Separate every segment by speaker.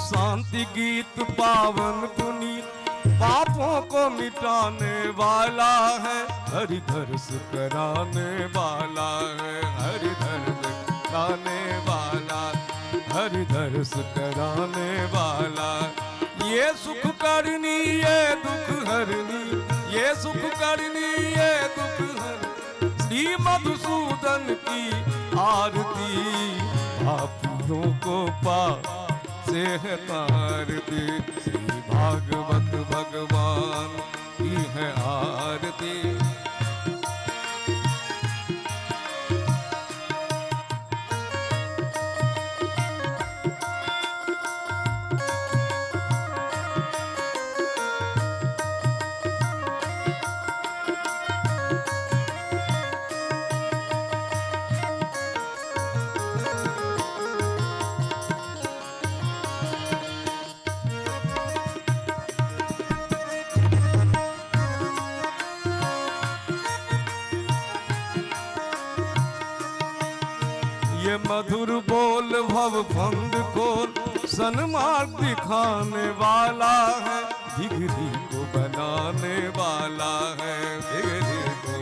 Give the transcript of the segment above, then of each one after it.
Speaker 1: शांति गीत पावन पुनीत, पापों को मिटाने वाला है, हरि दर्श कराने वाला है, हरि दर्श कराने वाला, हरि दर्श कराने वाला। ये सुख करनी ये दुख हरनी, ये सुख करनी ये दुख हरनी, श्री मधुसूदन की आरती, पापियों को पाप से है तारती, श्री भागवत भगवान की है आरती। ये मधुर बोल भव फंद खोल, सन्मार्ग दिखाने वाला है, बिगड़ी को बनाने वाला है, बिगड़ी को,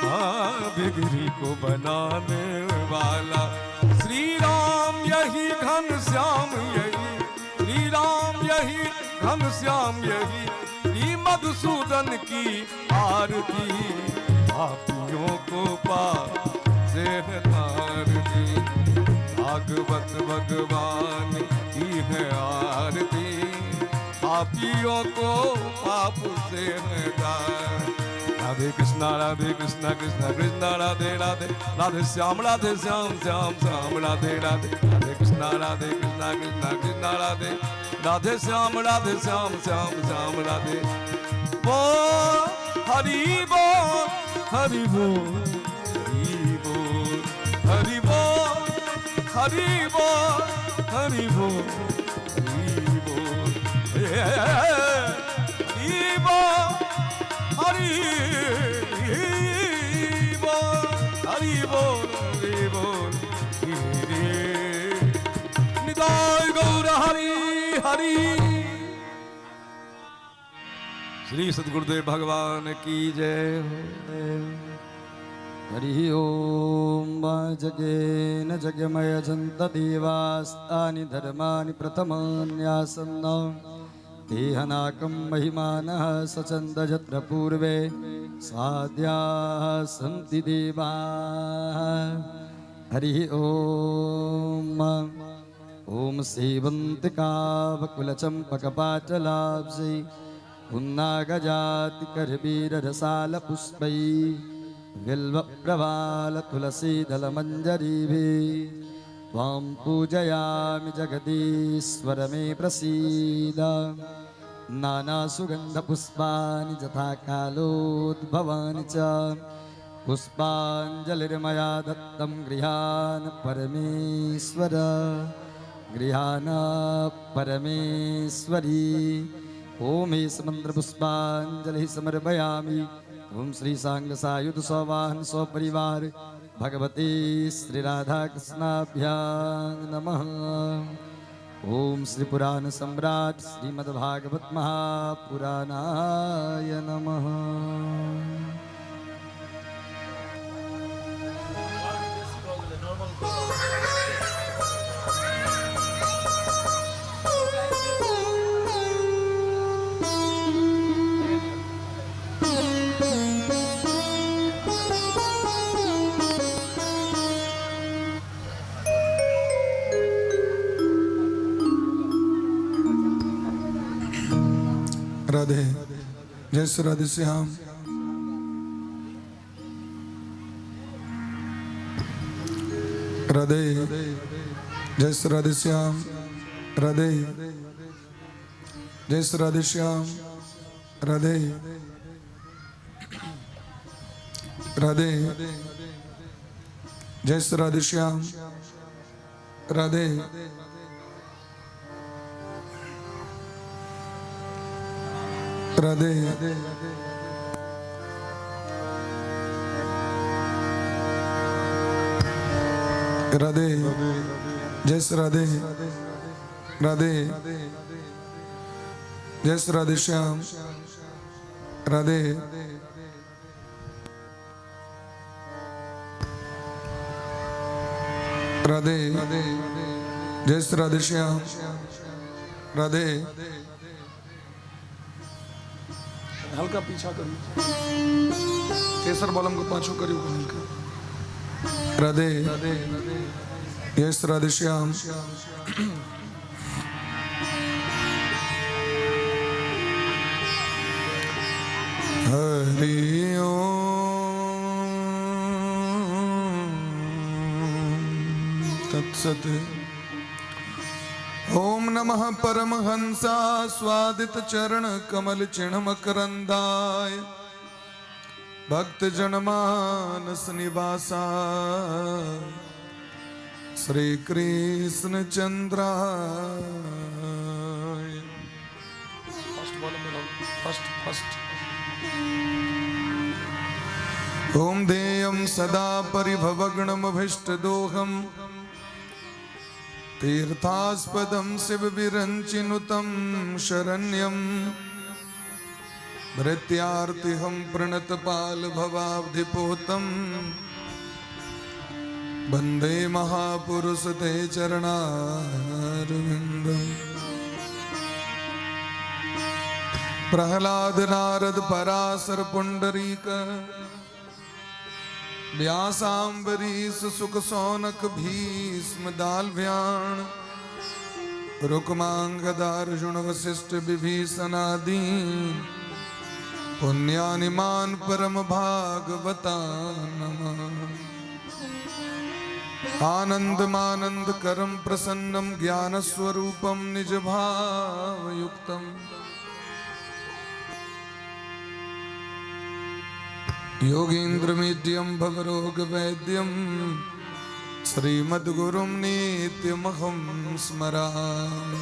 Speaker 1: हाँ बिगड़ी को बनाने वाला। श्री राम यही घन श्याम यही, श्री राम यही घन श्याम यही, श्री मधुसूदन की आरती, पापियों को पाप से है तारती, भागवत भगवान की है आरती, पापियों को पाप से है तार। राधे कृष्णा कृष्णा कृष्णा राधे राधे, राधे श्याम श्याम श्याम राधे राधे, राधे कृष्णा कृष्णा कृष्णा राधे राधे श्याम श्याम श्याम राधे। बोल हरि बोल हरि बोल हरि बोल हरि बोल हरि बोल हरि बोल हरि बोल हरि बोल हरि बोल हरि बोल हरि बोल हरि। निताय गौर हरि हरि। श्री सदगुरुदेव भगवान की जय हो।
Speaker 2: हरिः ॐ। जगेन जगमय जन्तदेवास्तानि धर्माणि प्रथमान्यासन्न तेहनाकं महिमानः सचन्दजत्र पूर्वे स्वाद्याः सन्ति देवाः। हरिः ॐ। ॐ सेवन्तिकावकुलचम्पकपाटलाब्जै पुन्नागजातिकरवीररसालपुष्पै बिल्वप्रवालतुलसीदलमञ्जरीभिः त्वां पूजयामि जगदीश्वर मे प्रसीद। नानासुगन्धपुष्पाणि यथा कालोद्भवानि च पुष्पाञ्जलिर्मया दत्तं गृहान् परमेश्वर, गृहान् परमेश्वरी। ॐ हे मन्त्रपुष्पाञ्जलिः समर्पयामि। ॐ श्री साङ्गसायुध सवाहन सपरिवार भगवती श्री राधा कृष्णाभ्यां नमः। ॐ श्री पुराण सम्राट श्रीमद्भागवत महापुराणाय नमः।
Speaker 3: राधे, जय श्री राधे श्याम। राधे, जय श्री राधे श्याम। राधे, जय श्री राधे श्याम। राधे राधे, जय श्री राधे श्याम। राधे राधे, राधे, जय श्री राधे। राधे। जय श्री राधे श्याम। राधे। राधे। जय श्री राधे श्याम। राधे। हल्का पीछा करिए, केसर बलम को पाछो करियो हल्का। राधे। जय श्री राधे श्याम। हरि ओम तत्सत्। ओम नमः परमहंसा स्वादित चरण कमल चिन्ह मकरंदाय भक्त जनमानस निवासा श्री कृष्ण चंद्राय। First volume first first. ओम ध्येयं सदा परिभवगणमभीष्टदोहं तीर्थास्पदं शिवविरञ्चिनुतं शरण्यं भृत्यार्तिहं प्रणतपालभवाब्धिपोतं वन्दे महापुरुष ते चरणारविन्दम्। प्रहलाद नारद पराशर पुंडरीक व्यासाम्बरीश सुख सौनक भीष्म दालव्याण रुक्मांगदार्जुन वशिष्ठ विभीषणादि पुण्यानिमान परम भागवता नमः। आनंदमानंद करम प्रसन्नम ज्ञानस्वरूपम निज भावयुक्तम योगीन्द्रमीड्यं भवरोग वैद्यं श्रीमद्गुरुं नित्यमहं स्मरामि।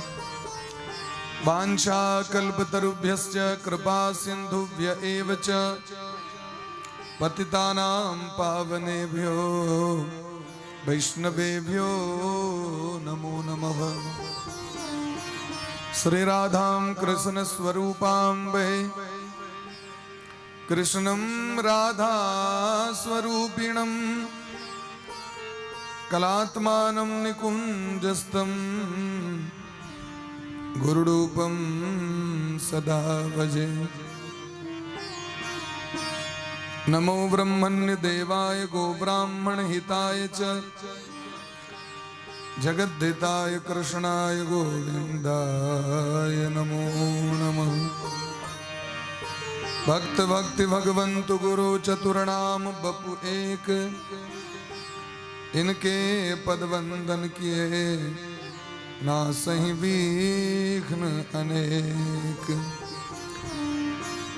Speaker 3: वाञ्छाकल्पतरुभ्यश्च कृपा सिन्धुभ्य एव च पतितानां पावनेभ्यो वैष्णवेभ्यो नमो नमः। श्री राधां कृष्ण स्वरूपां वै कृष्णं राधा स्वरूपिणं कलात्मानं निकुञ्जस्थं गुरुरूपं सदा भजे। नमो ब्रह्मण्य देवाय गोब्राह्मण हिताय च जगद्धिताय कृष्णाय गोविन्दाय नमो नमः। भक्त भक्ति भगवंत गुरु चतुर्नाम बपु एक, इनके पद वंदन किए ना सही विघ्न अनेक।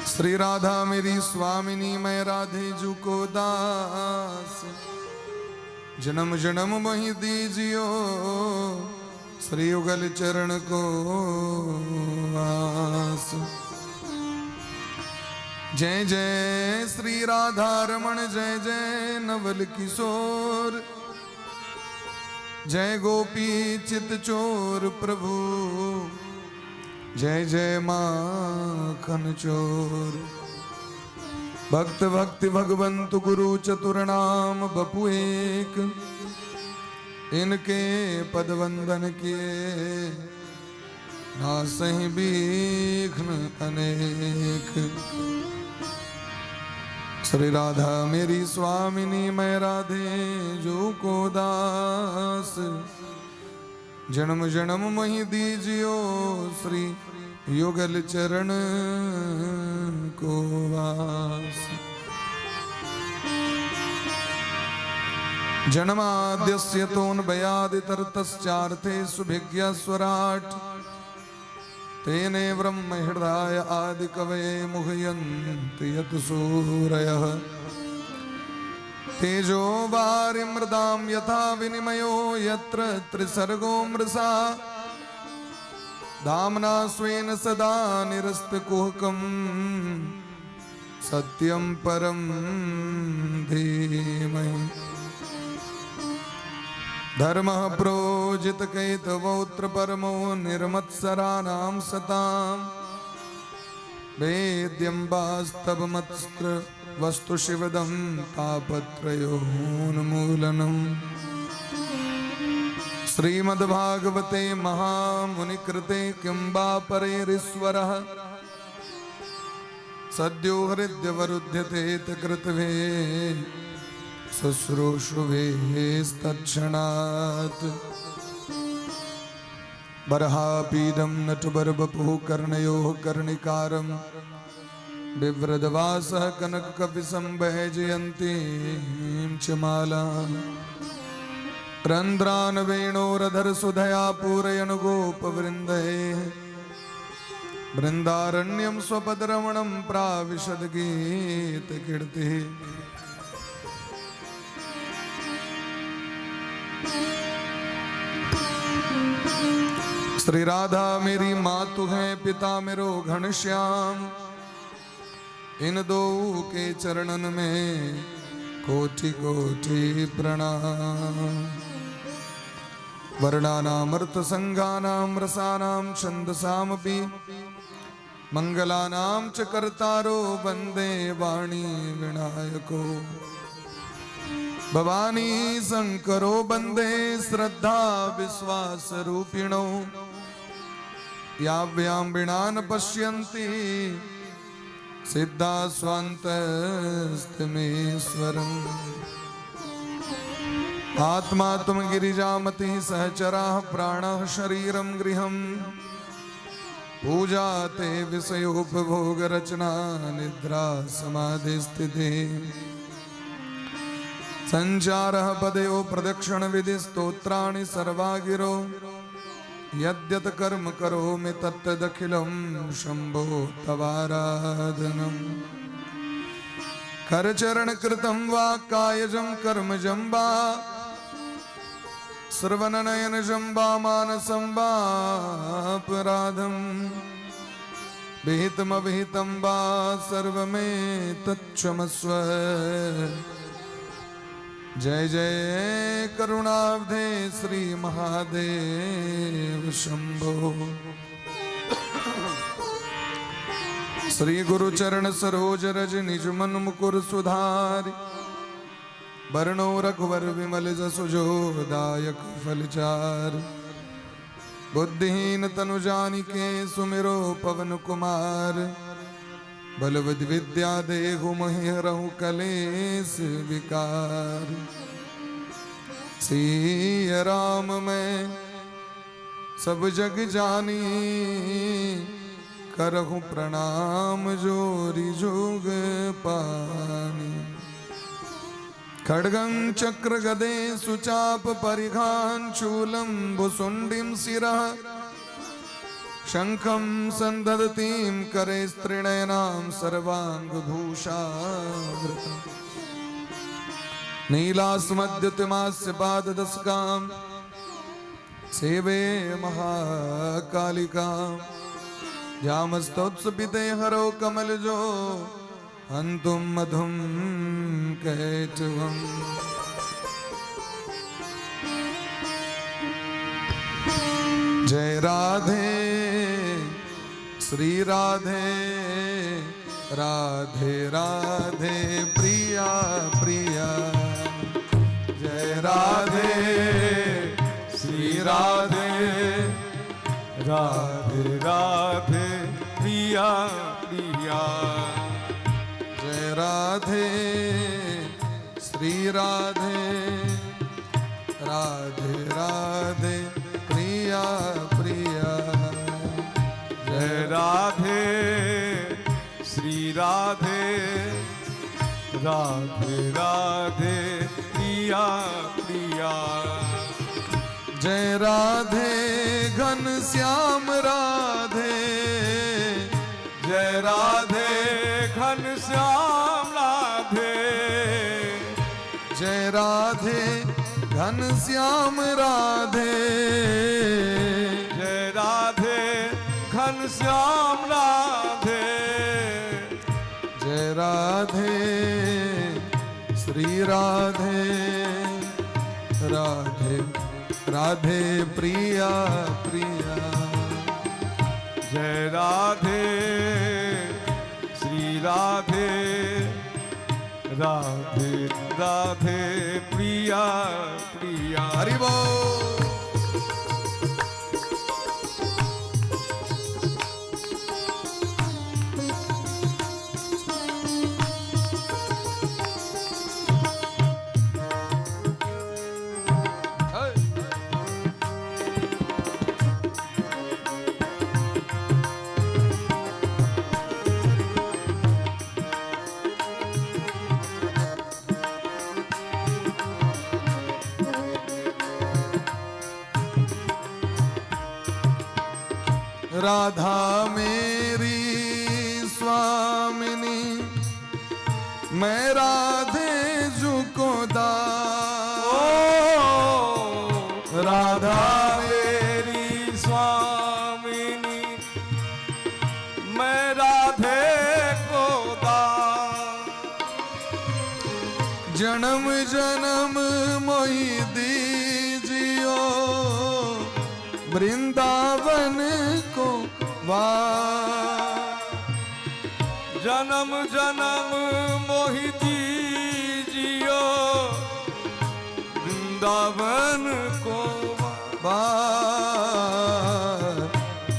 Speaker 3: श्री राधा मेरी स्वामिनी मैं राधे जू को दास, जन्म जन्म वही दीजियो श्री युगल चरण को आस। जय जय श्री राधा रमण जय जय नवल किशोर, जय गोपी चित चोर प्रभु जय जय माखन चोर। भक्त भक्ति भगवंत गुरु चतुर नाम बपु एक, इनके पद वंदन किए ना सही विघ्न अनेक। श्री राधा मेरी स्वामिनी मैं राधे जो को दास, जन्म जन्म मही दीजियो श्री युगल चरण को वास। जन्माद्यस्य तोन्वयादितरतश्चार्थे सुभिज्ञ स्वराट, तेने ब्रह्म हृदय आदि कवये मुह्यन्ति यत् सूरयः। तेजो वारिमृदां यथा विनिमयो यत्र त्रिसर्गो मृषा, धाम्ना स्वेन सदा निरस्तकुहकं सत्यं परं धीमहि। धर्मः प्रोजितकैतवोऽत्र परमो निर्मत्सराणां सतां वेद्यं वास्तवमत्स्त्र वस्तु शिवदं तापत्रयोन्मूलनम्। श्रीमद्भागवते महामुनिकृते किं वा परेरीश्वरः सद्यो हृद्यवरुध्यते कृत्वे शुश्रूषुभेस्तत्क्षणात्। बर्हापीडं नटवरवपुः कर्णयोः कर्णिकारं बिभ्रद्वासः कनककपिशं वैजयन्तीं च मालाम्। रन्ध्रान् वेणोरधरसुधया पूरयन् गोपवृन्दैः बृन्दारण्यं स्वपदरमणं प्राविशद् गीतकीर्तिः। श्री राधा मेरी मातु है, पिता मेरो घनश्याम, इन दो के चरणन में कोटि कोटि प्रणाम। वर्णानामर्थ संघानां रसानां छन्दसामपि मंगलानां च कर्तारो वन्दे वाणी विनायको। भवानी शंकरो वन्दे श्रद्धा विश्वास रूपिणो, याभ्यां विणा न पश्यन्ति सिद्धा स्वान्तस्थमेश्वरम्। आत्मा तुम गिरिजामति सहचराः प्राणः शरीरं गृहं, पूजा ते विषयोपभोग रचना निद्रा समाधि स्थितिः। संचारः पदयो प्रदक्षिण विधि स्तोत्राणि सर्वा गिरो, यद्यत् कर्म करोमि तत्तदखिलं शंभो तवाराधनम्। करचरण कृतं वा कायजं कर्मजं वा श्रवणनयनजं वा मानसं वा अपराधं, विहितमविहितं वा सर्वमेतत्क्षमस्व। जय जय करुणाब्धे श्री महादेव शंभो। श्री गुरु चरण सरोज रज निज मन मुकुर सुधारि, बरनो रघुवर विमल जसु जो दायक फलचार। बुद्धिहीन तनु जानिके सुमिरो पवन कुमार, बलवद विद्या देहु महि हरहु कलेस विकार। सिय राम मैं सब जग जानी, करहु प्रणाम जोरी जोग पानी। खड्गं चक्र गदे सुचाप परिघान शूलं भुसुंडिं शिरः, शंखं संदधतीं करे स्त्रीणयनां सर्वांगभूषावृतम्। नीलास्मद्युतिमास्य पाददशकां सेवे महाकालिकां। जामस्तोत्सपिते हरो कमलजो हन्तुं मधुं कैटवम्। जय राधे श्री राधे राधे राधे प्रिया प्रिया। जय राधे श्री राधे
Speaker 1: राधे राधे प्रिया प्रिया।
Speaker 3: जय राधे श्री राधे राधे राधे प्रिया प्रिया।
Speaker 1: जय राधे श्री राधे राधे राधे प्रिया प्रिया।
Speaker 3: जय राधे घन श्याम राधे,
Speaker 1: जय राधे घन श्याम राधे।
Speaker 3: जय राधे घन श्याम राधे,
Speaker 1: जय राधे घन श्याम राधे।
Speaker 3: जय राधे श्री राधे राधे राधे प्रिया प्रिया।
Speaker 1: जय राधे श्री राधे, राधे राधे प्रिया प्रिया।
Speaker 3: हरि बोल। राधा मेरी स्वामिनी, मैं राधे जू को दास। राधा
Speaker 1: मेरी स्वामिनी, मैं राधे को दास।
Speaker 3: जन्म जन्म मोहि दीजियो वृंदावन को वास।
Speaker 1: जन्म जन्म मोहि दीजियो वृंदावन को
Speaker 3: बार।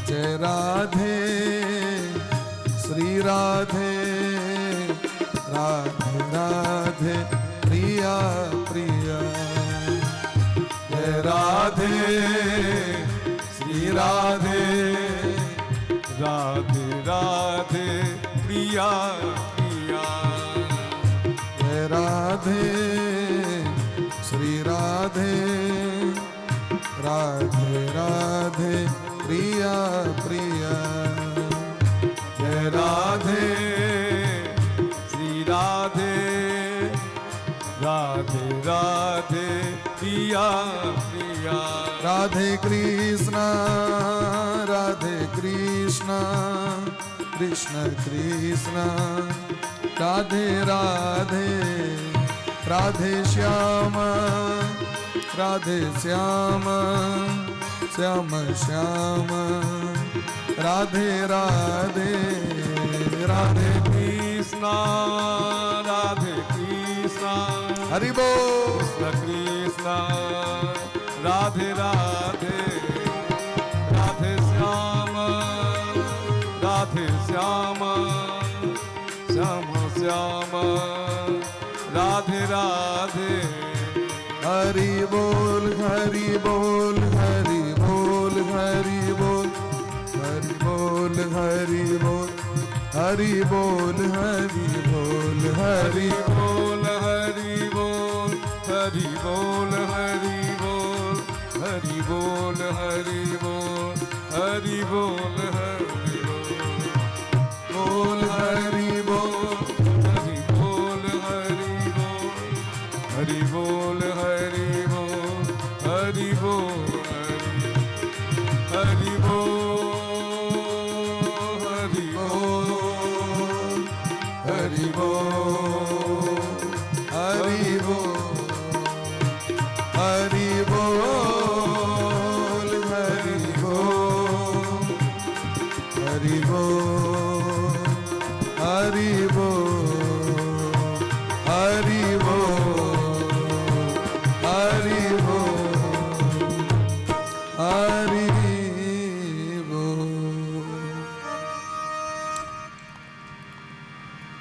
Speaker 3: जय राधे श्री राधे, राधे राधे प्रिया प्रिया। जय राधे श्री राधे,
Speaker 1: राधे राधे प्रिया प्रिया।
Speaker 3: जय राधे श्री राधे, राधे राधे प्रिया प्रिया।
Speaker 1: जय राधे श्री राधे, राधे राधे प्रिया प्रिया।
Speaker 3: राधे कृष्णा राधे कृष्णा, कृष्ण कृष्ण राधे राधे, राधे श्याम राधे श्याम, श्याम श्याम राधे राधे।
Speaker 1: राधे कृष्णा राधे कृष्णा,
Speaker 3: हरि बोल।
Speaker 1: कृष्ण कृष्ण राधे राधे, राधे श्याम राधे श्याम, श्याम श्याम राधे राधे।
Speaker 3: हरि बोल हरि बोल हरि बोल हरि बोल हरि बोल हरि बोल हरि बोल हरि बोल हरि
Speaker 1: हरि बोल हरि बोल हरि बोल हरि बोल हरि बोल हरि बोल हरि बोल हरि बोल
Speaker 3: बोल हरि बोल
Speaker 1: हरि बोल हरि बोल हरि बोल हरि बोल हरि बोल हरि बोल हरि बोल
Speaker 3: हरि बोल हरि बोल हरि बोल हरि बोल हरि बोल हरि बोल हरि बोल हरि बोल हरि बोल।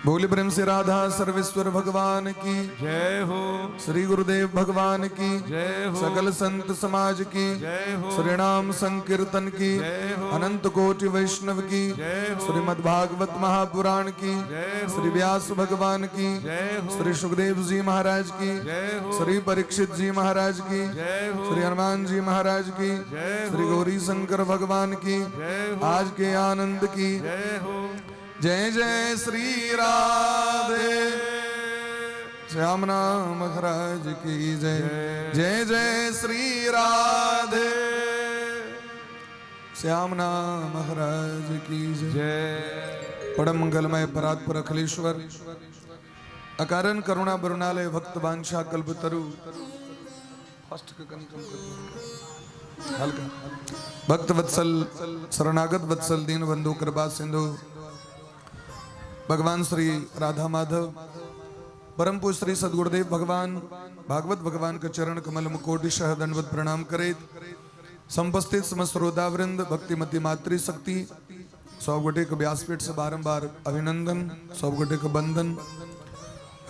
Speaker 3: बोल प्रेम से राधा सर्वेश्वर भगवान की
Speaker 1: जय हो।
Speaker 3: श्री गुरुदेव भगवान की
Speaker 1: जय हो।
Speaker 3: सकल संत समाज की
Speaker 1: जय हो।
Speaker 3: श्री नाम संकीर्तन की
Speaker 1: जय हो।
Speaker 3: अनंत कोटि वैष्णव की
Speaker 1: जय हो।
Speaker 3: श्रीमद् भागवत महापुराण की
Speaker 1: जय हो।
Speaker 3: श्री व्यास भगवान की
Speaker 1: जय हो।
Speaker 3: श्री सुखदेव जी महाराज की
Speaker 1: जय हो।
Speaker 3: श्री परीक्षित जी महाराज की
Speaker 1: जय हो।
Speaker 3: श्री हनुमान जी महाराज की
Speaker 1: जय हो।
Speaker 3: श्री गौरी शंकर भगवान की
Speaker 1: जय हो।
Speaker 3: आज के आनंद की
Speaker 1: जय हो।
Speaker 3: जय जय श्री राधे। श्याम नाम महाराज की जय। जय जय श्री राधे। श्याम नाम महाराज की जय।
Speaker 1: जय।
Speaker 3: परम मंगलमय परात्पर अखिलेश्वर अकारण करुणा बरुणालय भक्त वांछा कल्पतरु। फर्स्ट के कनि कम कर दियौ, हल्का। भक्त वत्सल, शरणागत वत्सल, दीन बंधु, कृपा सिंधु भगवान श्री राधा माधव, परम पूज्य श्री सदगुरुदेव भगवान, भागवत भगवान के चरण कमल में कोटिशः दंडवत प्रणाम करैत समुपस्थित समस्त श्रोतावृंद, भक्तिमती मातृशक्ति सब गोटे के व्यासपीठ से बारंबार अभिनंदन, सब गोटे के वंदन,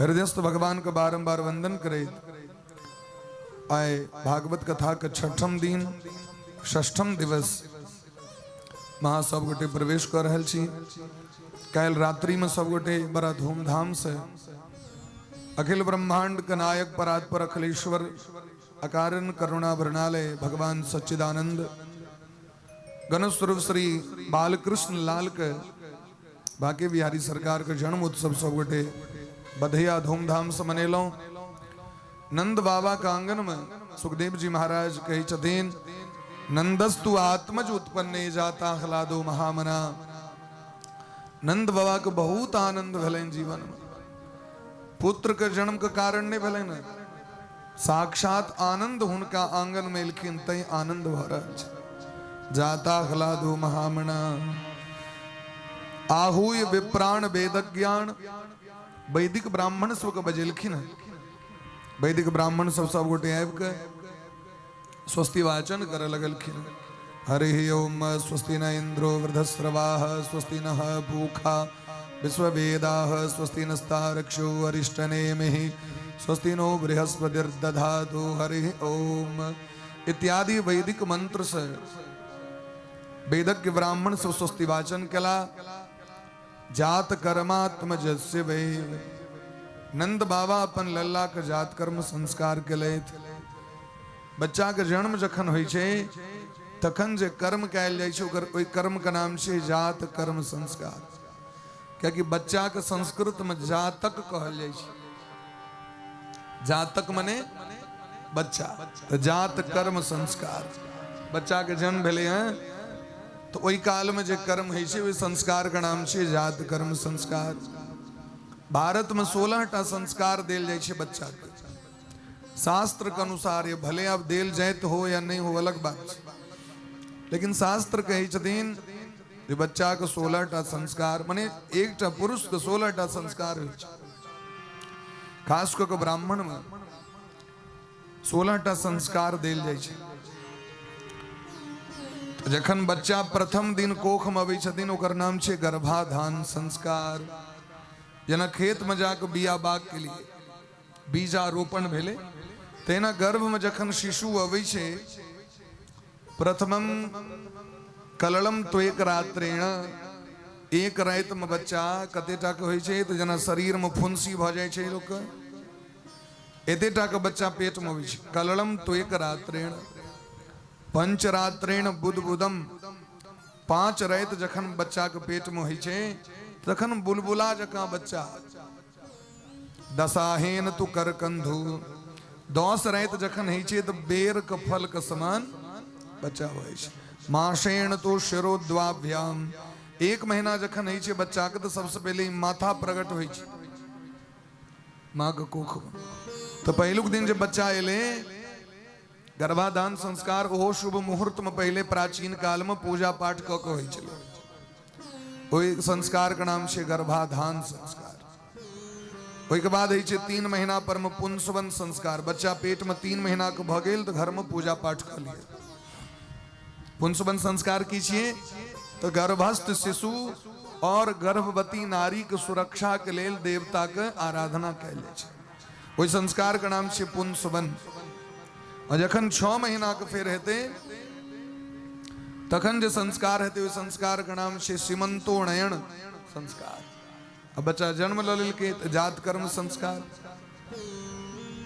Speaker 3: हृदयस्थ भगवान के बारंबार वंदन करैत आए भागवत कथा के छठम दिन, षष्ठम दिवस महा सब गोटे प्रवेश कर रहल छी। काल्हि रात्रि में सब गोटे बड़ा धूमधाम से अखिल ब्रह्मांड के नायक परात्पर अखिलेश्वर अकारण करुणा भरणालय भगवान सच्चिदानंद गणस्वरूप श्री बालकृष्ण लाल के बांके बिहारी सरकार के जन्म उत्सव सब गोटे बधैया धूमधाम से मनेलहुँ। नंद बाबा के आंगन में सुखदेव जी महाराज कहै छथिन, नंदस्तु आत्मज उत्पन्ने जाता आह्लादो महामना। नंद बाबा के बहुत आनंद भेलनि जीवन में। पुत्र के जन्म के कारण नहीं भेलनि, साक्षात आनंद हुनका आंगन में एलखिन तै आनंद भऽ रहल छै। जाता आह्लादो महामना आहूय विप्राण वेद ज्ञान। वैदिक ब्राह्मण सबके बजेलखिन हन। वैदिक ब्राह्मण सब सब गोटे आबि के स्वस्ति वाचन करऽ लगलखिन। हरि ओम स्वस्ति न इंद्रो वृद्धस्रवाः स्वस्ति नः पूषा विश्ववेदाः स्वस्ति नस्तार्क्ष्यो अरिष्टनेमिः स्वस्ति नो बृहस्पतिर्दधातु। हरि ओम इत्यादि वैदिक मंत्र से वेदज्ञ ब्राह्मण सब स्वस्ति वाचन कला। जात कर्मात्मजस्य वै, नंद बाबा अपन लल्ला के जात कर्म संस्कार केलथि। बच्चा के जन्म जखन होइ छै तखन जे कर्म कयल जाइ छै ओकर ओहि कर्म के नाम छै जात कर्म संस्कार। कियाकि बच्चा के संस्कृत में जातक कहल जाइ छै। जातक मने बच्चा, तऽ जात कर्म संस्कार। बच्चा के जन्म भेलै हँ तऽ ओहि काल में जे कर्म होइ छै ओहि संस्कार के नाम छै जात कर्म संस्कार। भारत में 16 टा संस्कार देल जाइ छै बच्चा के शास्त्र के अनुसार। ये भले अब देल जाइत हो या नहीं हो अलग बात छै, लेकिन शास्त्र कहै छथिन जे बच्चा के 16 टा संस्कार, मने एकटा पुरुष के 16 टा संस्कार होइ छै। खास कऽ के ब्राह्मण में 16 टा संस्कार देल जाइ छै। जखन बच्चा प्रथम दिन कोख में अबै छथिन ओकर नाम छै गर्भाधान संस्कार। जेना खेत में जाके बिया बाग के लिए बीजारोपण भेलै, तहिना गर्भ में जखन शिशु अबै छै, प्रथमम कललम तो एक रात्रेण, एक राति में बच्चा कते टा के होइ छै तऽ जेना शरीर में फुंसी भऽ जाइ छै लोकके, एते टा के बच्चा पेट में अबै छै। कललम तो एक रात्रेण पंचरात्रेण बुद बुदम, 5 राति जखन बच्चा के पेट में होइ छै तखन बुलबुला जकाँ बच्चा। दशाहेन तु करकंधु, 10 राति जखन होइ छै तऽ बेर के फल के समान बच्चा होइ छै। मासेण तो शिरोद्वाभ्याम, 1 महीना जखन होइ छै बच्चा के तऽ सबसे पहिले माथा प्रकट होइ छै माँ के कोख में। तऽ पहिलुक दिन जे बच्चा एलै गर्भाधान संस्कार ओहो शुभ मुहूर्त में पहिले प्राचीन काल में पूजा पाठ कऽ के होइ छलै। ओहि संस्कार के नाम छै गर्भाधान संस्कार। ओहिके बाद होइ छै 3 महीना पर में पुंसवन संस्कार। बच्चा पेट में 3 महीना के भऽ गेल तऽ घर में पूजा पाठ कऽ लिअ। पुंसवन संस्कार की छियै तऽ गर्भस्थ शिशु और गर्भवती नारी के सुरक्षा के लेल देवता के आराधना कयल जाइ छै। ओहि संस्कार के नाम छै पुंसवन। आ जखन 6 महीना के फेर हेतै तखन जे संस्कार हेतै ओहि संस्कार के नाम छै सीमंतोन्नयन संस्कार। आ बच्चा जन्म लऽ लेलकै तऽ जात कर्म संस्कार।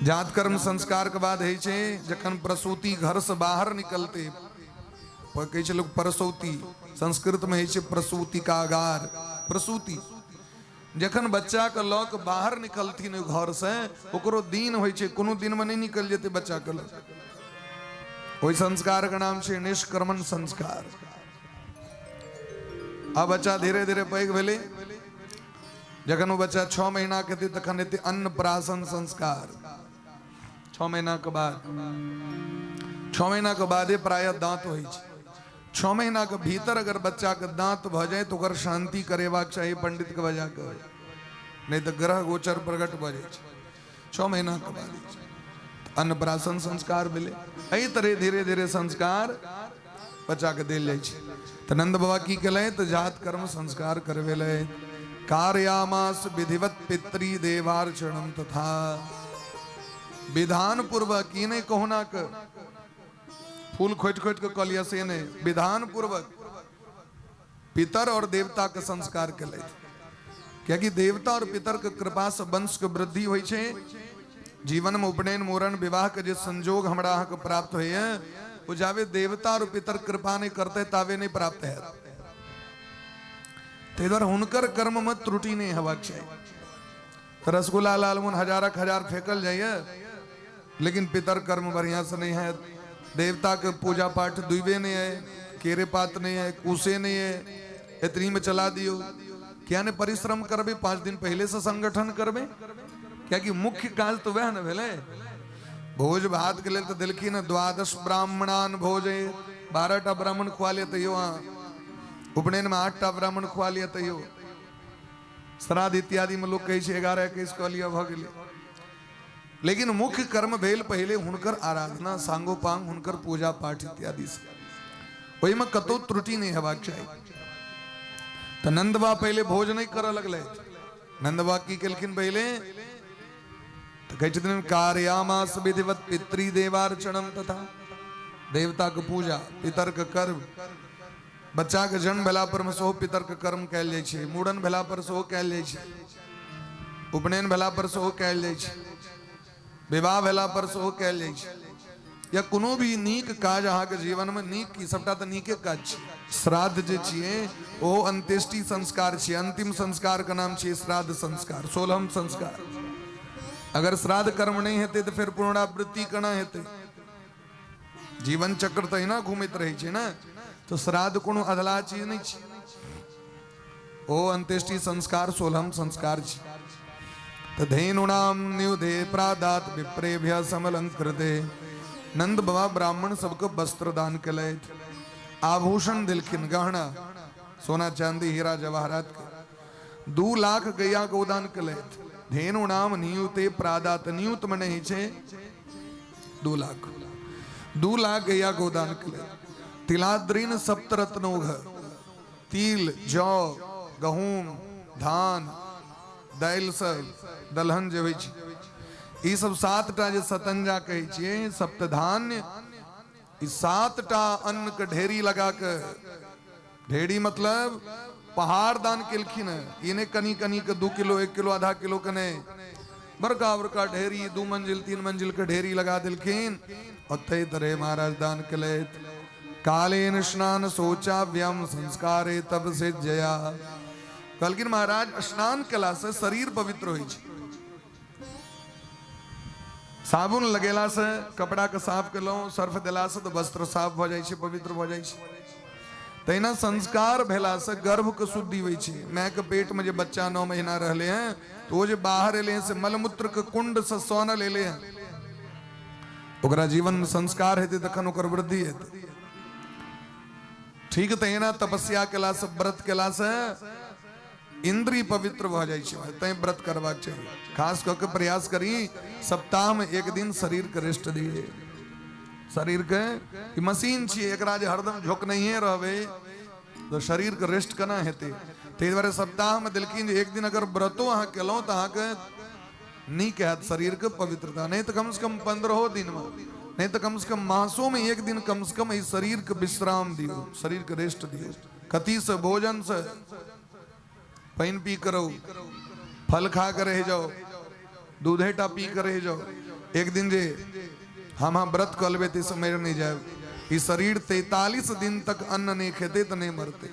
Speaker 3: जात कर्म संस्कार के बाद होइ छै जखन प्रसूति घर से बाहर निकलते, कहै छै लोक प्रसूति, संस्कृत में होइ छै प्रसूतिकागार। प्रसूति जखन बच्चा के लऽ के बाहर निकलथिन ओहि घर से, ओकरो दिन होइ छै, कोनो दिन में नहि निकल जेतै बच्चा के लऽ। ओहि संस्कार के नाम छै निष्क्रमण संस्कार। आ बच्चा धीरे धीरे पैघ भेलै, जखन ओ बच्चा 6 महीना के हेतै तखन हेतै अन्नप्राशन संस्कार। 6 महीना के बाद, 6 महीना के बादे प्रायः दांत होइ छै। 6 महीना के भीतर अगर बच्चा के दांत भऽ जाए तो ओकर शांति करेबाक चाही पंडित के बजा के, नहीं तो ग्रह गोचर प्रकट भऽ जाइ छै। 6 महीना के बाद अन्नप्राशन संस्कार भेलै। एहि तरह धीरे धीरे संस्कार बच्चा के देल जाइ छै। तऽ नंद बाबा की केलथि तऽ जात कर्म संस्कार करवेलथि। कार्यामास विधिवत पितृ देवार्चनम तथा विधान पूर्वक, ई नहि कहुना के फूल खोटि खोटि के कऽ लिअ से नहि, विधान पूर्वक पितर और देवता के संस्कार केलथि। कियाकि देवता और पितर के कृपा से वंश के वृद्धि होइ छै। जीवन में उपनयन मूड़न विवाह के जे संजोग हमरा अहाँके प्राप्त होइए ओ जाबे देवता और पितर कृपा नहि करते ताबे नहि प्राप्त हैत। ताहि दुआरे हुनकर कर्म में त्रुटि नहि हेबाक चाही। तऽ रसगुल्ला लालमोहन हजारक हजार फेकल जाइए लेकिन पितर कर्म बढ़िया से नहीं है, देवता के पूजा पाठ दुबे नहीं है, केरे पात नहीं है, कुसे नहीं है, इतनी में चला दियो। क्या ने परिश्रम करबे, 5 दिन पहले से संगठन करबे, कियाकि मुख्य काज तो वह न भेलै। भोज भात के लेल तो देलखिन 12 ब्राह्मणान भोजे, 12 टा ब्राह्मण खुआ लिअ तैयो, अहाँ उपनयन में 8 टा ब्राह्मण खुआ लिअ तैयो, श्राद्ध इत्यादि में लोग कहै छै 11 21 कऽ लिअ भऽ गेलै। लेकिन मुख्य कर्म भेल पहिले हुनकर आराधना सांगोपांग हुनकर पूजा पाठ इत्यादि से, ओहिमे कतौ त्रुटि नहि हेबाक चाही। तऽ नंदबा पहिले भोज नहि करऽ लगलै। नंदबा की केलखिन पहिले तऽ कहै छथिन कार्यामास विधिवत पितृदेवार्चनम तथा, देवता के पूजा पितर के कर्म, बच्चा के जन्म भेला पर में सेहो पितर के कर्म कयल जाइ छै, मूड़न भेला पर सेहो कयल जाइ छै, उपनयन भेला पर सेहो कयल जाइ छै, विवाह भेला पर सेहो कयल जाइ छै, या कोनो भी नीक काज अहाँके जीवन में नीक की सबटा तऽ नीके काज छै। श्राद्ध जे छियै ओ अंत्येष्टि संस्कार छियै, अंतिम संस्कार के नाम छियै श्राद्ध संस्कार, 16म संस्कार। अगर श्राद्ध कर्म नहि हेतै तऽ फेर पुनरावृत्ति केना हेतै? जीवन चक्र तऽ एहिना घूमैत रहै छै ने। तऽ श्राद्ध कोनो अधलाह चीज नहि छै, ओ अंत्येष्टि संस्कार 16म संस्कार छै। तऽ धेनुनाम न्युधे प्रादात विप्रेभ्य समलंकृते, नंद बाबा ब्राह्मण सबके वस्त्र दान केलथि, आभूषण देलखिन, गहना सोना चांदी हीरा जवाहरात के, 2 लाख गैया गोदान केलथि। धेनुनाम नियुते प्रादात, नियुत में नहीं छै 2 लाख, 2 लाख गैया गोदान केलथि। तिलाद्रीन सप्तरत्नोघ, तिल जौ गहूम धान दालि सब दलहन जे होइ छै ई सब 7 टा जे सतंजा कहै छियै सप्तधान्य, ई 7 टा अन्न के ढेरी लगा के, ढेरी मतलब पहाड़ दान केलखिन हँ, ई नहि कनी कनी के 2 किलो 1 किलो आधा किलो के नहि, बड़का बड़का ढेरी 2 मंजिल 3 मंजिल के ढेरी लगा देलखिन। और तै तरह महाराज दान केलथि। कालेन स्नान शौचाव्यम संस्कारे तब से जया, कहलखिन महाराज स्नान केला से शरीर पवित्र होइ छै, साबुन लगेला से कपड़ा के साफ केलहुँ, सर्फ देला से तऽ वस्त्र साफ भऽ जाइ छै, पवित्र भऽ जाइ छै। तहिना संस्कार भेला से गर्भ के शुद्धि होइ छै। माय के पेट में जे बच्चा 9 महीना रहले हैं तो ओ जे बाहर एले हैं से मलमूत्र के कुंड से सोनल एले हैं, ओकरा जीवन में संस्कार हेतै तखन ओकर वृद्धि हेतै। ठीक तहिना तपस्या केला से व्रत केला से इंद्रिय पवित्र भऽ जाइ छै, तैं व्रत करबाक चाही। खास कऽ के प्रयास करी सप्ताह में एक दिन शरीर के रेस्ट दिए। शरीर के ई मशीन छियै, एकरा जे हरदम झोंकनहिए रहबै तऽ शरीर के रेस्ट केना हेतै? ताहि दुआरे सप्ताह में देलखिन जे एक दिन अगर व्रतो अहाँ केलहुँ तऽ अहाँके नीक हैत शरीर के पवित्रता, नहीं तऽ कम से कम 15 दिन में, नहीं तऽ कम से कम मासों में एक दिन कम से कम एहि शरीर के विश्राम दियौ, शरीर के रेस्ट दियौ। कथी से? भोजन से, पानि पी के रहू, फल खा के रहि जाओ, दूधे टा पी के रहि जाओ। एक दिन जे हम हाँ व्रत कऽ लेबै ताहिसँ मरि नहि जायब। ई शरीर 43 दिन तक अन्न नहि खेतै तऽ नहि मरतै।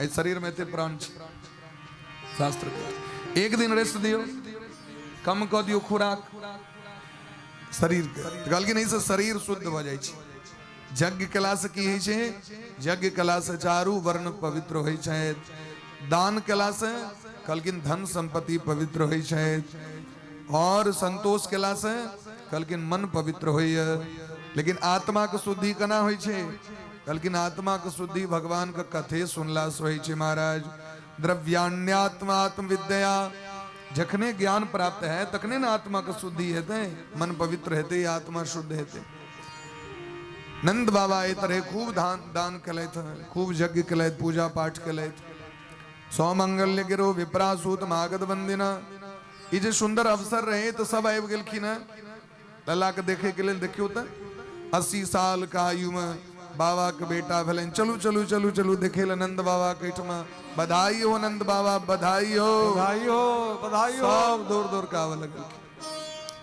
Speaker 3: एहि शरीर में एते प्राण छै, शास्त्र के। एक दिन रेस्ट दियौ, कम कऽ दियौ खुराक शरीर के। कहलखिन एहिसँ शरीर शुद्ध भऽ जाइ छै। यज्ञ केला से की होइ छै? यज्ञ केला से चारू वर्ण पवित्र होइ छै। दान केला से कहलखिन धन संपत्ति पवित्र होइ छै। और संतोष केला से कहलखिन मन पवित्र होइए। लेकिन आत्माके शुद्धि केना होइ छै? कहलखिन आत्माके शुद्धि भगवानके कथे सुनलासँ होइ छै महाराज। द्रव्याण्यात्मा आत्मविद्या, जखने ज्ञान प्राप्त है तखने ने आत्मा के शुद्धि हेतै, मन पवित्र हेतै, आत्मा शुद्ध हेतै। नंद बाबा एहि तरह खूब दान दान केलथि, खूब यज्ञ केलथि, पूजा पाठ केलथि। सौमंगल्य गिरो विप्रासूत मागध बंदिना। ई जे सुंदर अवसर रहे तो सब आबि गेलखिन हँ लला के देखे के लेल। देखियौ तऽ 80 साल के आयु में बाबा के बेटा भेलनि। चलू चलू चलू चलू देखे लए नंद बाबा के एहिठमा। बधाई हो नंद बाबा, बधाई हो,
Speaker 1: बधाई हो, बधाई हो।
Speaker 3: सब दौड़ दौड़ के आबऽ लगलखिन।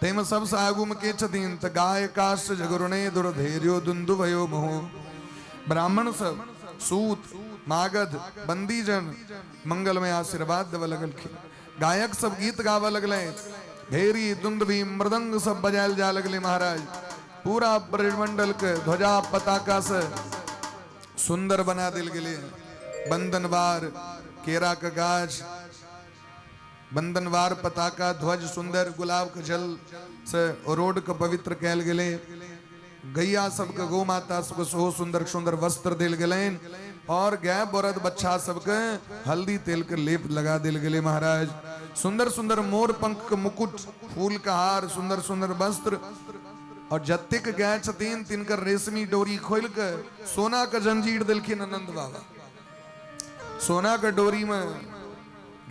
Speaker 3: ताहिमे सबसँ आगूमे के छथिन तऽ गाय काष्ठ झगुरणे दुर्धैर्यो दुन्दुभयो मुहु। ब्राह्मण सब, सूत, मागध, बंदीजन मंगलमय आशीर्वाद देबऽ लगलखिन। गायक सब गीत गाबऽ लगलै, भेरी दुंदुभी मृदंग सब बजायल जा लगलै महाराज। पूरा ब्रजमंडल के ध्वजा पताका से सुंदर बना देल गेलै। बंदनवार केरा के गाछ, बंदनवार पताका ध्वज सुंदर, गुलाब के जल से रोड के पवित्र कयल गेलै। गैया सबके, गौ माता सबके सेहो सुंदर सुंदर वस्त्र देल गेलनि और गाय बरद बच्चा सबके हल्दी तेल के लेप लगा देल गेलै महाराज। सुंदर सुंदर मोर पंख के मुकुट, फूल के हार, सुंदर सुंदर वस्त्र और जतेक गाय छथिन तिनकर रेशमी डोरी खोलि के सोना के जंजीर देलखिन आनंद बाबा। सोना के डोरी में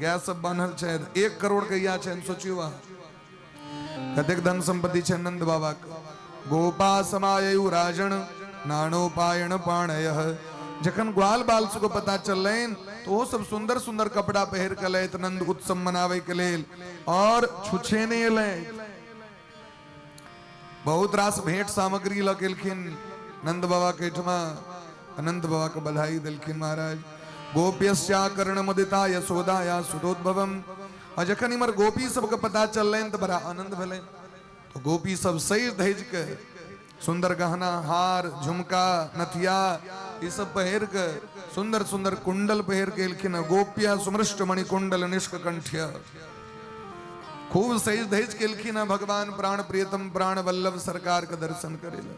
Speaker 3: गाय सब बान्हल छै। 1 करोड़ गैया छै, सोचियो अहाँ कतेक धन संपत्ति छै नंद बाबा के। गोपा समायु राजन नाणोपायण पाणय। जखन ग्वाल बाल सबके पता चललनि तो ओ सब सुंदर सुंदर कपड़ा पहिर के लैत नंद उत्सव मनावे के लेल और छुछे नहि एलै। बहुत रास भेंट सामग्री लऽ गेलखिन नंद बाबा के एहिठमा। अनंत बाबा के बधाई देलखिन महाराज। गोप्यस्या कर्ण मुदिता यशोदाया सुतोद्भवम। आ जखन इमहर गोपी सबके पता चललनि तऽ बड़ा आनंद भेलनि। तो गोपी सब सजि धजि के सुंदर गहना, हार, झुमका, नथिया ई सब पहिर के, सुंदर सुंदर कुंडल पहिर के एलखिन। गोप्या सुमृष्ट मणि कुंडल निष्कंठ्य। खूब सजि धजि के एलखिन हँ भगवान प्राण प्रियतम प्राण वल्लभ सरकार के दर्शन करे ला।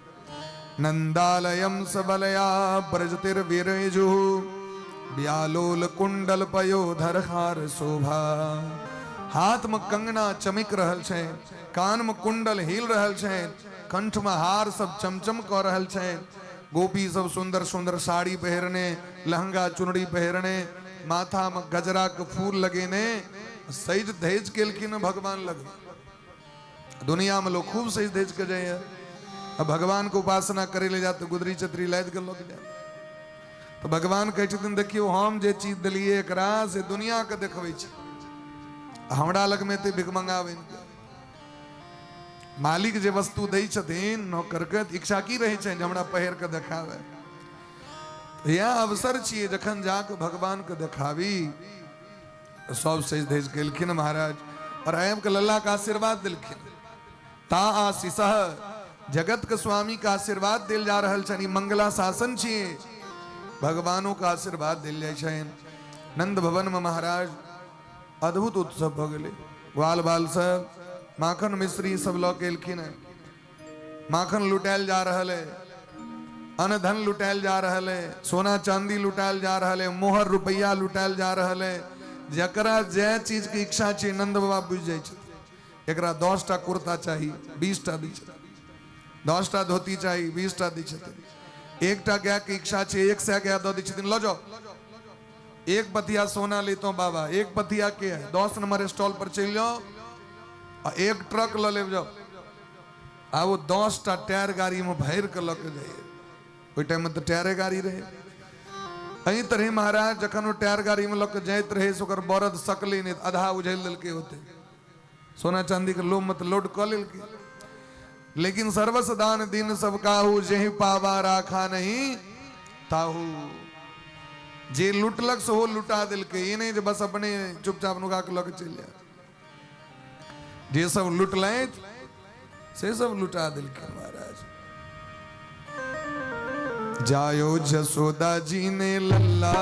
Speaker 3: नंदालयम सबलया प्रजतिर्विरेजु व्यालोल कुंडल पयोधर हार शोभा। हाथ में कंगना चमक रहल छै, कान में कुंडल हिल रहल छै, कंठ में हार सब चमचम कऽ रहल छै। गोपी सब सुंदर सुंदर साड़ी पहिरने, लहंगा चुनरी पहिरने, माथा में गजरा के फूल लगेने सज धज केलखिन भगवान लग। दुनिया में लोग खूब सज धज के जाइए, अब भगवान के उपासना करे ले जाते गुदरी चतरी लादि के लग जाए। तो भगवान कहै छथिन देखियौ हम जे चीज देलियै एकरा से दुनिया के देखबै छै, हमरा लगमे एते भिखमंगा बनि के। मालिक जे वस्तु दै छथिन नौकर के, इच्छा की रहै छनि जे हमरा पहिर के देखाबै। इएह अवसर छियै जखन जाके भगवान के देखाबी। सब सजि धजि के एलखिन महाराज और आबि के लल्ला के आशीर्वाद देलखिन। ता आशीष जगत के स्वामी के आशीर्वाद देल जा रहल छनि। मंगला शासन छियै, भगवानों के आशीर्वाद देल जाइ छनि। नंद भवन में महाराज अद्भुत उत्सव भऽ गेलै। ग्वाल बाल सब माखन मिश्री सब लऽ के एलखिन हँ। माखन लुटायल जा रहल है, अन्न धन लुटायल जा रहल है, सोना चांदी लुटायल जा रहल है, मोहर रुपैया लुटायल जा रहल है। जकरा जे चीज के इच्छा छै नंद बाबा बुझि जाइ छथिन। एकरा 10टा कुर्ता चाही, 20टा दै छथिन। 10टा धोती चाही, 20टा दै छथिन। एकटा गाय के इच्छा छै, 100 गाय दऽ दै छथिन, लऽ जाओ। 1 पथिया सोना लेतो बाबा, 1 पथिया के है, 10 नंबर स्टॉल पर चलि जाओ आ 1 ट्रक लऽ लेब जाओ। आ ओ 10टा टायर गाड़ी में भरि के लऽ के जाइए। ओहि टाइम में तऽ टायरे गाड़ी रहे। एहि तरहे महाराज जखन ओ टायर गाड़ी में लऽ के जाइत रहे से ओकर बरद सकलै नहि, आधा उझलि देलकै ओते। सोना चांदी के लोभ में तऽ लोड कऽ लेलकै। लेकिन सर्वस्व दान दिन सब काहू, जेहि पावा राखा नहीं ताहू। जे लुटलक सेहो लुटा देलकै, ई नहि जे बस अपने चुपचाप नुका के लऽ के चलि जाय। जे सब लुटलथि से सब लुटा देलकै महाराज। जायो जसोदा जी ने लल्ला।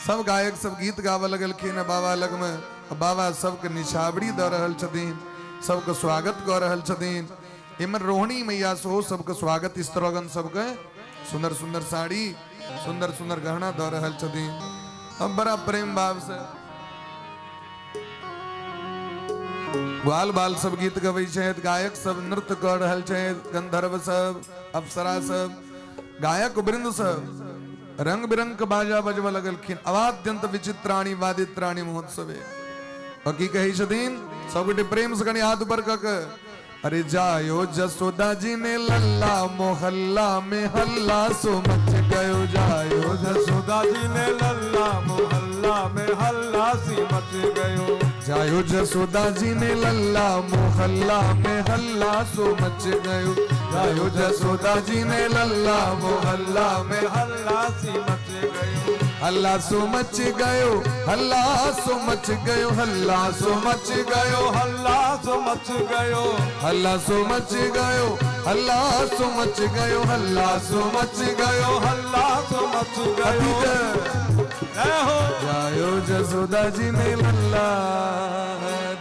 Speaker 3: सब गायक सब गीत गाबऽ लगलखिन बाबा लगमे। बाबा सबके निछावरी दऽ रहल छथिन। सबके स्वागत कऽ रहल छथिन। इमहर रोहिणी मैया सेहो सबके स्वागत स्त्रीगण सबके सुंदर सुंदर साड़ी सुंदर सुंदर गहना दऽ रहल छथिन। अब बड़ा प्रेम भाव से ग्वाल बाल सब गीत गबै छथि, गायक सब नृत्य कऽ रहल छथि, गंधर्व सब, अप्सरा सब, गायक वृंद सब रंग बिरंग के बाजा बजबऽ लगलखिन। अवाद्यंत विचित्राणी वादित्राणी महोत्सवे। और की कहै छथिन सबगोटे प्रेम से कनि हाथ ऊपर कऽ के, अरे जायो जसोदा जी ने लल्ला मोहल्ला में हल्ला सो मच गयो। जायो
Speaker 1: जसोदा जी ने लल्ला मोहल्ला में हल्ला सी मच गयो।
Speaker 3: जायो जसोदा जी ने लल्ला मोहल्ला में हल्ला सो मच गयो। जायो जसोदा जी ने लल्ला मोहल्ला में
Speaker 1: हल्ला सी मच गयो।
Speaker 3: हल्ला सो मच गयो, हल्ला सो मच गयो, हल्ला सो मच गयो,
Speaker 1: हल्ला सो मच गयो,
Speaker 3: हल्ला सो मच गयो, हल्ला सो मच गयो, हल्ला सो मच गयो,
Speaker 1: हल्ला सो मच गयो। जय हो।
Speaker 3: जायो जसोदा जी ने लल्ला,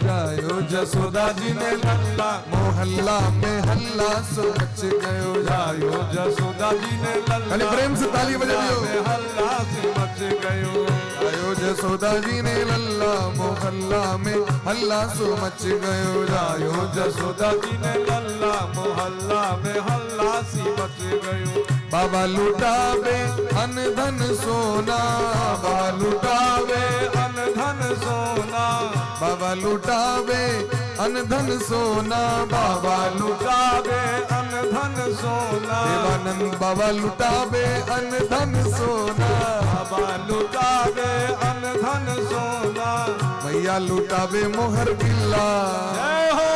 Speaker 3: जायो जसोदा जी ने
Speaker 1: लल्ला
Speaker 3: मोहल्ला में हल्ला सो मच गयो।
Speaker 1: जायो जसोदा जी ने लल्ला,
Speaker 3: खाली प्रेम से ताली बजाइयो।
Speaker 1: में हल्ला सी मच गयो।
Speaker 3: जायो जसोदा जी ने लल्ला मोहल्ला में हल्ला सो मच गयो। जायो
Speaker 1: जसोदा जी ने लल्ला मोहल्ला में हल्ला सी मच गयो।
Speaker 3: बाबा लुटावे अन धन सोना, बाबा लुटावे
Speaker 1: अन धन सोना,
Speaker 3: बाबा लुटावे अन धन सोना, बाबा
Speaker 1: लुटावे अन धन सोना,
Speaker 3: देवानंद बाबा लुटावे अन धन सोना,
Speaker 1: बाबा लुटावे अन धन सोना,
Speaker 3: मैया लुटावे मोहर गिल्ला,
Speaker 1: जय हो।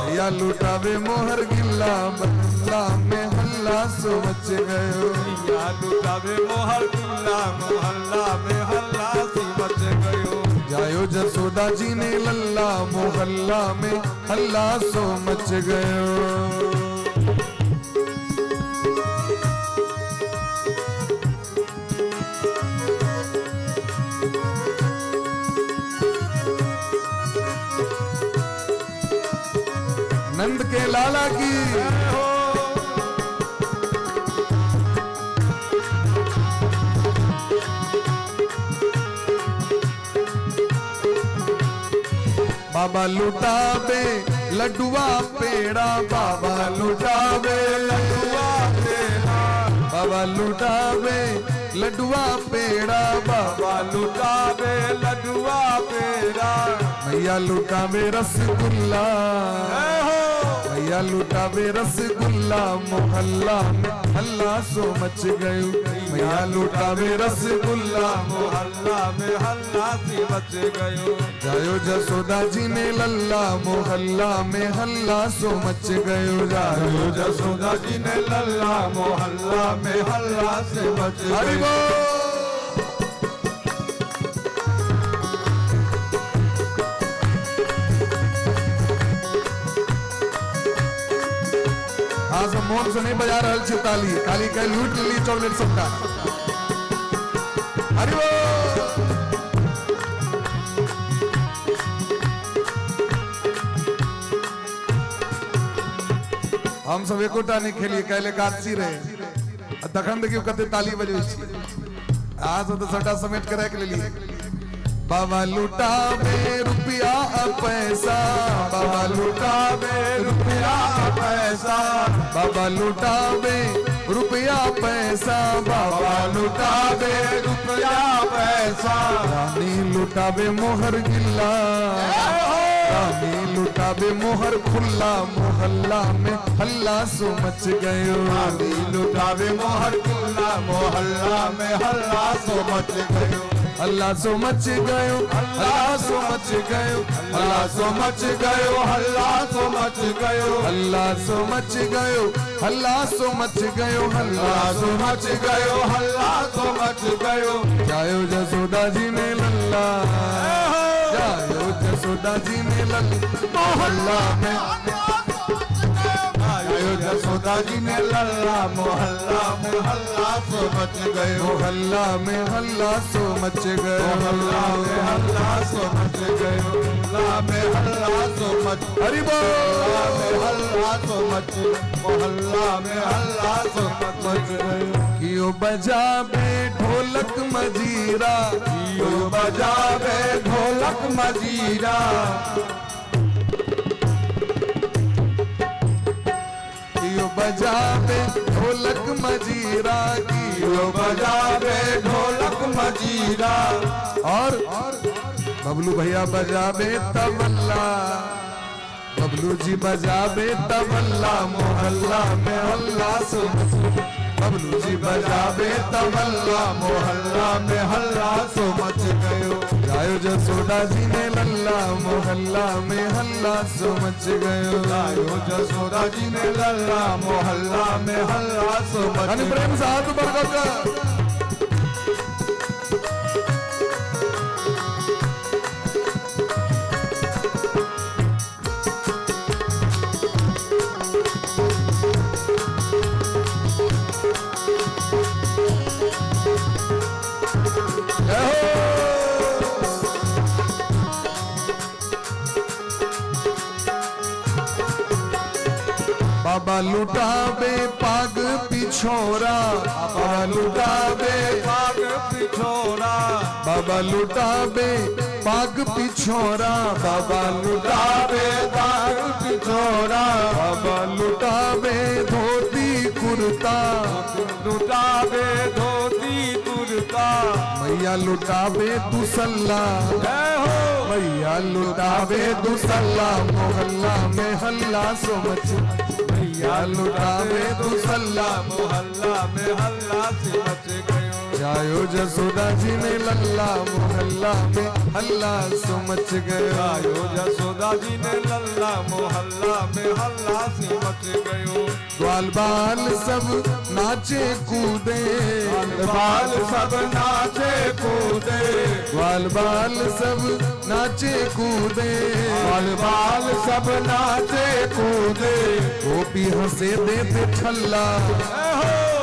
Speaker 3: मैया लुटावे मोहर गिल्ला, बल्ला में हल्ला सो मच गयो।
Speaker 1: मैया लुटावे मोहर गिल्ला, मोहल्ला में हल्ला सी मच गयो।
Speaker 3: जायो जसोदा जी ने लल्ला मोहल्ला में हल्ला सो मच गयो। नंद के लाला की। बाबा लुटावे लड्डुआ पेड़ा, बाबा लुटावे लड्डुआ पेड़ा, बाबा लुटावे लड्डुआ पेड़ा, बाबा
Speaker 1: लुटावे लड्डुआ पेड़ा,
Speaker 3: मैया लुटावे रसगुल्ला, मैया लुटावे रसगुल्ला, मोहल्ला में हल्ला सो मच गयो। मैया लुटावे रसगुल्ला,
Speaker 1: मोहल्ला में हल्ला सी मच गयो।
Speaker 3: जायो जसोदा जी ने लल्ला मोहल्ला में हल्ला सो मच गयो। जायो
Speaker 1: जसोदा जी ने लल्ला मोहल्ला में हल्ला से मच
Speaker 3: हरि
Speaker 1: गयो।
Speaker 3: बोल। हाँ सब मोन से नहीं बजा रहल छी ताली, खाली कह लूट लेली चॉकलेट सबटा। हरि बोल। हम सब एकोटा नहीं खेलिए, काल्हि एकादशी रहे, आ तखन देखियो कते ताली बजबै छी। अहाँ सब तऽ सबटा समेट के राखि लेलियै। बाबा लुटावे रुपया पैसा, बाबा लुटावे रुपया पैसा, बाबा लुटावे रुपया पैसा, बाबा लुटावे
Speaker 1: रुपया पैसा,
Speaker 3: रानी लुटावे मोहर गिल्ला, रानी लुटावे मोहर खुल्ला, मोहल्ला में हल्ला सो मच गयो।
Speaker 1: रानी लुटावे मोहर खुल्ला, मोहल्ला में हल्ला सो मच गयो।
Speaker 3: हल्ला सो मच गयो, हल्ला सो मच गयो,
Speaker 1: हल्ला सो मच गयो, हल्ला सो मच गयो,
Speaker 3: हल्ला सो मच गयो, हल्ला सो मच गयो, हल्ला
Speaker 1: सो मच गयो, हल्ला सो मच गयो।
Speaker 3: जायो जसोदा जी ने लल्ला, जायो जसोदा जी ने लल्ला, मोहल्ला में
Speaker 1: आयो जसोदा जी ने लल्ला, मोहल्ला में हल्ला सो मच गयो,
Speaker 3: मोहल्ला में हल्ला सो मच गयो,
Speaker 1: मोहल्ला में हल्ला सो मच गयो, मोहल्ला में हल्ला सो मच मच,
Speaker 3: हरि बोल।
Speaker 1: में हल्ला सो मच, मोहल्ला में हल्ला सो मच गयो।
Speaker 3: कियो बजावे ढोलक मजीरा,
Speaker 1: कियो बजावे ढोलक मजीरा,
Speaker 3: कियो बजावे ढोलक मजीरा, कियो
Speaker 1: कियो बजावे ढोलक मजीरा।
Speaker 3: और बबलू भैया बजावे तबला, बबलू जी बजावे तबला, मोहल्ला में हल्ला सो, बबलू जी बजावे तबला,
Speaker 1: मोहल्ला में हल्ला सो मच गयो।
Speaker 3: जायो जसोदा जी ने लल्ला, मोहल्ला में हल्ला सो मच गयो।
Speaker 1: जायो जसोदा जी ने लल्ला, मोहल्ला में हल्ला सो मच
Speaker 3: धन प्रेम से हाथ ऊपर कर। जय हो। बाबा लुटावे पाग पिछोरा, बाबा लुटावे
Speaker 1: पाग पिछोरा,
Speaker 3: बाबा लुटावे पाग पिछोरा, बाबा लुटावे
Speaker 1: पाग पिछोरा,
Speaker 3: बाबा लुटावे धोती कुर्ता,
Speaker 1: लुटावे धोती कुर्ता,
Speaker 3: मैया लुटावे दुसल्ला,
Speaker 1: जय हो।
Speaker 3: मैया लुटावे दुसल्ला, मोहल्ला में हल्ला सो मच, मैया लुटावे दुसल्ला,
Speaker 1: मोहल्ला में हल्ला से मच गयो।
Speaker 3: जायो जसोदा जी ने लल्ला, मोहल्ला में हल्ला सो मच गयो।
Speaker 1: जायो जसोदा जी ने लल्ला, मोहल्ला में हल्ला से मच गयो।
Speaker 3: ग्वाल बाल सब नाचे कूदे,
Speaker 1: बाल सब नाचे कूदे,
Speaker 3: ग्वाल बाल सब नाचे कूदे,
Speaker 1: बाल बाल सब नाचे कूदे,
Speaker 3: गोपी हंसे दे दे ठल्ला,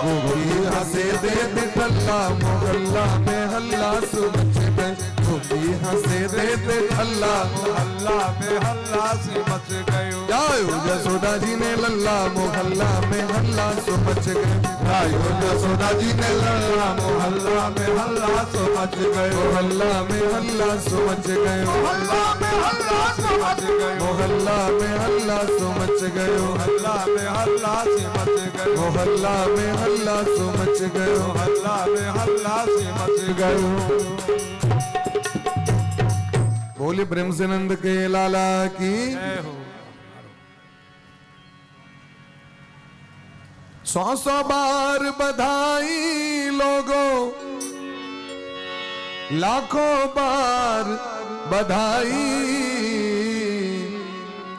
Speaker 3: गोपी हंसे दे दे ठल्ला, मोहल्ला में हल्ला सो मच गए। गोपी हंसे दे दे ठल्ला,
Speaker 1: मोहल्ला में हल्ला से मच गयो।
Speaker 3: जायो जसोदा जी ने लल्ला, मोहल्ला में हल्ला सो मच गए।
Speaker 1: जायो जसोदा जी ने लल्ला, मोहल्ला में हल्ला सो मच गयो।
Speaker 3: मोहल्ला में हल्ला सो मच गयो,
Speaker 1: मोहल्ला में हल्ला सो मच गयो,
Speaker 3: मोहल्ला में हल्ला सो मच गयो,
Speaker 1: मोहल्ला में हल्ला से मच गयो,
Speaker 3: मोहल्ला में हल्ला सो मच गयो,
Speaker 1: मोहल्ला में हल्ला से मच गयो।
Speaker 3: बोले प्रेम से नंद के लाला की।
Speaker 1: जय हो।
Speaker 3: सौ सौ बार बधाई लोगों, लाखों बार बधाई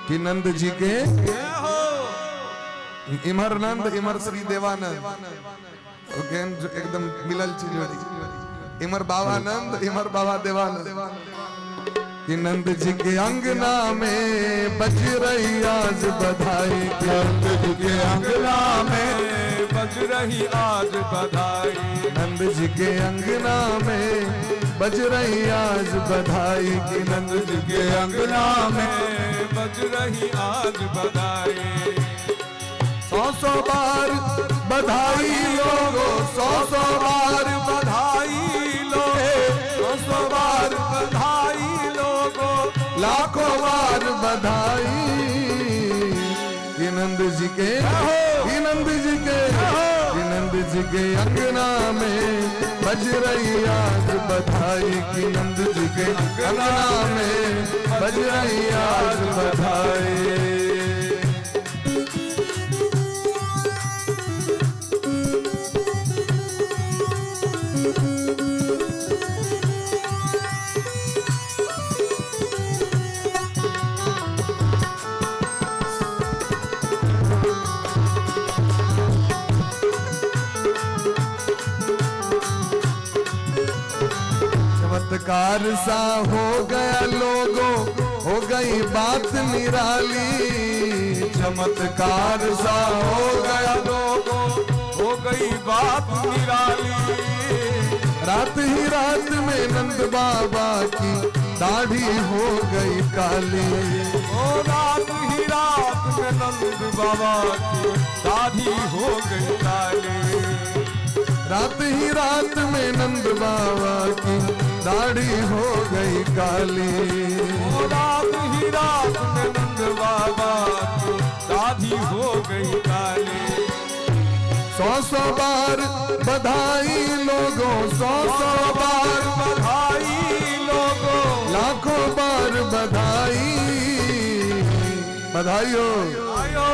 Speaker 3: कि नंद जी के, इमहर नंद इमहर श्री देवानंद, ओके एकदम मिलल चीज जोड़ी, इमहर बाबा नंद इमहर बाबा देवानंद, कि नंद जी के अंगना में बज रही आज बधाई,
Speaker 1: नंद जी के अंगना में बज रही आज बधाई,
Speaker 3: नंद जी के अंगना में बज रही आज बधाई, कि
Speaker 1: नंद जी के अंगना में बज रही आज बधाई।
Speaker 3: सौ सौ बार बधाई लोगो, सौ सौ बार
Speaker 1: बधाई लोगो, सौ सौ बार बधाई लोगो,
Speaker 3: लाखों बार बधाई, कि नंद जी के, कि नंद जी के, कि नंद जी के अंगना में बज रही आज बधाई, कि नंद जी के अंगना में बज रही आज बधाई। चमत्कार सा हो गया लोगों, हो गई बात निराली, चमत्कार सा हो गया
Speaker 1: लोगों, हो गई बात निराली,
Speaker 3: रात ही रात में नंद बाबा की दाढ़ी हो गई काली,
Speaker 1: ओ रात रात में नंद बाबा की दाढ़ी हो गई काली।
Speaker 3: रात ही रात में नंद बाबा की दाढ़ी हो गई काली।
Speaker 1: ओ रात ही रात में नंद बाबा की दाढ़ी हो गई काली।
Speaker 3: सौ सौ बार बधाई लोगों, सौ सौ बार
Speaker 1: बधाई लोगों,
Speaker 3: लाखों बार बधाई। बधाई हो।
Speaker 1: आयो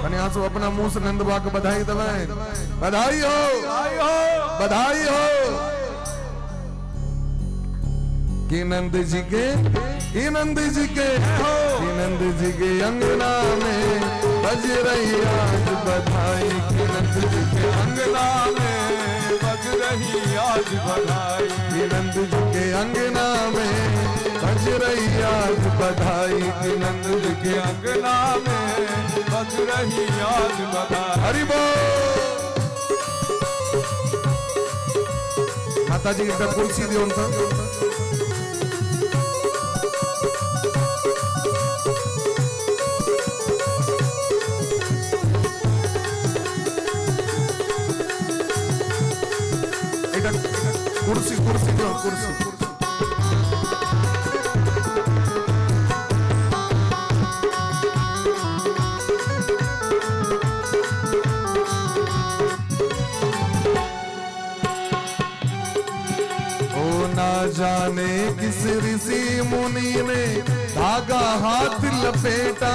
Speaker 3: कनी आंसू अपना मुंह से नंद बाबा के बधाई दबाए। बधाई हो,
Speaker 1: आयो
Speaker 3: बधाई हो कि नंद जी के, कि नंद जी के, कि नंद जी के अंगना में बज रही आज बधाई। कि नंद जी के
Speaker 1: अंगना में बज रही आज बधाई।
Speaker 3: कि नंद जी के अंगना में बज रही आज बधाई। कि नंद जी के
Speaker 1: अंगना में बज रही आज बधाई।
Speaker 3: हरि बोल। माता जी एक कुर्सी दियो तो। कुर्सी कुर्सी दियो, कुर्सी। ओ ना जाने किस ऋषि मुनि ने धागा हाथ लपेटा।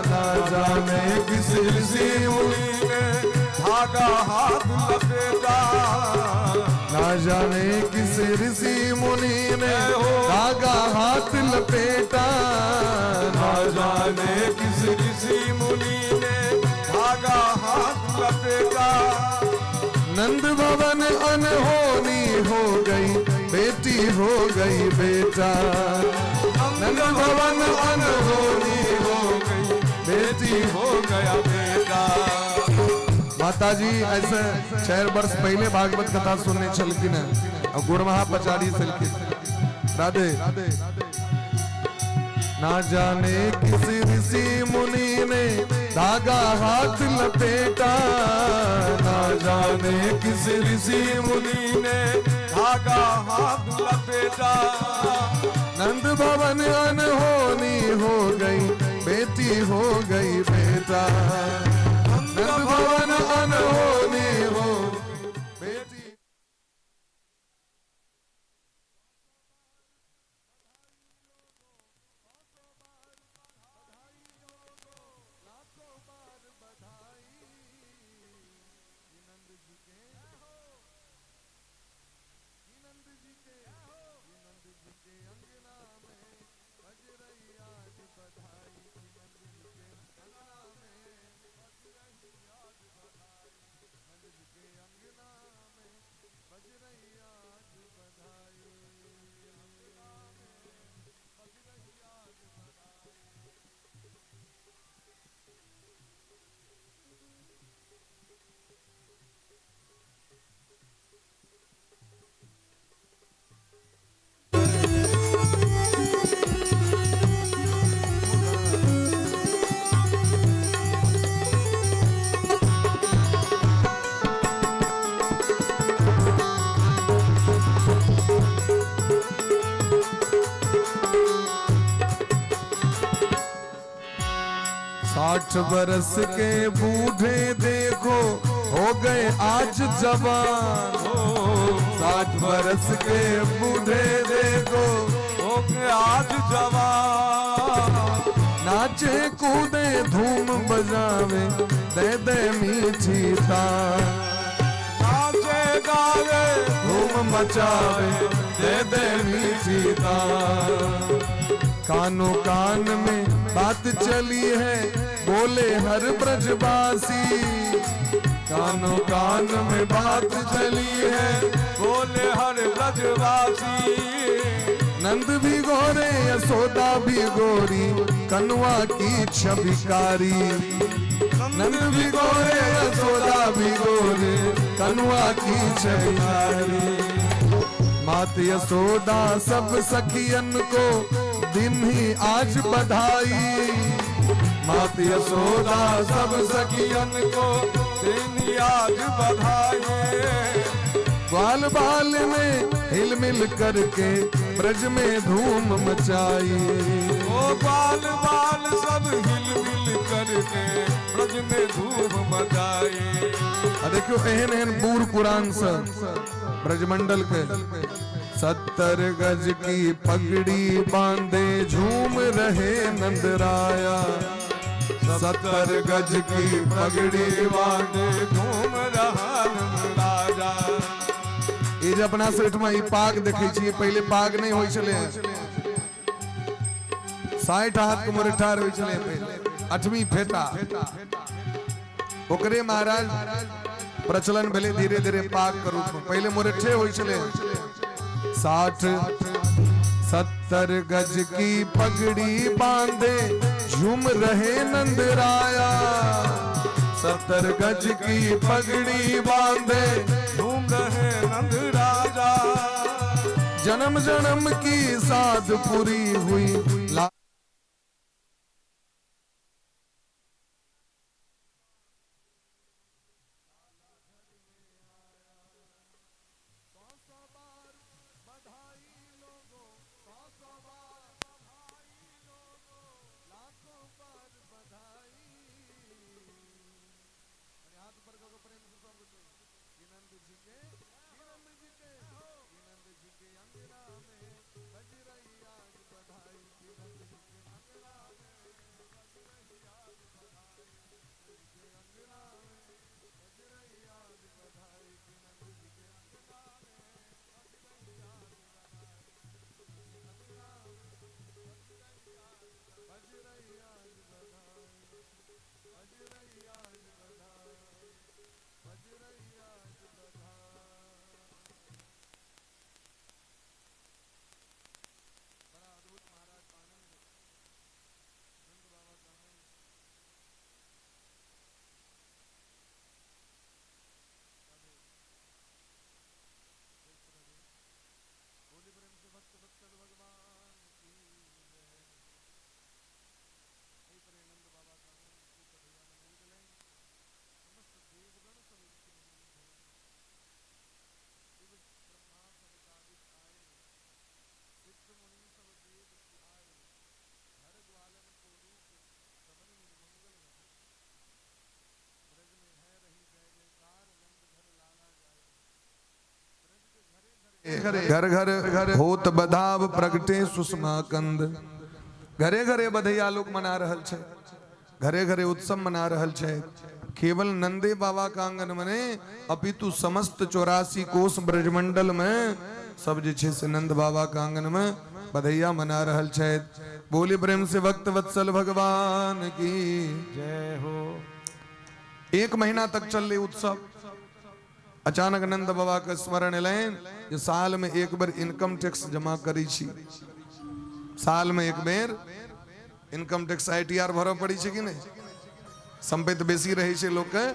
Speaker 3: ना जाने किस ऋषि मुनि
Speaker 1: ने धागा हाथ लपेटा।
Speaker 3: ना जाने किस ऋषि मुनि ने धागा हाथ लपेटा।
Speaker 1: ना जाने किस ऋषि मुनि ने धागा हाथ लपेटा।
Speaker 3: नंद भवन अनहोनी हो गई, बेटी हो गई बेटा। नंद भवन अनहोनी हो
Speaker 1: गई,
Speaker 3: बेटी
Speaker 1: हो गया बेटा।
Speaker 3: माता जी ऐसे 4 वर्ष पहले भागवत कथा सुनने छलकिन है और गुरमहा पचारी छलकिन। राधे। ना जाने किस ऋषि मुनि ने धागा हाथ लपेटा। ना जाने किस ऋषि
Speaker 1: मुनि ने धागा हाथ लपेटा।
Speaker 3: नंद भवन अनहोनी हो गई, बेटी हो गई बेटा। नंद भवन अनहोनी हो बेटी। साठ बरस के बूढ़े देखो हो गए आज जवान। 60 बरस के बूढ़े देखो
Speaker 1: हो गए आज जवान।
Speaker 3: नाचे कूदे धूम बजावे दे दे मीठी तान।
Speaker 1: नाचे गावे
Speaker 3: धूम मचावे दे दे मीठी तान। कानों कान में बात चली है बोले हर ब्रजवासी। कानों कान में बात चली है
Speaker 1: बोले हर ब्रजवासी।
Speaker 3: नंद भी गोरे यशोदा भी गोरी कनुआ की छबिकारी। नंद भी गोरे यशोदा भी गोरी कनुआ की छबिकारी। मात यशोदा सब सखियन को दिन ही आज बधाई। मात यशोदा सब सखियन
Speaker 1: को देनी आज बधाई।
Speaker 3: ग्वाल बाल में हिल मिल करके ब्रज में धूम मचाई।
Speaker 1: ओ बाल बाल सब हिल मिल करके ब्रज में धूम मचाई।
Speaker 3: आ देखियो एहन एहन बूढ़ पुरान सब ब्रजमंडल के 70 गज की पगड़ी बांधे झूम रहे नंदराया। 70 गज की पगड़ी
Speaker 1: बांधे झूम रहा नंद राजा।
Speaker 3: ई जे अपना सब एहिठमा ई पाग देखै छियै, पहिले पाग नहि होइ छलै। 60 हाथ के मुरैठा होइ छलै पहिले, 8वीं फेटा। ओकरे महाराज प्रचलन भेलै धीरे धीरे पाग के रूप में। पहिले मुरैठे होइ छलै। 60 70 गज की पगड़ी बांधे झूम रहे नंद राया। 70 गज की पगड़ी बांधे
Speaker 1: झूम रहे नंद राजा।
Speaker 3: जन्म जन्म की साध पूरी हुई। घर घर घर होत बधाव प्रगटे सुषमा कंद। घरे घरे बधैया लोग मना रहल छै, घरे घरे उत्सव मना रहल छै। केवल नंदे बाबा का आंगन मने अपितु समस्त 84 कोस ब्रजमंडल में सब जे छै से नंद बाबा का आंगन में बधैया मना रहल छै। बोले प्रेम से भक्त वत्सल भगवान की
Speaker 1: जय हो।
Speaker 3: 1 महीना तक चल उत्सव। अचानक नंद बाबा के स्मरण एलनि जे साल में एक बेर इनकम टैक्स जमा करै छी। साल में एक बेर इनकम टैक्स ITR भरऽ पड़ै छै कि नहि? संपत्ति बेसी रहै छै लोक के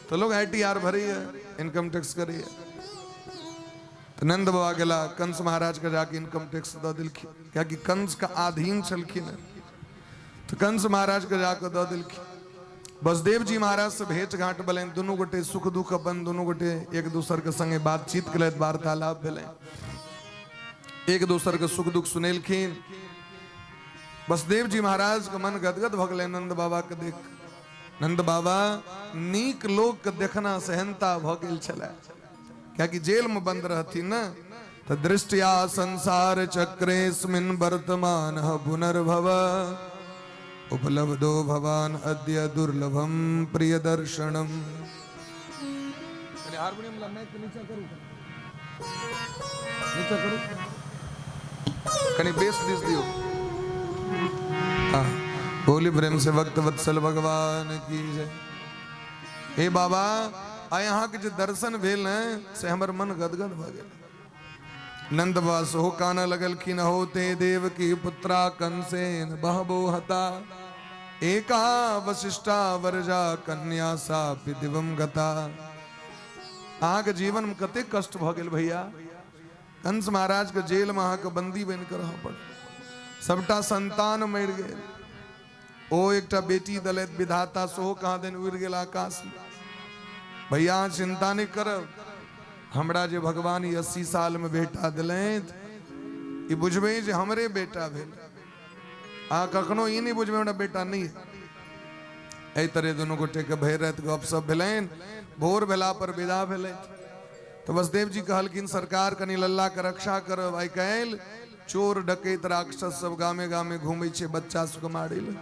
Speaker 3: तो लोग ITR भरैया, इनकम टैक्स करैया। तो नंद बाबा गेला कंस महाराज के जाके इनकम टैक्स दऽ देलखिन, कियाकि कंस के अधीन छलखिन। तो कंस महाराज के जाके दऽ देलखिन। बसदेव जी महाराज से भेंट घाट भेलनि, दुनू गोटे सुख दुख अपन दुनू गोटे एक दोसर के संगे बातचीत केलथि, वार्तालाप भेलनि, एक दोसर के सुख दुख सुनेलखिन। बसदेव जी महाराज के मन गदगद भऽ गेलनि नंद बाबा के देख। नंद बाबा नीक लोक के देखना सहनता भऽ गेल छलै, कियाकि जेल में बंद रहथिन न। तो दृष्टिया संसार चक्रेस्मिन वर्तमान पुनर्भव उपलब्धो भवान अद्य दुर्लभम प्रिय दर्शनम। हारमोनियम ला माइक नीचा करू, नीचा करू, कनी बेस this दियो। हाँ, बोली प्रेम से भक्त वत्सल भगवान की जय। हे बाबा, आइ अहाँ के जे दर्शन भेल ने से हमर मन गदगद भऽ गेल। नंद बाबा सेहो कानऽ लगलखिन, हो ते देव की पुत्रा कंसेन बहबो हता एका वशिष्ठा वरजा कन्या सा दिवं गता। अहाँके जीवन में कतेक कष्ट भऽ गेल भैया। कंस महाराज के जेल में अहाँके बंदी बनि कऽ रहऽ पड़ल, सबटा संतान मरि गेल, ओ एकटा बेटी दलैत विधाता सेहो कहाँ दिन उड़ि गेल आकाशमे। भैया अहाँ चिंता नहि करब, हमरा जे भगवान ई 80 सालमे बेटा देलथि, ई बुझबै जे हमरे बेटा भेल। अहाँ कखनो ई नहि बुझबै हमरा बेटा नहि है। एहि तरह दुनू गोटेके भरि राति गपशप भेलनि। भोर भेला पर विदा भेलथि। तऽ वसुदेव जी कहलखिन सरकार कनि लल्ला के रक्षा करब, आइ काल्हि चोर डकैत राक्षस सब गामे गामे घूमै छै बच्चा सबके मारै लए।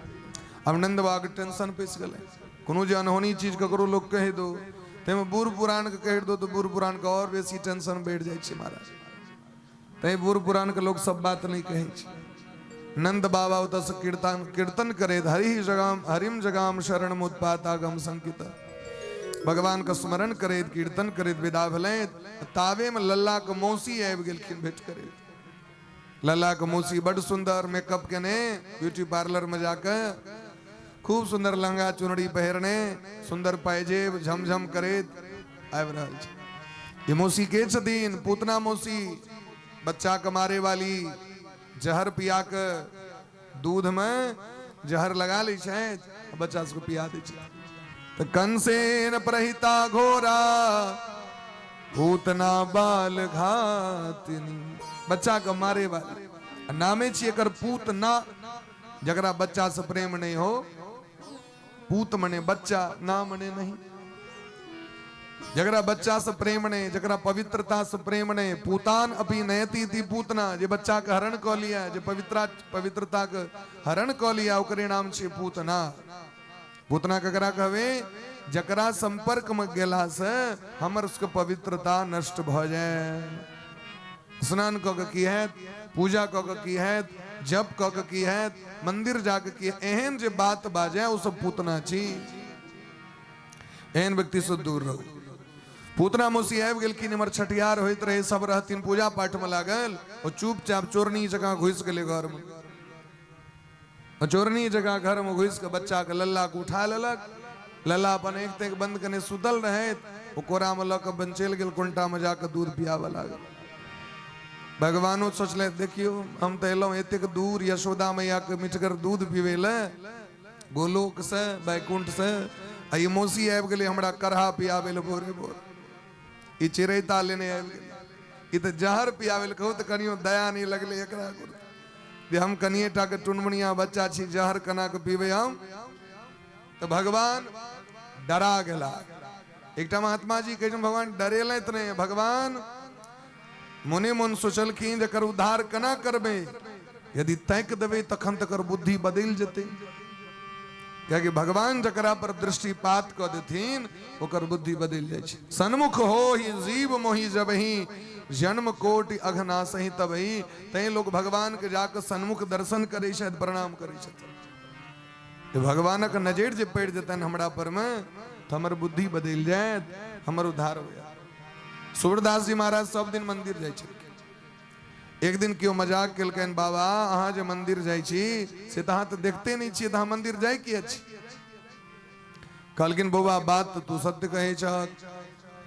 Speaker 3: आब नंद बाबा के टेंशन पैसि गेलै, कोनो जे अनहोनी चीज ककरो लोक कहि दो, ताहिमे बूढ़ पुरान के कहि दो तऽ बूढ़ पुरान के आओर बेसी टेंशन बढ़ि जाइ छै महाराज। तैं बूढ़ पुरान के लोक सब बात नहि कहै छै। नंद बाबा ओतऽसँ कीर्तन कीर्तन करैत हरि जगाम हरिम जगाम शरण उत्पातागम संकित भगवान के स्मरण करैत कीर्तन करैत विदा भेलथि। तावे में लल्ला के मौसी आबि गेलखिन भेंट करैत। लल्ला के मौसी बड सुंदर मेकअप केने ब्यूटी पार्लर में जाके खूब सुंदर लहंगा चुनरी पहिरने सुंदर पायजेब झमझम करैत आबि रहल छै। ये मौसी के छथिन? पूतना मौसी, बच्चा के मारे वाली, जहर पिया के दूध में जहर लगा लै छै, बच्चा सबके पिया दै छै। तऽ कंसेन प्रहिता घोरा पूतना बाल घातिनी, बच्चा के मारे वाली नामे छी एकर पूतना। जकरा बच्चा से प्रेम नहीं हो, पूत मने बच्चा, ना मने नहीं। जकरा बच्चा से प्रेम नहीं, जकरा पवित्रता से प्रेम नहीं, पूतान अपि नयति इति पूतना, जे बच्चा के हरण कऽ लिया, जे पवित्रता के हरण कऽ लिया, ओकरे नाम छै पूतना। पूतना ककरा कहबे? जकरा संपर्क में गेला से हमर सबके पवित्रता नष्ट भऽ जाए। स्नान कऽ के की हैत, पूजा कऽ के की हैत, जप कऽ के की हैत, मंदिर जाके की, एहन जे बात बाजै ओ सब पूतना छी। एहन व्यक्ति से दूर रहू। पूतना मौसी आबि गेलखिन, इम्हर छठियार होइत रहे, सब रहथिन पूजा पाठ में लागल, ओ चुपचाप चोरनी जकाँ घुसि गेलै घर में। चोरनी जकाँ घर में घुसि के बच्चा के लल्ला के उठा लेलक। लल्ला अपन एक तेक बंद कने सुतल रहैत, ओ कोरा में लऽ के बन चलि गेल, कोनटा में जाके दूध पियाबऽ लागल। भगवानो सोचले देखियो हम तऽ एलहुँ एतेक दूर यशोदा मैया के मिठगर दूध पीबै लए, गोलोक से बैकुंठ से, आ ई मौसी आबि गेलै हमरा करहा पियाबै लए भोरे भोर, ई चिड़ैता लेने आबि गेलै, ई तऽ जहर पियाबै लए। कहू तऽ कनियो दया नहि लगलै एकरा जे हम कनिए टा के टुनमुनिया बच्चा छी, जहर केना के पीबै हम? तऽ भगवान डरा गेला। एकटा महात्मा जी कहै छथिन भगवान डरेलथि नहि, भगवान मोने मोन सोचलखिन जे एकर उद्धार केना करबै, यदि ताकि देबै तखन तकर बुद्धि बदलि जेतै, कियाकि भगवान जकरा पर दृष्टिपात कऽ देथिन ओकर बुद्धि बदलि जाइ छै। सन्मुख हो ही जीव मोहि जबही जन्म कोटि अघनासही तबही। तैं लोक भगवान के जाके सन्मुख दर्शन करै छथि, प्रणाम करै छथि। भगवानक नजरि जे पड़ि जेतनि हमरा पर मे तऽ हमर बुद्धि बदलि जायत, हमर उद्धार हो जायत। सूरदास जी महाराज सब दिन मंदिर जाइ छलखिन। एक दिन केओ मजाक केलकनि, बाबा अहाँ जे मंदिर जाइ छी से तऽ अहाँ तऽ देखते नहि छियै, तऽ अहाँ मंदिर जाइ किया छी? कहलखिन बौआ बात तऽ तू सत्य कहै छहक,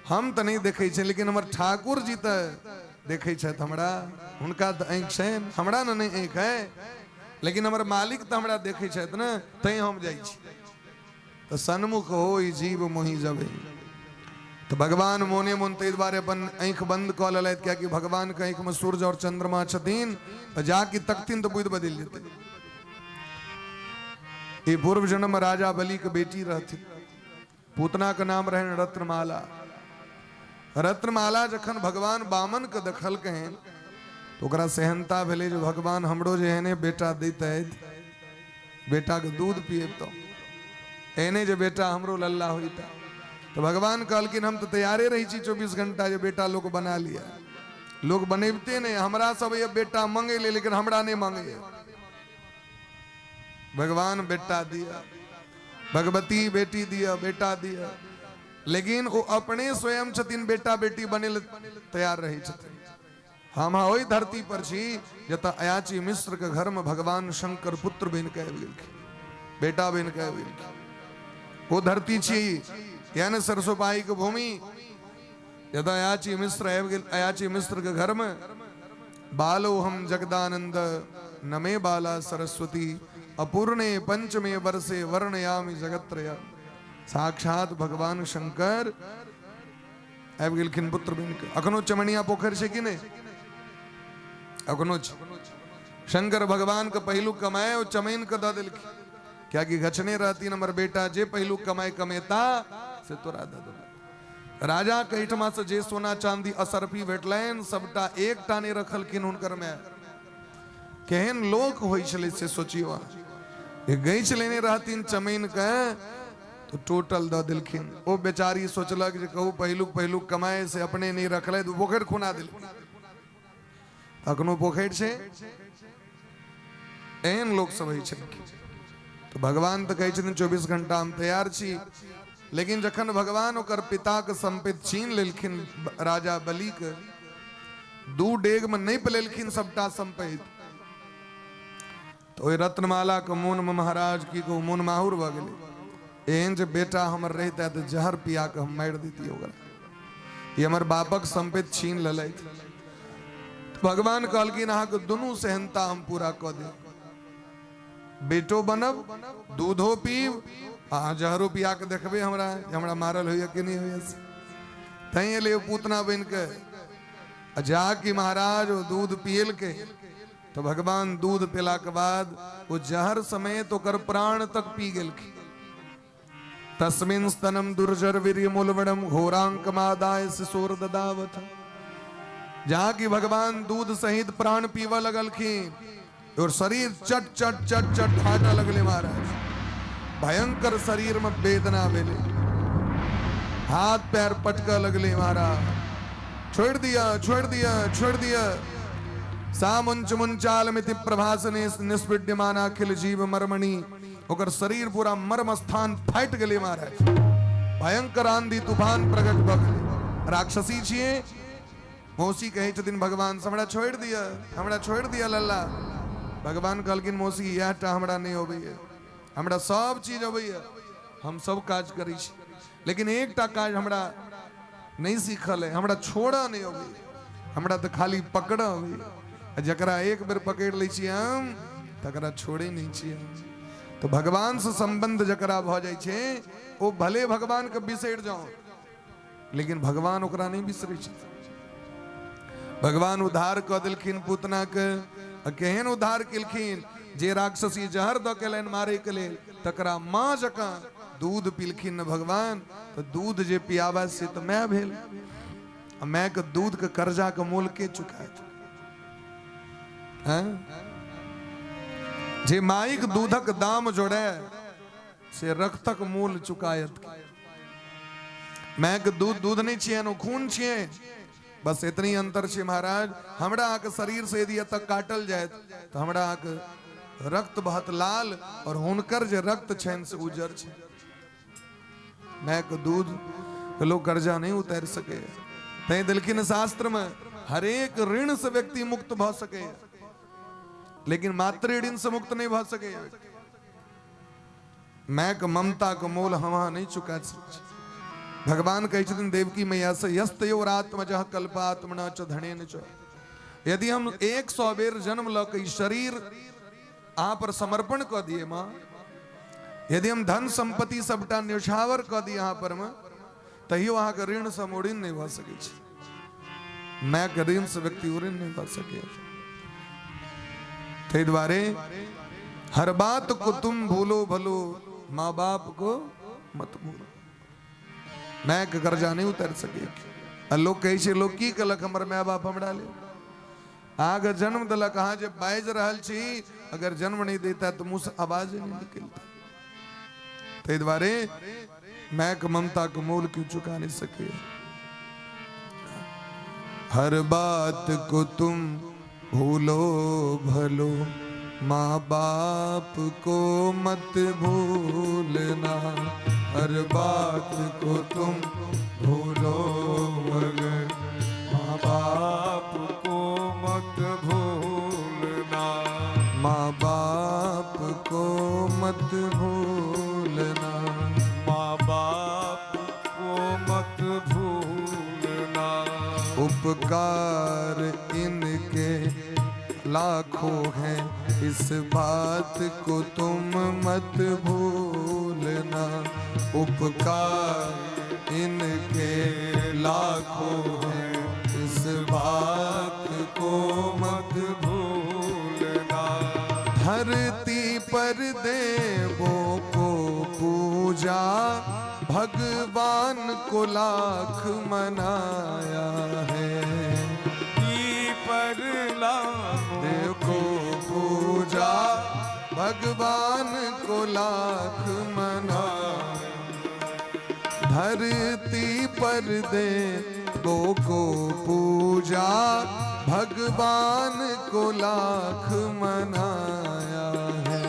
Speaker 3: हम तऽ नहि देखै छियै, लेकिन हमर ठाकुर जी तऽ देखै छथि हमरा, हुनका तऽ आँखि छनि, हमरा ने नहि आँखि है, लेकिन हमर मालिक तऽ हमरा देखै छथि ने, तैं हम जाइ छी। तऽ सन्मुख हो जीव मोहि जबे। तऽ भगवान मोने मोन ताहि दुआरे अपन आँखि बंद कऽ लेलथि, कियाकि भगवान के आँखि में सूर्य और चंद्रमा छथिन, जाकि तकथिन तऽ बुद्धि बदलि जेतै। ई पूर्व जन्म राजा बलि के बेटी रहथिन, पूतना के नाम रहनि रत्नमाला। रत्नमाला जखन भगवान बामन के देखलकनि तऽ ओकरा सेहनता भेलै जे भगवान हमरो जे एहने बेटा दैतथि, बेटा के दूध पियबितहुँ, एहने जे बेटा हमरो लल्ला होइता। तऽ भगवान कहलखिन हम तऽ तैयारे रहै छी 24 घंटा जे बेटा लोक बना लिया, लोक बनेबते नहि, हमरा सब ये बेटा मंगै ले लेकिन हमरा नहि मंगैया। भगवान बेटा दिया, भगवती बेटी दिया, बेटा दिया, लेकिन ओ अपने स्वयं छथिन बेटा बेटी बने ले तैयार रहै छथिन। हम ओहि धरती पर छी जतऽ अयाची मिश्र के घर में भगवान शंकर पुत्र बनि के आबि गेलखिन, बेटा बनि के आबि गेलखिन। ओ धरती छी यानी सरसोपाही के भूमि जतऽ अयाची मिश्र आबि गेल। अयाची मिश्र के घर में बालो हम जगदानंद नमे बाला सरस्वती अपूर्णे पंचमे वर्षे वर्णयामि जगत्रय। साक्षात भगवान शंकर आबि गेलखिन पुत्र बनि कऽ। अखनो चमनिया पोखरि छै कि नहि? अखनो छै। शंकर भगवान के पहिलुक कमाए ओ चमैन के दऽ देलखिन, कियाकि गछने रहथिन हमर बेटा जे पहिलुक कमाए कमेता से तोरा दऽ देबै। राजा के एहिठमा से जे सोना चांदी असरफी भेटलनि सबटा एकटा नहि रखलखिन हुनकर माय। केहन लोक होइ छलै से सोचियौ अहाँ। गैछ लेने रहथिन चमैन के तो टोटल दऽ देलखिन। ओ बेचारी सोचलक जे कहू पहिलुक पहिलुक कमाए से अपने नहि रखलथि, पोखरि खुना देलखिन। अखनो पोखरि छै। एहन लोक सब होइ छलखिन। तऽ भगवान तऽ कहै छथिन 24 घंटा हम तैयार छी, लेकिन जखन भगवान ओकर पिताके सम्पत्ति छीन लेलखिन राजा बलिके, दू डेगमे नापि लेलखिन सबटा सम्पत्ति, तऽ ओहि रत्नमालाके मोनमे महाराज की कहू मोन माहुर भऽ गेलै। एहन जे बेटा हमर रहितै तऽ जहर पिया कऽ हम मारि दैतियै ओकरा, ई हमर बापक सम्पत्ति छीन लेलथि। भगवान कहलखिन अहाँके दुनू सेहनता हम पूरा कऽ देब, बेटो बनब, दूधो पीब, अहाँ जहरो पिया कऽ देखबै हमरा जे हमरा मारल होइए कि नहि होइए। से तैँ एलै ओ पूतना बनि कऽ। आ जा कि महाराज ओ दूध पियलकै तऽ भगवान दूध पिलाके बाद ओ जहर समेत ओकर प्राण तक पी गेलखिन। तस्मिन् स्तनम दुर्जर वीर्य मूलवणम घोरांकमादाय शिशोर ददावथ। जहाँ की भगवान दूध सहित प्राण पीबऽ लगलखिन और शरीर चट चट चट चट फाटऽ लगले महाराज। भयंकर शरीर में वेदना भेलै, हाथ पैर पटकऽ लगले महाराज। छोड़ दिया छोड़ दिया छोड़ दिया। सामुंच मुंचाल मिति प्रभासने निष्पीड्यमान अखिल जीव मर्मणि। ओकर शरीर पूरा मर्म स्थान फाटि गेलै महाराज। भयंकर आंधी तूफान प्रकट भऽ गेलै। राक्षसी छियै, मौसी कहै छथिन भगवान से हमरा छोड़ि दिअ, हमरा छोड़ि दिअ लल्ला। भगवान कहलखिन मौसी इएह टा हमरा नहि अबैए, हमरा सब चीज अबैए, हम सब काज करै छी, लेकिन एकटा काज हमरा नहि सीखल है, हमरा छोड़ऽ नहि अबैए, हमरा तऽ खाली पकड़ऽ अबैए, आ जकरा एक बेर पकड़ि लै छी हम तकरा छोड़ै नहि छी हम। तऽ भगवानसँ सम्बन्ध जकरा भऽ जाइ छै ओ भले भगवानके बिसरि जाओ, लेकिन भगवान ओकरा नहि बिसरै छथिन। भगवान उद्धार कऽ देलखिन पूतनाके। आ केहन उद्धार केलखिन, जे राक्षसी जहर दऽ के एलनि मारैके लेल तकरा माँ जकाँ दूध पिलखिन ने भगवान। तऽ दूध जे पियाबे से तऽ माय भेल, आ मायके दूधके कर्जाके मोल के चुकायत? हैं? जे माइक दूधक दाम जोड़े से रक्तक मोल चुकायत। मायके दूध दूध नहि छियनि, ओ खून छियै, बस इतनी अंतर छै महाराज। हमरा अहाँके शरीर से यदि एतऽ काटल जायत तऽ हमरा अहाँके रक्त बहत लाल, और हुनकर जे रक्त छनि से उज्जर छै। मायके दूध के लोग कर्जा नहीं उतारि सके, तैं देलखिन शास्त्र में हरेक ऋण से व्यक्ति मुक्त भऽ सके, लेकिन मातृ ऋण से मुक्त नहीं भऽ सके। मायके ममता के मोल हम अहाँ नहीं चुका सकै छी। भगवान कहै छथिन देवकी मैया से यस्तयोरात्मजः कल्पात्मना च धनेन च। यदि हम 100 बेर जन्म लऽ के ई शरीर अहाँ पर समर्पण कऽ दिए माँ, यदि हम धन संपत्ति सबटा न्योछावर कऽ दिए अहाँ पर में, तैयो अहाँके ऋण से हम ऋण नहीं भऽ सकै छी। मायके ऋण से व्यक्ति ऋण नहीं भऽ सकै। ताहि दुआरे हर बात को तुम भूलो भलो, माँ बाप को मत भूलो। मायके कर्जा नहीं उतारि सकै। आ लोक कहै छै लोक की केलक हमर माय बाप हमरा लेल, अहाँके जन्म देलक, अहाँ जे बाजि रहल छी, अगर जन्म नहीं देता तऽ मुँह से आवाज नहीं निकलता। ताहि दुआरे मायके ममता के मोल क्यों चुका नहीं सके। हर बात को तुम भूलो भलो, माँ बाप को मत भूलना। हर बात को तुम भूलो मगर माँ बाप
Speaker 1: को मत भूलना।
Speaker 3: माँ बाप को मत भूलना।
Speaker 1: माँ बाप को मत भूलना।
Speaker 3: उपकार इनके लाखों लाखों हैं, इस बात को तुम मत भूलना। उपकार इनके लाखों हैं, इस बात को मत
Speaker 1: भूलना।
Speaker 3: धरती पर देवों को पूजा, भगवान को लाख मनाया है।
Speaker 1: धरती पर लाखों
Speaker 3: देव को पूजा, भगवान को लाख मनाया। धरती पर देवों को पूजा, भगवान को लाख मनाया है।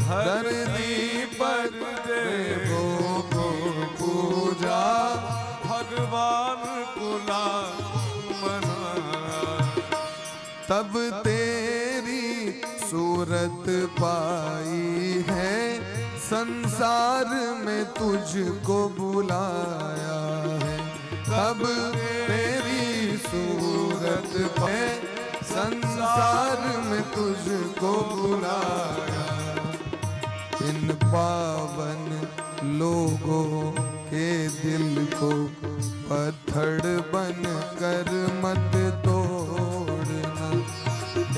Speaker 1: धरती पर
Speaker 3: देवों को पूजा,
Speaker 1: भगवान को लाख मनाया।
Speaker 3: तब तेरी सूरत पाई है, संसार में तुझको बुलाया है। तब तेरी सूरत पाई, संसार में तुझको बुलाया। इन पावन लोगों के दिल को पत्थर बन कर मत तोड़ना।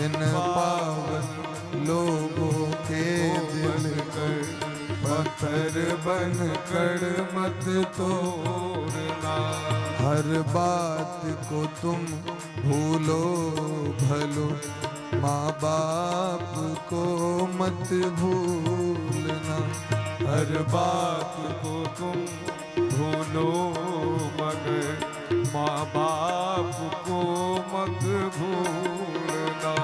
Speaker 3: इन पावन लोगों के दिल
Speaker 1: कर पत्थर बन कर मत तोड़ना।
Speaker 3: हर बात को तुम भूलो भलो, माँ बाप को मत भूलना।
Speaker 1: हर बात को तुम भूलो मगर माँ बाप को मत भूलना।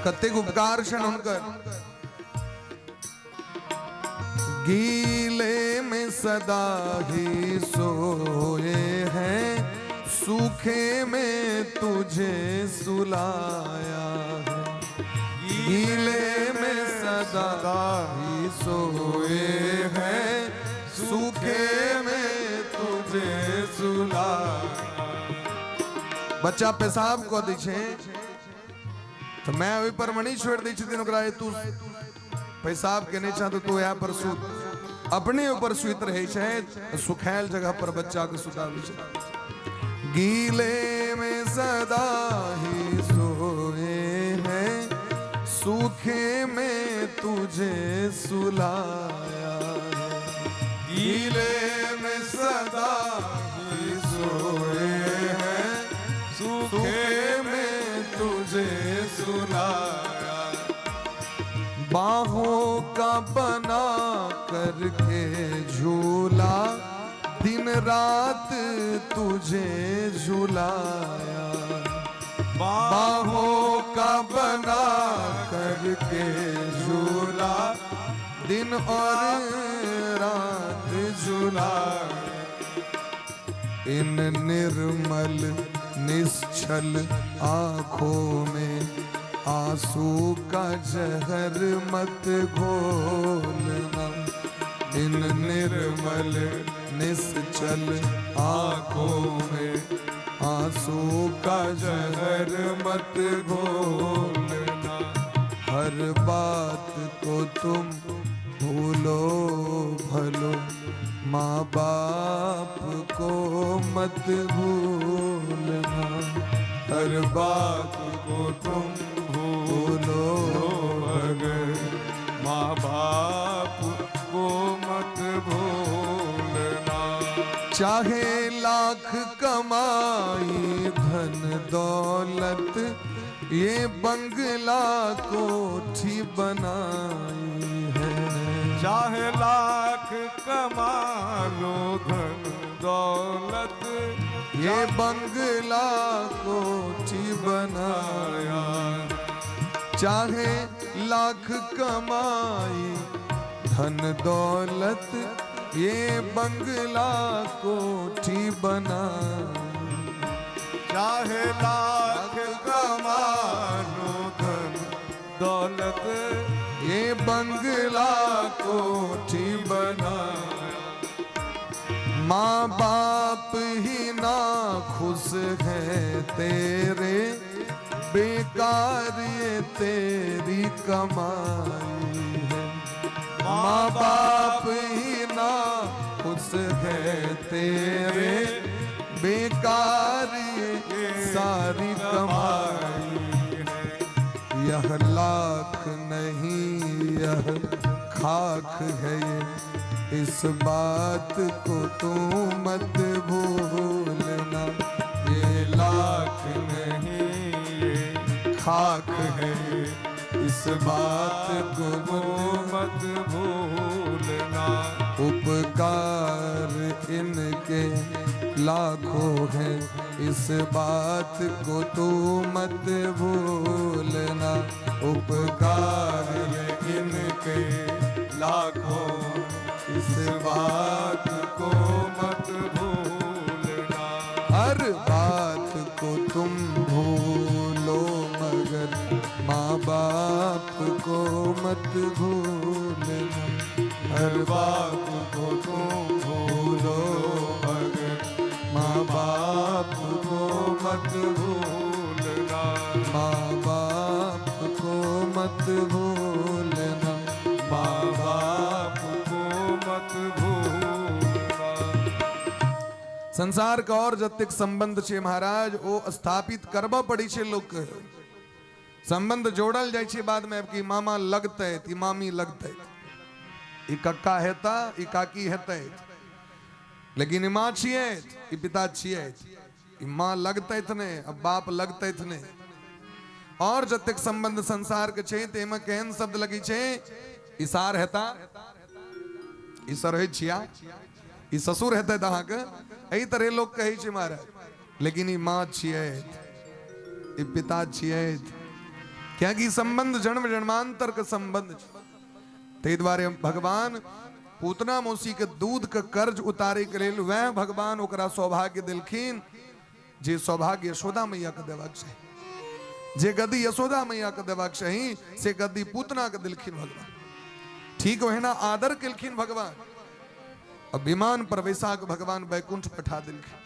Speaker 3: कतेक उपकार छनि हुनकर। गीले में सदा ही सोए हैं, सूखे में तुझे सुलाया है। गीले में सदा ही सोए हैं, सूखे में तुझे सुलाया। बच्चा पेशाब कऽ दै छै तऽ my ओहि पर मे नहि छोड़ि दै छथिन ओकरा, तू पेशाब केने छह तऽ तू इएह पर सुत। अपने ऊपर सुति रहै छै, सुखायल जगह पर बच्चा के सुताबै छै। गीले में सदा ही सोए हैं, सूखे में तुझे सुलाया है। गीले में सदा ही सोए हैं, सूखे में तुझे सुलाया। बाहों का बना करके झूला, दिन रात तुझे झुलाया। बाहों का बना करके झूला, दिन और रात झुलाया। इन निर्मल निश्चल आँखों में आंसू का जहर मत घोलना। इन निर्मल निश्चल आँखों में आंसू का जहर मत घोलना। हर बात को तुम भूलो भलो, माँ बाप को मत भूलना।
Speaker 1: हर बात को तुम
Speaker 3: भूलो
Speaker 1: मगर माँ बाप को मत भूलना।
Speaker 3: चाहे लाख कमाई धन दौलत, ये बंगला कोठी बनाई है।
Speaker 1: चाहे लाख कमा लो धन दौलत,
Speaker 3: ये ये बंगला कोठी बनाया, चाहे लाख कमाई धन दौलत, ये बंगला कोठी बनाया।
Speaker 1: चाहे लाख कमानो धन दौलत,
Speaker 3: ये बंगला कोठी बनाया। माँ बाप ही ना खुश है तेरे, बेकार ये तेरी कमाई है। माँ बाप ही ना खुश है तेरे, बेकार ये सारी कमाई है। यह लाख नहीं यह खाक है ये, इस बात को तू मत भूलना। ये लाख नहीं ये खाक है ये, इस बात को
Speaker 1: मत भूलना।
Speaker 3: उपकार इनके लाखों हैं, इस बात को तू मत भूलना। उपकार इनके लाखों, इस बात को
Speaker 1: मत भूलना।
Speaker 3: हर बात को तुम भूलो मगर माँ बाप को मत भूलना। हर बात को तुम भूलो मगर माँ बाप को मत
Speaker 1: भूलना।
Speaker 3: माँ बाप को मत भूलना।
Speaker 1: माँ बाप को मत भूलना।
Speaker 3: संसार के और जतेक संबंध छै महाराज, ओ स्थापित करबऽ पड़ै छै लोकके। संबंध जोड़ल जाइ छै बादमे कि मामा लगतै, ई मामी लगतै, ई कक्का हेता, ई काकी हेतै, लेकिन ई माँ छियै, ई पिता छियै, ई माँ लगतैथ नहि आ बाप लगतैथ नहि। और जतेक संबंध संसार के छै ताहिमे केहन शब्द लगै छै, ई सार हेता, ई सरहै छिया, ई ससुर हेतै अहाँके, एहि तरह लोक कहै छै महाराज। लेकिन ई माँ छियै, ई पिता छियै, कियाकि संबंध जन्म जन्मांतर के संबंध छै। ताहि दुआरे भगवान पूतना मौसी के दूध के कर्ज उतारे के लेल वएह भगवान ओकरा सौभाग्य देलखिन जे सौभाग्य यशोदा मैया के देबाक चाही, जे गद्दी यशोदा मैया के देबाक चाही से गद्दी पूतना के देलखिन भगवान। ठीक ओहिना आदर केलखिन भगवान, आ विमान पर बैसा के भगवान वैकुंठ पठा देलखिन।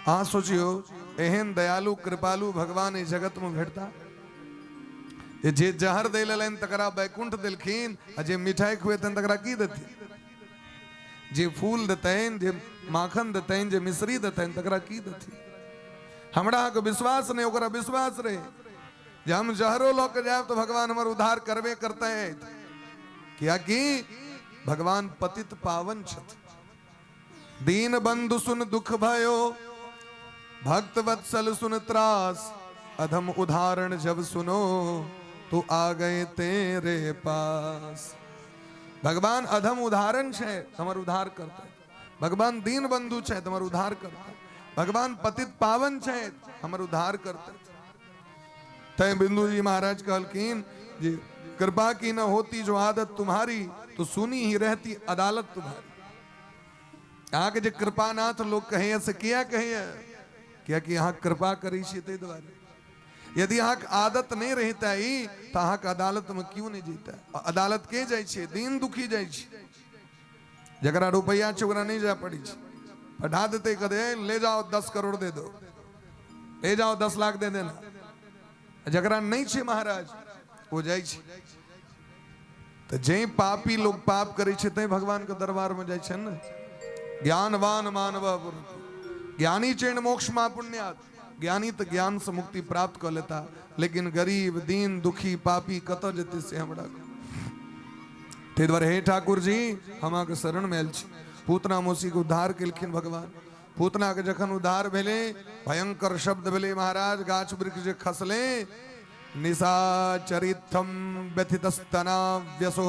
Speaker 3: अहाँ सोचियो, एहन दयालु कृपालु भगवान एहि जगत में भेटता जे जहर दै लेलनि तकरा वैकुंठ देलखिन, आ जे मिठाई खुएतनि तकरा की देथिन? जे फूल देतनि, जे माखन देतनि, जे मिश्री देतनि तकरा की देथिन? हमरा अहाँके विश्वास नहि, ओकरा विश्वास रहे जे हम जहरो लऽ के जायब तऽ भगवान हमर उद्धार करबे करतै, कियाकि भगवान पतित पावन छथि। दीन बंधु सुन दुख भयो, भक्त वत्सल सुन त्रास, अधम उदाहरण जब सुनो तो आ गए तेरे पास। भगवान अधम उदाहरण छै, हमर उद्धार करतै। भगवान दीन बंधु छै, हमर उद्धार करतै। भगवान पतित पावन छै, हमर उद्धार करतै। तैं बिंदु जी महाराज कहलखिन जे कृपा की न होती जो आदत तुम्हारी, तो सुनी ही रहती अदालत तुम्हारी। अहाँके जे कृपानाथ लोग कहैया से किया कहैया? कियाकि अहाँ कृपा करै छियै ताहि दुआरे। यदि अहाँके आदत नहि रहितै ई, तऽ अहाँके अदालत में क्यों नहि जैतै? अदालत के जाइ छै? दीन दुखी जाइ छै। जकरा रुपैआ छै ओकरा नहि जाय पड़ै छै, पठा देतै, कहतै ले जाओ 10 करोड़ दे दो, ले जाओ 10 लाख दे देना। जकरा नहि छै महाराज ओ जाइ छै। तऽ जै पापी लोग पाप करै छै तै भगवान के दरबार में जाइ छै ने। ज्ञानवान मानव ज्ञानी चैन मोक्ष मा पुण्यात, ज्ञानी तऽ ज्ञान से मुक्ति प्राप्त कऽ लेता, लेकिन गरीब दीन दुखी पापी कतऽ जेतै से हमरा। ताहि दुआरे हे ठाकुर जी, हम अहाँके शरण में आयल छी। पूतना मौसी के उद्धार केलखिन भगवान। पूतना के जखन उद्धार भेलै, भयंकर शब्द भेलै महाराज, गाछ वृक्ष जे खसले, निशाचरिथम व्यथितस्तनाव्यसो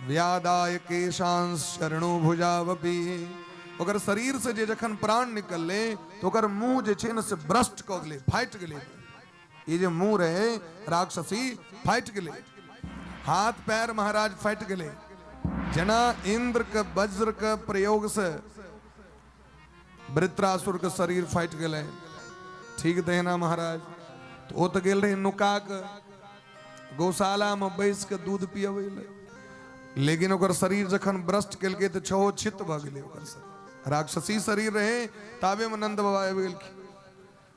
Speaker 3: व्यादाय केशांश चरणो भुजावपि ओकर शरीर से जे जखन प्राण निकललै तऽ ओकर मुँह जे छै ने से ब्रस्ट कऽ गेलै, फाटि गेलै। ई जे मुँह रहै राक्षसी फाटि गेलै, हाथ पैर महाराज फाटि गेलै। जेना इंद्र के वज्र के प्रयोग से वृत्रासुर के शरीर फाटि गेलै, ठीक तहिना महाराज। तऽ ओ तऽ गेल रहै नुका के गौशाला में बैस के दूध पियबै लए, लेकिन ओकर शरीर जखन ब्रस्ट केलकै तऽ छहो छित भऽ गेलै ओकर शरीर। राक्षसी शरीर रहै, ताबे में नंद बाबा आबि गेलखिन।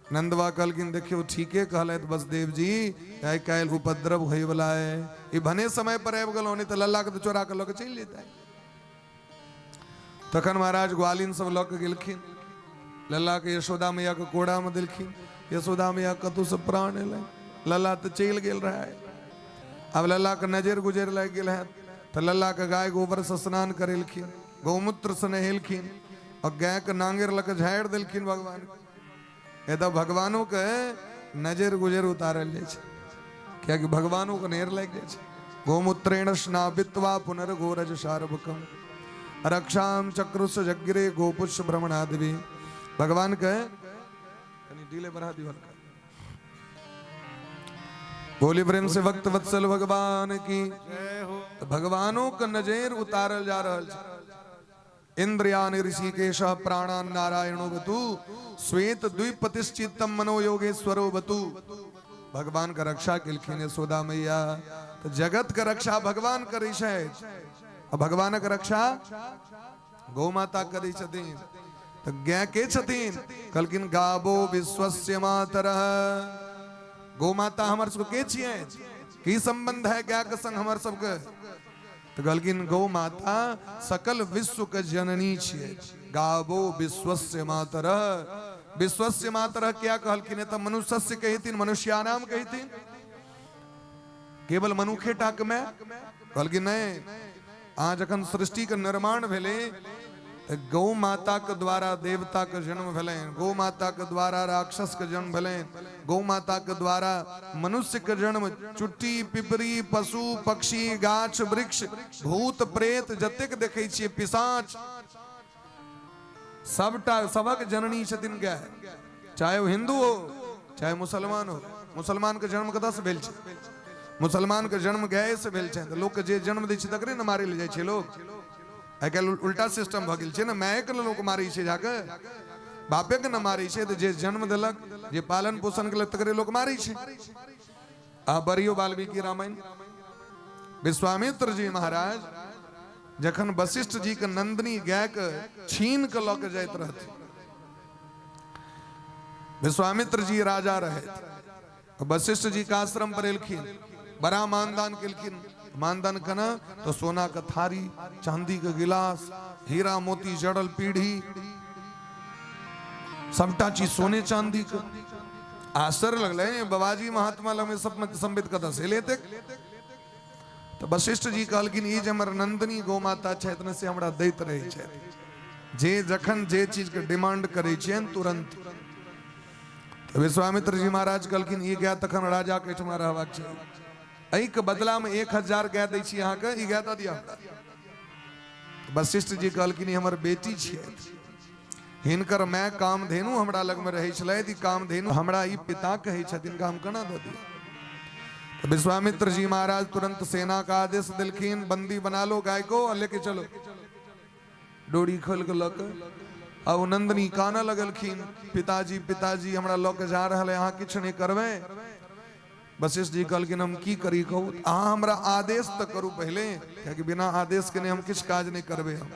Speaker 3: नंद बाबा कहलखिन देखियौ ठीके कहलथि बसदेव जी, आइ काल्हि उपद्रव होइवला है, ई भने समय पर आबि गेलहुँ, नहि तऽ लल्ला के तऽ चोरा के लऽ के चलि जेतै। तखन महाराज ग्वालिन सब लऽ के गेलखिन, लल्ला के यशोदा मैया के कोड़ा में देलखिन। यशोदा मैया कतौ से प्राण एलै, लल्ला तऽ चलि गेल रहै। आब लल्ला के नजर गुजर लागि गेल है तऽ लल्ला के गाय गोबर से स्नान करेलखिन, गौमूत्र से नहेलखिन और गाय के नांगेर लऽ के झाड़ि देलखिन भगवान के। एतऽ भगवानो के नजर गुजर उतारल जाइ छै, कियाकि भगवानो के नेर लागि जाइ छै। गोमूत्रेण स्नापित्वा पुनर्घोरज सार्वकम रक्षाम चक्रुष जग्रे गोपुष भ्रमणादिवि। भगवान के कनी डीले बढ़ा दियो हल्का। बोली प्रेम से भक्त वत्सल भगवान की। तो भगवानों के नजर उतारल जा रहल छै। इंद्रियानि ऋषिकेश प्राणान नारायणो बतु श्वेत द्विपतिश्चित्तम मनोयोगेश्वरो बतु। भगवान का रक्षा केलखिन यशोदा मैया, तो जगत के रक्षा भगवान करै छै, आ भगवान के रक्षा गौ माता करै छथिन। तो गाय के छथिन? कहलखिन गावो विश्वस्य मातरः। गौ माता हमर सबके के छियै? की संबंध है गाय के संग हमर सबके? तो कहलखिन गौ माता सकल विश्व के जननी छियै। गावो विश्वस्य मातरः। विश्वस्य मातरः क्या कहलखिन? तऽ मनुष्यस्य कहिथिन, मनुष्यानाम कहिथिन, केवल मनुखे टाक में? कहलखिन नहीं, अहाँ जखन सृष्टि के निर्माण भेलै तऽ गौ माता के द्वारा देवता के जन्म भेलनि, गौ माता के द्वारा राक्षस के जन्म भेलनि, गौ माता के द्वारा मनुष्य के जन्म, चुट्टी पिपरी पशु पक्षी गाछ वृक्ष भूत प्रेत जतेक देखै छियै पिशाच सबटा सबक जननी छथिन गाय, चाहे ओ हिंदू हो चाहे मुसलमान हो। मुसलमान के जन्म कतऽ से भेल छै? मुसलमान के जन्म गाय से भेल छै। तऽ लोक के जे जन्म दै छै तकरे ने मारै लए जाइ छै लोक। आइ काल्हि उल्टा सिस्टम भऽ गेल छै ने, मायके ने लोक मारै छै जाके, बापे के ने मारै छै। तऽ जे जन्म देलक, जे पालन पोषण केलक, तकरे लोक मारै छै। आ बरियो वाल्मीकि रामायण, विश्वामित्र जी महाराज जखन वशिष्ठ जी के नंदनी गाय के छीन के लऽ के जाइत रहथिन, विश्वामित्र जी राजा रहे, वशिष्ठ जी के आश्रम पर एलखिन, बड़ा मानदान केलखिन। मानदान केना? तो सोना के थारी, चांदी के गिलास, हीरा मोती जड़ल पीढ़ी, सबटा चीज सोने चांदी के। आश्चर्य लगलै, बाबाजी महात्मा लग में सब संबित कतऽ से लेते? तऽ वशिष्ठ जी कहलखिन ई जे हमर नंदनी गौ माता छथि ने, से हमरा दैत रहै छथि, जे जखन जे चीज के डिमांड करै छियनि तुरंत। तऽ विश्वामित्र जी महाराज कहलखिन ई गाय तखन राजा के एहिठमा रहबाक चाही, एहिके बदलामे 1000 गाय दै छी अहाँके, ई गाय दऽ दिअ हमरा। वशिष्ठ जी कहलखिन ई हमर बेटी छियथि, हिनकर माय कामधेनु हमरा लगमे रहै छलथि, ई कामधेनु हमरा ई पिता कहै छथिन, हम केना दऽ दिअ? तऽ विश्वामित्र जी महाराज तुरंत सेना का आदेश देलखिन, बंदी बना लो गाय को और लेके चलो। डोरी खोल के लऽ के आ ओ नंदनी कानऽ लगलखिन, पिताजी पिताजी हमरा लऽ के जा रहल है, अहाँ किछु नहि करबै? वशिष्ठ जी कहलखिन हम की करी कहू, अहाँ हमरा आदेश तऽ करू पहिले, कियाकि बिना आदेश के नहि हम किछु काज नहि करबै हम।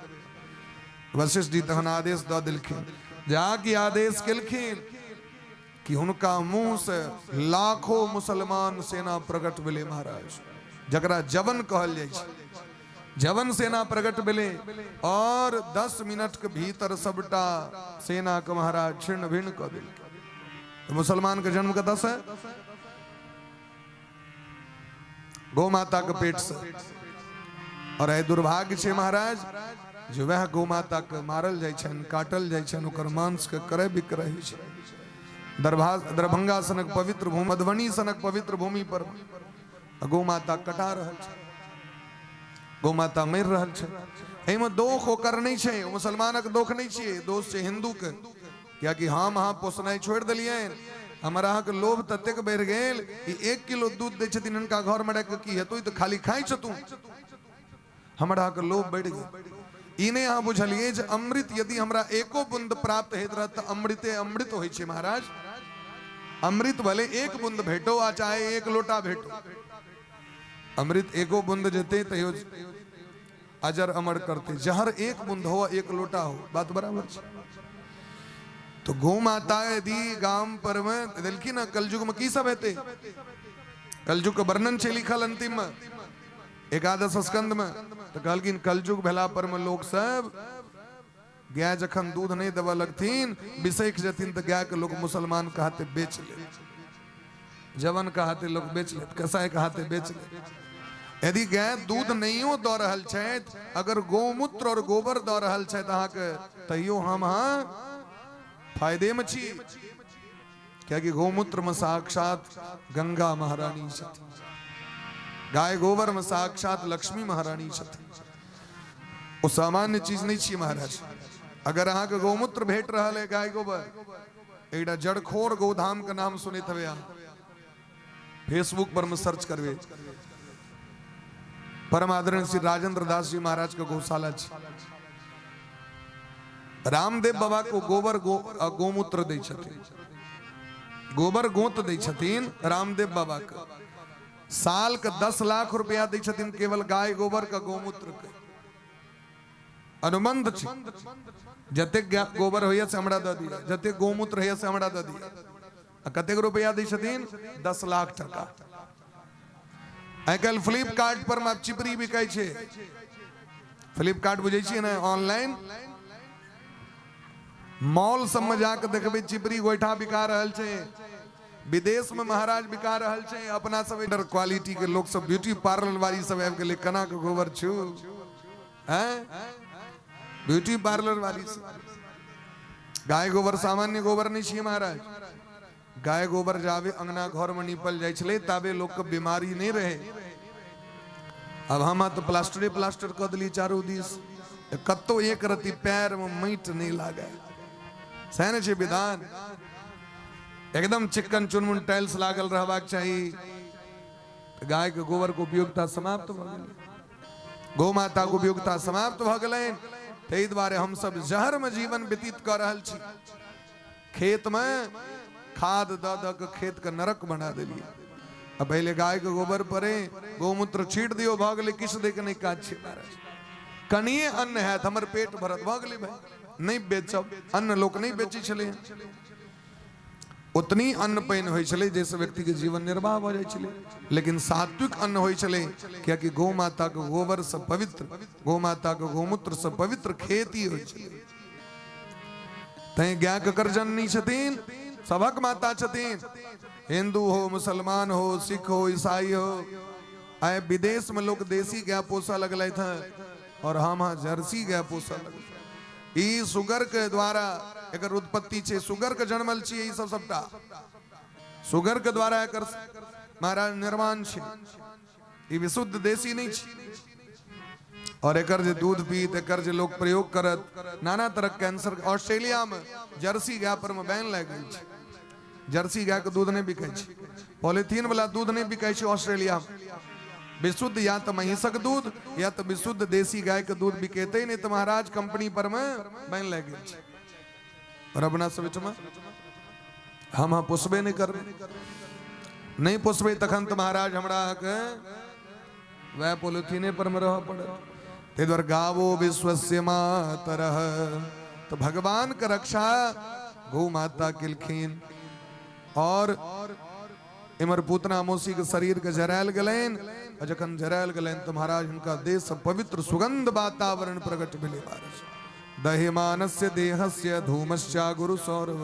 Speaker 3: वशिष्ठ जी तहन आदेश दऽ देलखिन, जाकि आदेश केलखिन कि हुनका मुंह से लाखों मुसलमान सेना प्रकट भेलै महाराज, जकरा जवन कहल जाइ छै, जवन सेना प्रकट भेलै और 10 मिनट के भीतर सबटा सेना के महाराज छिन्न भिन्न कऽ देलकै। तो मुसलमान के जन्म कतऽ से? गौ माता के पेट से। और एहि दुर्भाग्य छै महाराज जे वएह गौ माता के मारल जाइ छनि, काटल जाइ छनि, ओकर मांस के क्रय विक्रय होइ छै। दरभंगा सनक पवित्र भूमि, मधुबनी सनक पवित्र भूमि पर गौ माता कटा रहल छै। गौ माता मरि रहल छै। एहिमे दोख ओकर नहि छै, ओ मुसलमानक दोख नहि छियै, दोष छै हिन्दूके, कियाकि हम अहाँ पोसनाइ छोड़ि देलियनि। हमर अहाँके लोभ ततेक बढ़ि गेल कि 1 किलो दूध दै छथिन हुनका घरमे राखि कऽ की हेतौ, ई तऽ खाली खाइ छथुन। हमर अहाँके लोभ बढ़ि गेल। ई नहि अहाँ बुझलियै जे अमृत यदि हमरा एको बूंद प्राप्त होइत रहत तऽ अमृते अमृत होइ छै महाराज। अमृत भले 1 बूंद भेटो आ चाहे 1 लोटा भेटो, अमृत एको बूंद जेतै तैयो अजर अमर करते। जहर 1 बूंद हो 1 लोटा हो, बात बराबर छै। तो गौ माता यदि गाम पर में देलखिन ना, कलयुग में की सब हेतै, कलयुग के वर्णन छै लिखल अंतिम में एकादश स्कंद में, तो कहलखिन कलयुग भेला पर में लोग सब गाय जखन दूध नहीं देबऽ लगथिन, बिसैख जेथिन, तऽ गाय के लोग मुसलमान के हाथे बेच ले, जवन के हाथे लोग बेच लेत, कसाई के हाथे बेच ले। यदि गाय दूध नहियो दऽ रहल छथि, अगर गौमूत्र और गोबर दऽ रहल छथि अहाँके, तैयो हम अहाँ फायदे में छी, कियाकि गौमूत्र में साक्षात गंगा महारानी छथिन, गाय गोबर में साक्षात लक्ष्मी महारानी छथिन। ओ सामान्य चीज नहीं छी महाराज। अगर अहाँके गौमूत्र भेट रहल है गाय गोबर, एकटा जड़खोर गौधाम के नाम सुनैत हवे अहाँ, फेसबुक पर में सर्च करबे, परम आदरणीय श्री राजेंद्र दास जी महाराज के गौशाला छी। रामदेव बाबा को गोबर गौमूत्र दै छथिन, गोबर गोत दै छथिन रामदेव बाबा के। साल के 10 लाख रुपया दै छथिन केवल गाय गोबर के गौमूत्र के। अनुबंध छै, जतेक गोबर होइए से हमरा दऽ दिअ, जतेक गौमूत्र होइए से हमरा दऽ दिअ। आ कतेक रुपया दै छथिन? 10 लाख टका। आइ काल्हि फ्लिपकार्ट पर मे चिपरी बिकाइ छै। फ्लिपकार्ट बुझै छियै ने, ऑनलाइन मॉल सब में जाके देखबै चिपरी गोइठा बिका रहल छै, विदेश में महाराज बिका रहल छै। अपना सब इधर क्वालिटी के लोग सब ब्यूटी पार्लर वाली सब आबि गेलै, केना के गोबर छू हैं, ब्यूटी पार्लर वाली सब। गाय गोबर सामान्य गोबर नहीं छियै महाराज। गाय गोबर जाबे अंगना घर में निपल जाइ छलै ताबे लोक के बीमारी नहीं रहे। अब हम तो प्लास्टरे प्लास्टर कऽ देलियै चारू दिस, कतौ एक रति पैर में माटि नहीं लागे। सएह ने छै विधान, एकदम चिक्कन चुनमुन टाइल्स लागल रहबाक चाही। गाय के गोबर के उपयोगिता समाप्त भऽ गेलै, गौ माता के उपयोगिता समाप्त भऽ गेलनि। ताहि दुआरे हमसब जहर में जीवन व्यतीत कऽ रहल छी। खेत में खाद दऽ दऽ के खेत के नरक बना देलियै। आ पहिले गाय के गोबर परे गौमूत्र छीट दियौ, भऽ गेलै, किछु दै के नहि काज छै महाराज। कनिये अन्न हैत हमर पेट भरत, भऽ गेलै भाई, नहि बेचब। अन्न लोक नहि बेचै छलै, उतनी अन्न पानि होइ छलै जाहिसँ व्यक्ति के जीवन निर्वाह भऽ जाइ छलै, लेकिन सात्विक अन्न होइ छलै, कियाकि गौ माता के गोबर से पवित्र, गौ माता के गौमूत्र से पवित्र खेती होइ छलै। तैं गाय ककर जननी छथिन? सबक माता छथिन। हिंदू हो, मुसलमान हो, सिख हो, ईसाई हो। आए विदेश में लोग देसी गाय पोसा लगलथि हैं और हम हाँ जर्सी गाय पोसा लगल। ई सुगर के द्वारा एकर उत्पत्ति छै, सुगर के जन्मल छियै ई सब, सबटा सुगर के द्वारा एकर महाराज निर्माण छै। ई विशुद्ध देसी नहीं छै। और एकर जे दूध पीत, एकर जे लोग प्रयोग करत, नाना तरह के कैंसर। ऑस्ट्रेलिया में जर्सी गाय पर में बैन लागि गेल छै, जर्सी गाय के दूध नहीं बिकै छै, पॉलिथीन वाला दूध नहीं बिकै छै ऑस्ट्रेलिया में। विशुद्ध या तो महिषक दूध या तो विशुद्ध देसी गाय के दूध बिकेते नहीं तो महाराज कंपनी पर में बैन लागि गेल छै। और अपना सब एहिठमा हम पोसबे नहीं करबै, नहीं पोसबै तखन तो महाराज हमरा अहाँके वएह पोलिथीने पर में रहऽ पड़त। ताहि दुआरे गावो विश्वस्य मातरः, तो भगवान के रक्षा गौ माता केलखिन। और इमर पूतना मौसी के शरीर के जरायल गेलनि, आ जखन जरायल गेलनि तऽ महाराज हुनका देह से पवित्र सुगंध वातावरण प्रकट भेलै। महाराज दहिमानस्य देहस्य धूमश्चा गुरु सौरभ।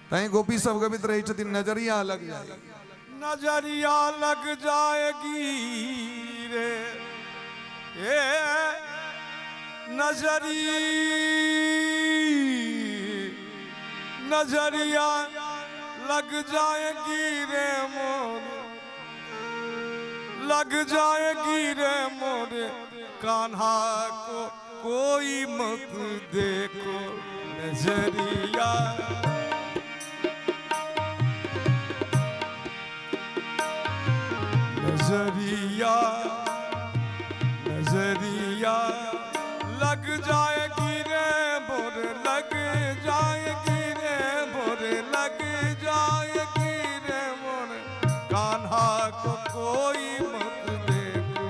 Speaker 3: तैं गोपी सब गबैत रहै छथिन, नजरिया लग जाए,
Speaker 1: नजरिया लग जाएगी रे, ए नजरी नजरिया लग जाएगी रे मोर, लग जाएगी रे मोर। कान्हा को कोई मत देखो नजरिया। नजरिया नजरिया लग जाएगी रे मोर, लग जाएगी रे मोर, लग जाएगी रे मोर, कान्हा को कोई मत देखो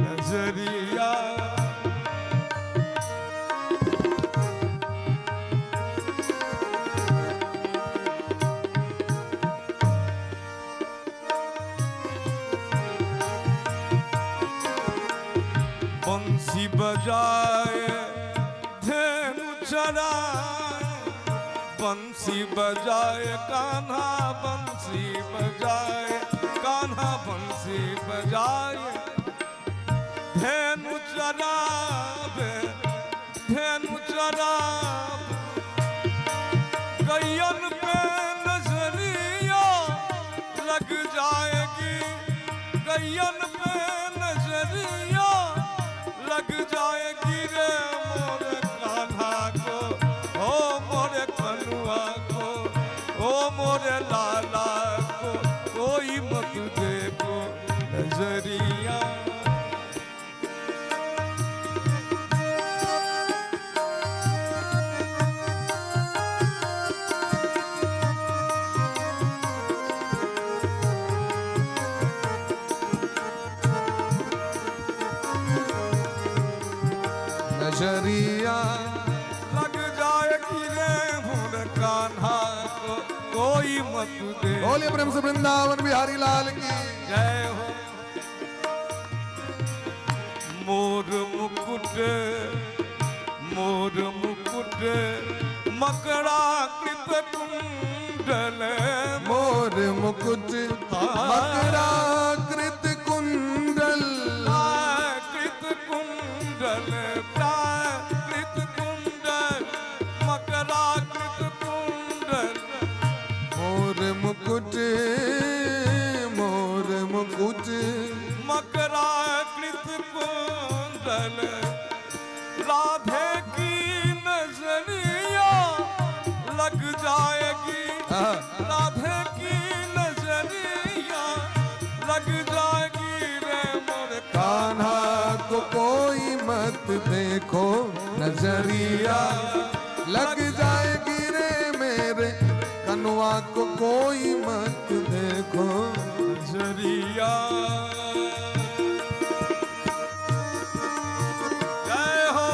Speaker 1: नजरिया। बंसी बजाए धेनु चराए, बंसी बजाए कान्हा, बंसी बजाए कान्हा, बंसी बजाए धेनु चरावे, धेनु चरावे, गैयन पे नजरिया लग जाएगी, गैयन पे नजरिया लग जाएगी रे मोर कान्हा को, ओ मोर कनुआ को, ओ मोर लाला को कोई मत देखो नजरिया।
Speaker 3: नजरिया
Speaker 1: लग जाएगी रे मोर कान्हा को कोई मत दे।
Speaker 3: बोलिए प्रेम से वृंदावन बिहारी लाल की
Speaker 1: जय हो। मोर मुकुट, मोर मुकुट मकराकृत कुंडल,
Speaker 3: मोर मुकुट मकराकृत कुंडल,
Speaker 1: प्राकृत कुंडल, प्राकृत कुंडल, मकराकृत कुंडल,
Speaker 3: मोर मुकुट, मोर मुकुट
Speaker 1: मकराकृत कुंडल, राधे की नजरिया लग जाएगी, राधे की नजरिया लग जाएगी रे मोर
Speaker 3: कान्हा को कोई मत देखो नजरिया लग जाएगी रे मेरे कनुआ को कोई मत देखो
Speaker 1: नजरिया। जय हो।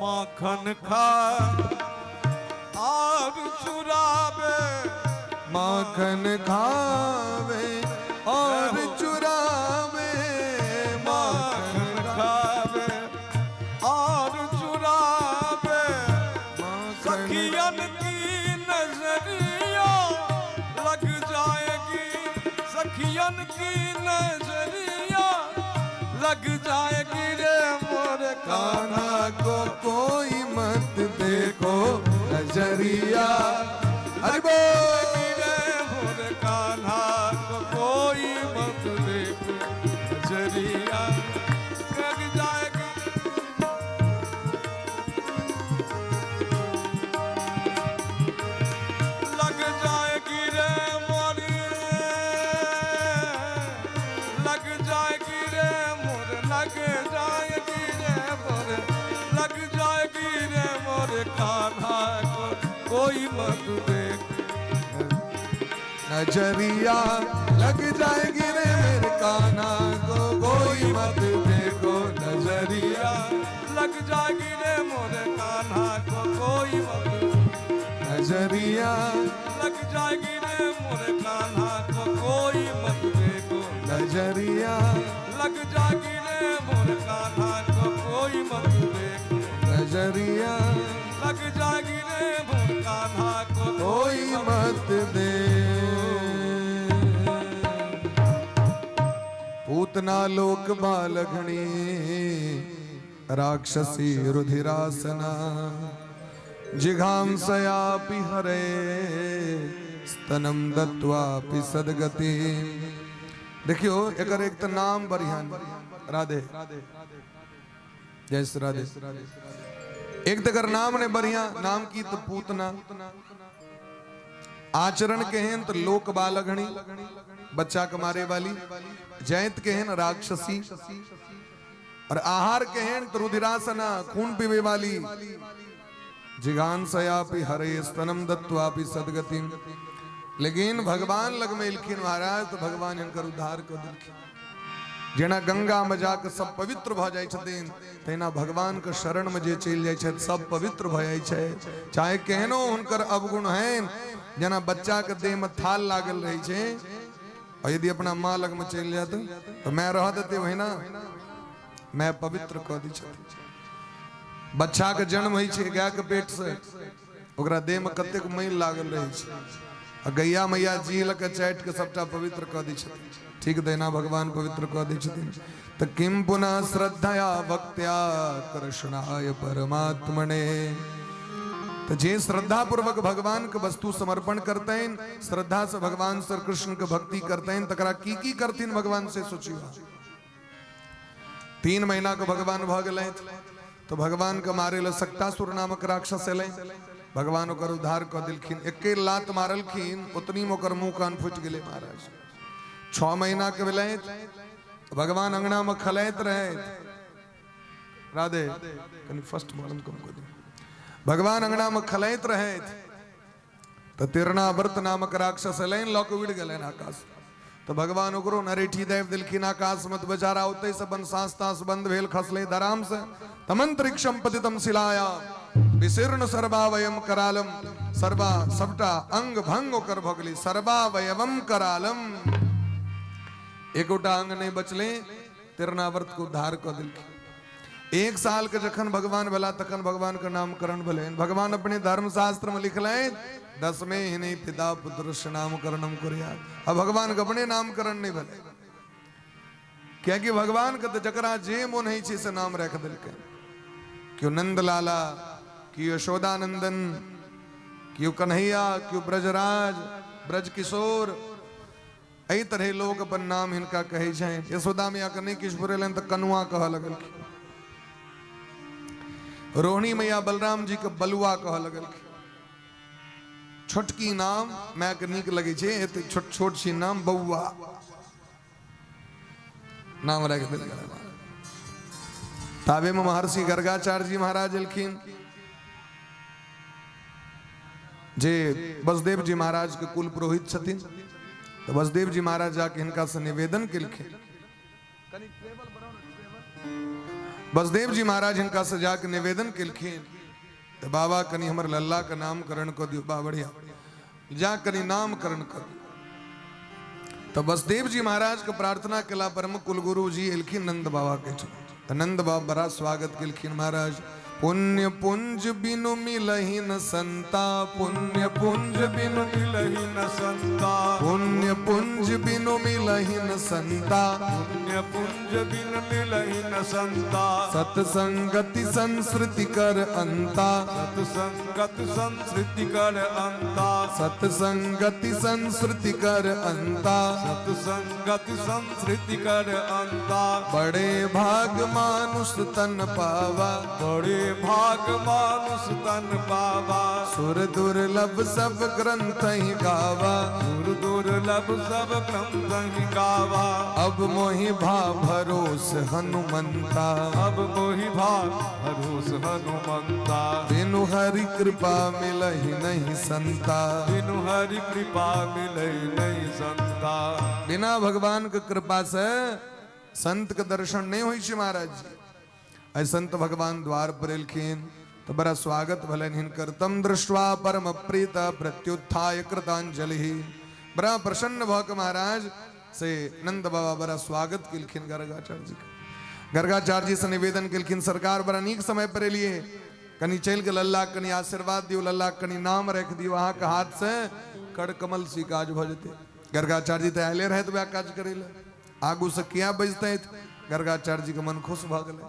Speaker 1: माखन खा और चुरावे,
Speaker 3: माखन खावे और चुरावे,
Speaker 1: माखन खावे और चुरावे, सखियन की नजरिया लग जाएगी, सखियन की नजरिया लग जाएगी रे मोर
Speaker 3: कान्हा को कोई मत देखो नजरिया। हरि बोल।
Speaker 1: रे मोर कान्हा को कोई मत देखो नजरिया लग जाएगी। लग जाएगी रे मोर, लग जाएगी रे मोर, लग जाएगी रे मोर, लग जाएगी रे मोर कान्हा को कोई मत देख
Speaker 3: नजरिया लग जाएगी रे मेरे कान्हा को कोई मत देखो नजरिया
Speaker 1: लग जाएगी रे मोर कान्हा को कोई मत
Speaker 3: नजरिया
Speaker 1: लग जाएगी रे मोर कान्हा को कोई मत देखो
Speaker 3: नजरिया
Speaker 1: लग जाएगी रे मोर कान्हा को कोई मत देखो
Speaker 3: नजरिया
Speaker 1: लग जाएगी रे मोर कान्हा को
Speaker 3: कोई मत दे। पूतना पूतना लोक बालघणी राक्षसी रुधिरासना जिघांसयापि हरे स्तनम दत्वापि सदगति। देखियो एकर एक तो नाम बढ़िया, राधे जय श्री राधे। एक तो नाम ने बढ़िया, नाम की तो पूतना, आचरण केहन तो लोक बालघणी बच्चा के मारे वाली, जयंत केहन राक्षसी, और आहार केहन तो रुधिरासना खून पीवे वाली, जिघांसयापि हरे स्तनम दत्वापि सदगतिम। लेकिन भगवान लग में एलखिन महाराज तो भगवान हिनकर उद्धार कर देलखिन। जेना गंगा में जाके सब पवित्र भ जाइ छथिन तहिना भगवान के शरण में जे चलि जाइ छथि सब पवित्र भ जाइ छै। चाहे केहनो हुनकर अवगुण हैन, जेना बच्चा के देह में थाल लागल रहै छै और यदि अपना माँ लग में चलि जात तो मैं रह देते वही ना, मैं पवित्र कऽ दै छथिन। बच्चा के जन्म होइ छै गाय के पेट से, ओकरा देह में कतेक मैल लागल रहै छै आ गैया मैया जी लऽ के चाटि के सबटा पवित्र कऽ दै छथिन। ठीक तहिना भगवान पवित्र कऽ दै छथिन। तऽ किम पुनः श्रद्धया भक्त्या कृष्णाय परमात्मने। तो जे श्रद्धा पूर्वक भगवान के वस्तु समर्पण करतनि, श्रद्धा से भगवान श्री कृष्ण के भक्ति करतनि, तकरा की की करथिन भगवान से सोचियो। 3 महीना के भगवान भऽ गेलथि तो भगवान के मारे ल सक्तासुर नामक राक्षस एलै, भगवान ओकर उद्धार कऽ देलखिन। एके लात मारलखिन उतनी में ओकर मुंह कान फूटि गेलै महाराज। 6 महीना के भेलथि भगवान अंगना में खलैत रहथि। राधे कनि फर्स्ट वॉल्यूम कम कऽ दियौ। भगवान अंगना में खलैत रहथि तो तिरणाव्रत नामक राक्षस एलनि, लऽ कऽ उड़ि गेलनि आकाश। तो भगवान ओकरो नरेठी दाबि देलखिन आकाश में, तो बेचारा ओतै से अपन साँस ताँस बंद भेल, खसलै धराम से। तमंतरिक्षम पतितम शिलाया विशीर्ण सर्वावयम करालम, सर्वा सबटा अंग भंग ओकर भऽ गेलै। सर्वावयवम करालम, एकोटा अंग नहि बचलै, तिरणाव्रत के उद्धार कऽ देलखिन। 1 साल के जखन भगवान भेला तखन भगवान के नामकरण भेलनि। भगवान अपने धर्मशास्त्र में लिखलनि दसमे ही पिता पुत्र से नामकरणम कुर्यात्। अब भगवान के अपने नामकरण नहीं भेलै, कियाकि भगवान के तऽ जकरा जे मोन होइ छै से नाम राखि देलकै। केओ नंदलाला, केओ यशोदानंदन, केओ कन्हैया, केओ ब्रजराज, ब्रज किशोर, एहि तरह लोक अपन नाम हिनका कहै छनि। यशोदा मैया के नहि किछु फुरेलनि तऽ कनुआ कहऽ लगलखिन। रोहिणी मैया बलराम जी के बलुआ कहऽ लगलखिन। छोटकी नाम माय के नीक लगै छै, एते छोट छोट छी नाम बौआ नाम राखि देलकै। ताबे में महर्षि गर्गाचार्य जी महाराज एलखिन, जे वसुदेव जी महाराज के कुल पुरोहित छथिन। तो वसुदेव जी महाराज जाके हिनका से निवेदन केलखिन। वसुदेव जी महाराज हिनका से जाके निवेदन केलखिन तो बाबा कनि हमर लल्ला के नामकरण कऽ दियौ, बा बढ़िया जा कनि नामकरण कऽ दियौ। तो वसुदेव जी महाराज के प्रार्थना केला पर में कुलगुरु जी एलखिन नंद बाबा के। तो नंद बाबा बड़ा स्वागत केलखिन महाराज। पुण्य पुंज बिनु मिलहि न संता, पुण्य पुंज बिनु
Speaker 1: मिलहि न संता,
Speaker 3: पुण्य पुंज बिनु मिलहि न संता,
Speaker 1: पुण्य पुंज बिनु मिलहि न संता,
Speaker 3: सत्संगति संस्कृति कर अंता,
Speaker 1: सत्संगति संस्कृति कर अंता,
Speaker 3: सत्संगति संस्कृति कर अंता,
Speaker 1: सत्संगति संस्कृति कर अंता।
Speaker 3: बड़े भाग मानुष तन पावा,
Speaker 1: बड़े भाग मानुष तन पावा,
Speaker 3: सुर दुर्लभ सब ग्रंथ ही गावा,
Speaker 1: सुर दुर्लभ सब ग्रंथ ही गावा।
Speaker 3: अब मोहि भा भरोस हनुमंता,
Speaker 1: अब मोहि भा भरोस हनुमंता,
Speaker 3: बिनु हरि कृपा मिलहि नहीं संता,
Speaker 1: बिनु हरि कृपा मिलहि नहीं संता।
Speaker 3: बिना भगवान के कृपा से संत के दर्शन नहीं होइ छै महाराज जी। ऐ संत भगवान द्वार पर एलखिन तो बड़ा स्वागत भलनि हिनकर। तम दृष्ट्वा परम प्रीत प्रत्युत्थाय कृतांजलि, बड़ा प्रसन्न भऽ के महाराज से नंद बाबा बड़ा स्वागत केलखिन गर्गाचार्य जी के। गर्गाचार्य जी से निवेदन केलखिन सरकार बड़ा नीक समय पर एलियै, कनि चलि के लल्ला कनि आशीर्वाद दियौ, लल्ला कनि नाम राखि दियौ, अहाँके हाथ से कर कमल सी काज भऽ जेतै। गर्गाचार्य जी तऽ आयले रहथि वएह काज करै लए। आगूसँ किया बजतथि। गर्गाचार्य जी के मन खुश भऽ गेलै।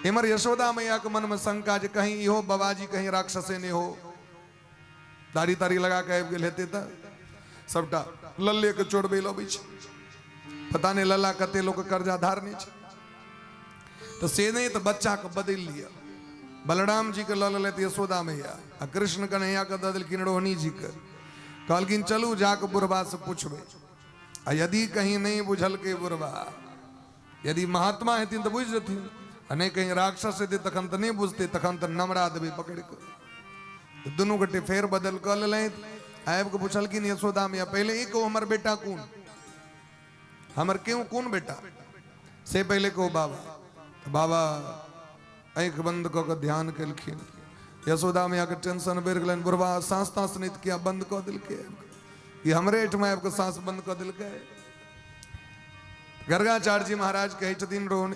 Speaker 3: इम्हर यशोदा मैया के मनमे शंका जे कहीं इहो बाबाजी कहीं राक्षसे नहि हो, दाढ़ी ताड़ी लगा के आबि गेल हेतै तऽ सबटा लल्ले के चोरबै लए अबै छै, पता नहि लल्ला कते लोक कर्जा धारने छै। तऽ से नहि तऽ बच्चाके बदलि लिअ। बलराम जी के लऽ लेलथि यशोदा मैया आ कृष्ण कन्हैया के दऽ देलखिन रोहिणी जी के। कहलखिन चलू जाके बुढ़बा से पूछबै, आ यदि कहीं नहि बुझलकै बुढ़बा, यदि महात्मा हेथिन तऽ बुझि जेथिन, आ नहि कहीं राक्षस हेतै तखन तऽ नहि बुझतै, तखन तऽ नमरा देबै पकड़ि कऽ। तऽ दुनू गोटे फेर बदल कऽ लेलथि। आबि कऽ पुछलखिन यशोदा मैया, पहिले ई कहू हमर बेटा कोन, हमर क्यों कोन बेटा, से पहिले कहू बाबा। तऽ बाबा आँखि बंद कऽ कऽ ध्यान केलखिन। यशोदा मैयाके टेंशन बढ़ि गेलनि, बुढ़बा साँस ताँस नहि तऽ किया बंद कऽ देलकै, ई हमरे एहिठमा आबि कऽ साँस बंद कऽ देलकै। गर्गाचार्य जी महाराज कहै छथिन रोहन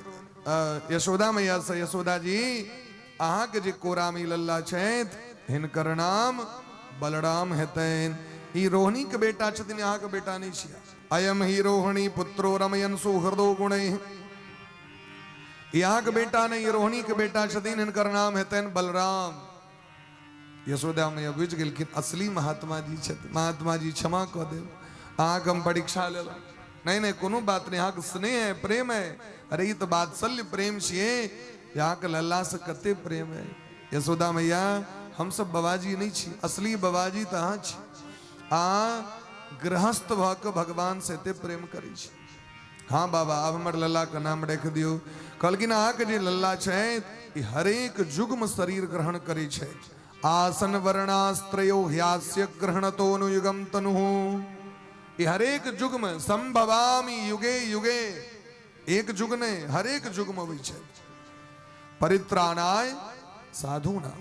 Speaker 3: यशोदा मैया से, यशोदा जी अहाँके जे कोरामे ई लल्ला छथि हिनकर नाम बलराम हेतनि, ई रोहिणी के बेटा छथिन, अहाँके बेटा नहि छियै। अयम ही रोहिणी पुत्रो रमयन सुहृदो गुणैः, ई अहाँके बेटा नहि, ई रोहिणी के बेटा छथिन, हिनकर नाम हेतनि बलराम। यशोदा मैया बुझि गेलखिन असली महात्मा जी छथि। महात्मा जी क्षमा कऽ देब, अहाँके हम परीक्षा लेलहुँ। नहि नहि कोनो बात नहि, अहाँके स्नेह है, प्रेम है, अरे ई तऽ वात्सल्य प्रेम छियै, अहाँके लल्ला से कते प्रेम है। यशोदा मैया हमसब बाबाजी नहि छी, असली बाबाजी तऽ अहाँ छी, अहाँ गृहस्थ भऽ कऽ भगवान से एते प्रेम करै छी। हाँ बाबा आब हमर लल्ला के नाम राखि दियौ। कहलखिन अहाँके जे लल्ला छथि ई हरेक युगमे शरीर ग्रहण करै छथि। आसन वर्णास्त्रयो ह्यास्य ग्रहणतोनुयुगम तनुः, ई हरेक युगमे संभवामि युगे युगे, एक युग नहि हरेक युगमे अबै छथि। परित्राणाय साधूना,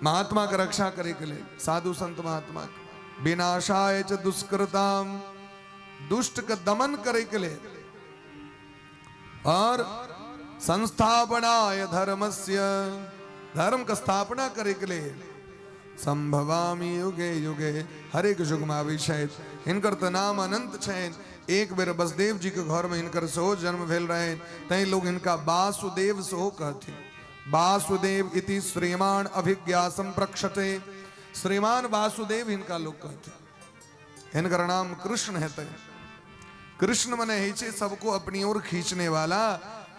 Speaker 3: महात्मा के रक्षा करे के लिए साधु संत महात्मा के, विनाशाय च दुष्कृताम, दुष्ट के दमन करे के लिए, और संस्थापनाय धर्मस्य, धर्म का स्थापना करे के लिए संभवामि युगे युगे, हरेक युग में आबै छथि। हिनकर तऽ नाम अनंत छनि। एक बेर बसदेव जी के घर में हिनकर सेहो जन्म भेल रहनि, तैं लोग हिनका वासुदेव सेहो कहथिन। वासुदेव इति श्रीमान अभिज्ञा संप्रक्षते, श्रीमान वासुदेव हिनका लोग कहथिन। हिनकर नाम कृष्ण हेतै। कृष्ण मने होइ छै सबको अपनी ओर खींचने वाला।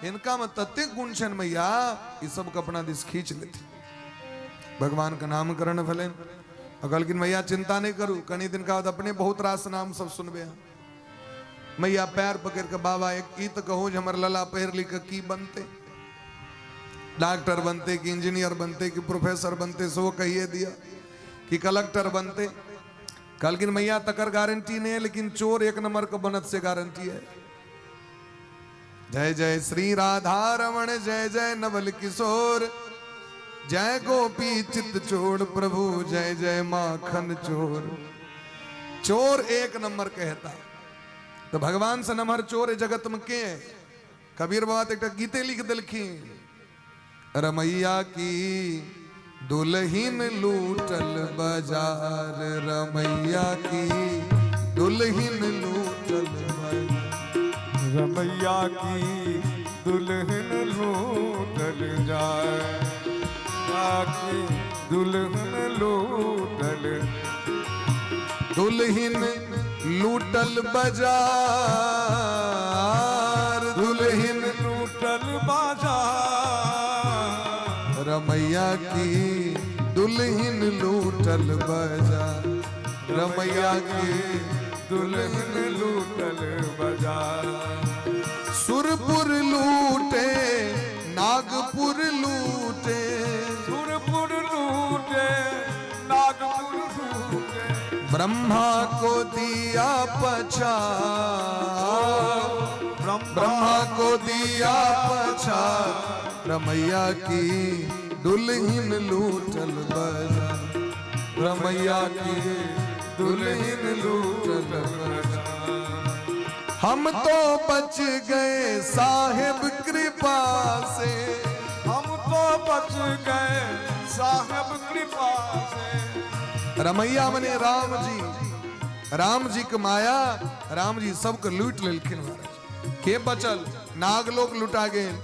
Speaker 3: हिनका में ततेक गुण छनि मैया, ई सबके अपना दिस खींच लेथिन। भगवान के नामकरण भेलनि। कहलखिन मैया चिंता नहीं करू, कनी दिन का बाद अपने बहुत रास नाम सब सुनबे। मैया पैर पकड़ के बाबा एक ई तो कहू जे हमर लला पढ़ि लिख के की बनते, डॉक्टर बनते कि इंजीनियर बनते कि प्रोफेसर बनते, सो कहिए दिया कि कलेक्टर बनते। कहलखिन मैया तकर गारंटी नहीं है, लेकिन चोर एक नंबर के बनत से गारंटी है। जय जय श्री राधा रमण, जय जय नवल किशोर, जय गोपी चित चोर प्रभु, जय जय माखन चोर। चोर एक नंबर कहता तो भगवान से नमहर चोर जगत में के है? कबीर बाबा तो एक गीते लिख दिलखिन, रमैया की दुल्हिन लूटल बाजार, रमैया की दुल्हिन लूटल बाजार,
Speaker 1: रमैया की दुल्हन लूटल जाए, की दुल्हन लूटल,
Speaker 3: दुल्हिन लूटल बाजार, दुल्हिन
Speaker 1: लूटल बाजार,
Speaker 3: रमैया की दुल्हिन लूटल बाजार, रमैया की
Speaker 1: दुल्हन लूटल बाजार।
Speaker 3: सुरपुर लूटे नागपुर लूटे,
Speaker 1: सुरपुर लूटे नागपुर लूटे,
Speaker 3: ब्रह्मा को दिया पछा, ब्रह्मा को दिया पछा, रमैया की दुल्हिन लूटल बाजार, रमैया की दुल्हिन लूटल बाजार। हम तो बच गए साहेब कृपा से,
Speaker 1: हम तो बच गए साहेब कृपा से।
Speaker 3: रमैया मने राम जी, राम जी के माया, राम जी सबके लूटि लेलखिन महाराज। के बचल? नागलोक लुटा गेल,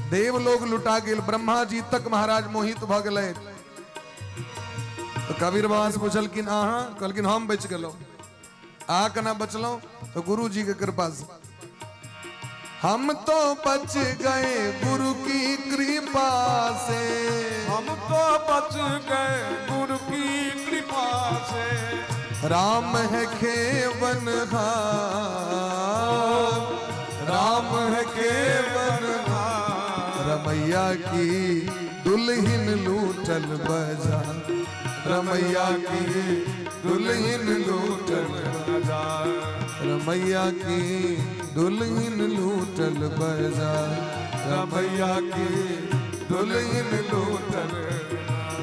Speaker 3: देवलोक लुटा गेल, ब्रह्मा जी तक महाराज मोहित भऽ गेलै। तो कबीर बाबा से पूछलखिन अहाँ? कहलखिन हम बचि गेलहुँ। अहाँ केना बचलहुँ? तो गुरु जी के कृपा से। हम तो बच गए गुरु की कृपा से,
Speaker 1: हम तो बच गए गुरु की कृपा से।
Speaker 3: राम है खेवन हार, राम है खेवन हार। रमैया की दुल्हन लूटल बजा, रमैया की दुल्हन लूटल
Speaker 1: बजा,
Speaker 3: रमैया की दुल्हन लूटल बजा, रमैया की दुल्हन लूटल,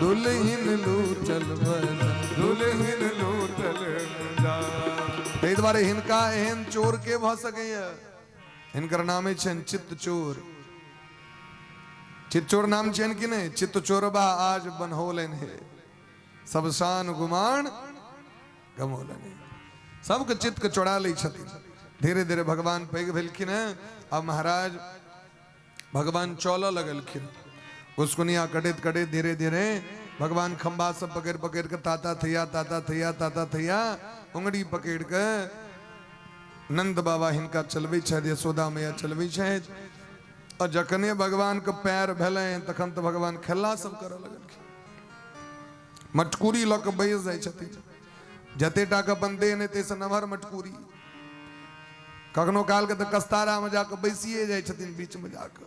Speaker 3: दुल्हन लूटल बजा,
Speaker 1: दुल्हन लूटल बजा।
Speaker 3: ताहि दुआरे हिनका एहन चोर के भऽ सकैया? हिनकर नामे छनि चित्त चोर। चित्त चोर नाम छनि कि नहि? चित्त चोरबा आज बनहोलनि हे, सब शान गुमान गमौलनि हे। सबके चित्त के चोरा लै छथिन। धीरे धीरे भगवान पैघ भेलखिन हेँ। अब महाराज भगवान चलऽ लगलखिन, घुसकुनिया कटैत कटैत धीरे धीरे भगवान खम्बा सब पकड़ि पकड़ि कऽ ताता थैया ताता थैया ताता थैया उंगरी पकड़ि कऽ नंद बाबा हिनका चलबै छथि, यशोदा मैया चलबै छथि। और जखने भगवान के पैर भेलनि तखन तऽ भगवान खेला सब करऽ लगलखिन। मटकूरी लऽ कऽ बैस जाइ छथिन, जते टा के अपन देह नहि ताहिसँ नमहर मटकूरी। कखनो काल के तऽ कस्तारा में जाकऽ बैसिए जाइ छथिन बीच में जाकऽ।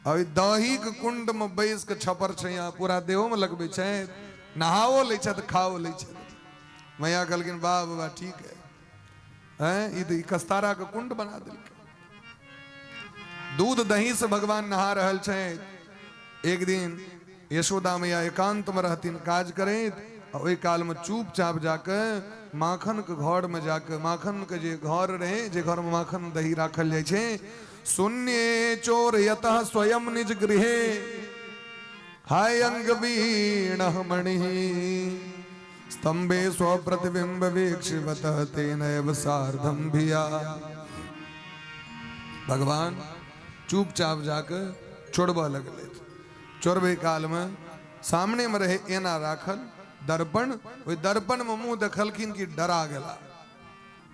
Speaker 3: आ दही के कुंड में बैस के छपर छैया पूरा देहो में लगबै छै, नहाओ लै छथि, खाओ लै छथि। मैया कहलखिन वाह बाबा ठीक है, हैं ई तऽ ई कस्तारा के कुंड बना देलकै। दूध दही से भगवान नहा रहल छै। एक दिन यशोदा मैया एकांत में रहथिन काज करैत, आ ओहि काल में चुपचाप जाके माखन के घर में जाके, माखन के जे घर रहे, जे घर में माखन दही राखल जाइ छै, शून्य चोर यतः स्वयं निज गृहे हाय अंग वीण मणि स्तंभे स्वप्रतिबिंब वीक्षिवत तेनैव सार्धम भिया। भगवान चुपचाप जाके चोरबऽ लगलै। चोरबै कालमे सामने में रहे एना राखल दर्पण, ओहि दर्पण में मुंह देखलखिन कि डरा गेला।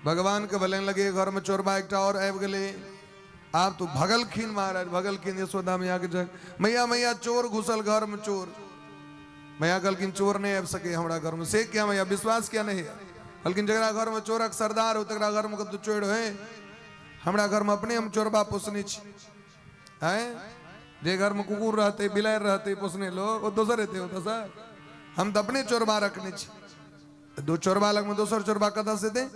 Speaker 3: भगवान के भले लगे घर में चोरबा एकटा और आबि गेलै। आब तो भगलखिन महाराज, भगलखिन यशोदा मैया के जग, मैया मैया चोर घुसल घर में चोर। मैया कहलखिन चोर नहीं आबि सके हमरा घर में। से क्या मैया, विश्वास क्या नहीं है? कहलखिन जकरा घर में चोरक सरदार हो तकरा घर में कतौ चोर होय? हमरा घर में अपने हम चोरबा पोसने छी। हैं जे घर में कुकुर रहते बिलारि रहते पोसने लोग, वो दोसर हेतै, ओ दोसर। हम तऽ अपने चोरबा रखने छी, दो चोरबा लग में दोसर चोरबा कतऽ से दे?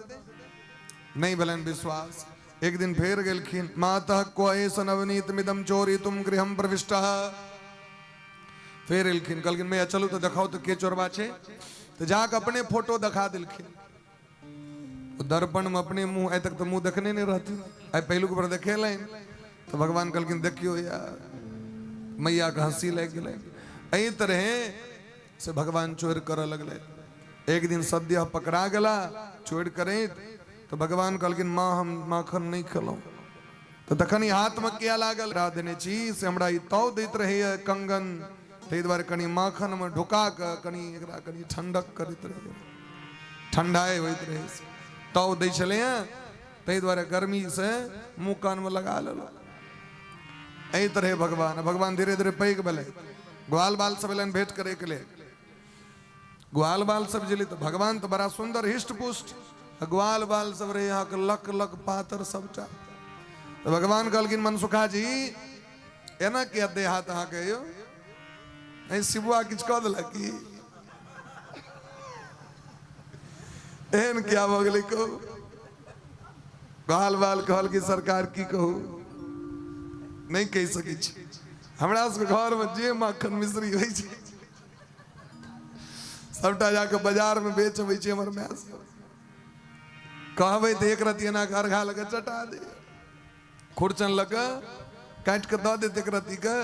Speaker 3: नहीं भेलनि विश्वास। एक दिन फेर गेलखिन, मातः क्व एष नवनीत मिदम चोरी तुम गृहम प्रविष्टः। फेर एलखिन, कहलखिन मैया चलू तऽ देखाउ तऽ के चोरबा छै। तऽ जाकऽ अपने फोटो देखा देलखिन दर्पण में, अपने मुंह। आइ तक तऽ मुंह देखने नहीं रहथिन, आइ पहिलुक बेर देखेलनि। तऽ भगवान कहलखिन देखियौ यार, मैया के हंसी लागि गेलै। एहि तरहे से भगवान चोरि करऽ लगलै। एक दिन सद्य पकड़ा गेला चोरि करैत। तऽ भगवान कहलखिन माँ हम माखन नहि खेलहुँ। तऽ तखन ई हाथमे किया लागल? रा देने छी से हमरा ई ताव दैत रहैए कंगन, ताहि दुआरे कनि माखनमे ढुका कऽ कनि एकरा कनि ठंडक करैत रहैए, ठंडाइ होइत रहै, ताव दै छलैए, ताहि दुआरे गर्मीसँ मुँह कानमे लगा लेलहुँ। एहि तरहे भगवान भगवान धीरे धीरे पैघ भेलै। ग्वाल बाल सब एलनि भेंट करैके लेल। ग्वाल बाल सब जेलै तऽ भगवान तऽ बड़ा सुन्दर हृष्ट पुष्ट, ग्वाल बाल सब रहे अहाँके लक लक पातर सबटा। तऽ भगवान कहलखिन मनसुखा जी एना किया देह हाथ अहाँके यौ? एहि शिबुआ किछु कऽ देलक की? एहन किया भऽ गेलै कहू? ग्वाल बाल कहल कि सरकार की कहू, नहि कहि सकै छी, हमरा सबके घरमे जे माखन मिश्री होइ छै सबटा जाके बाजार में बेच अबै छै हमर माय सब। कहबै तऽ एक रत्ती एना कऽ अर्घा लऽ कऽ चटा दे, खुरचन लऽ कऽ काटि कऽ दऽ देत एक रत्ती के,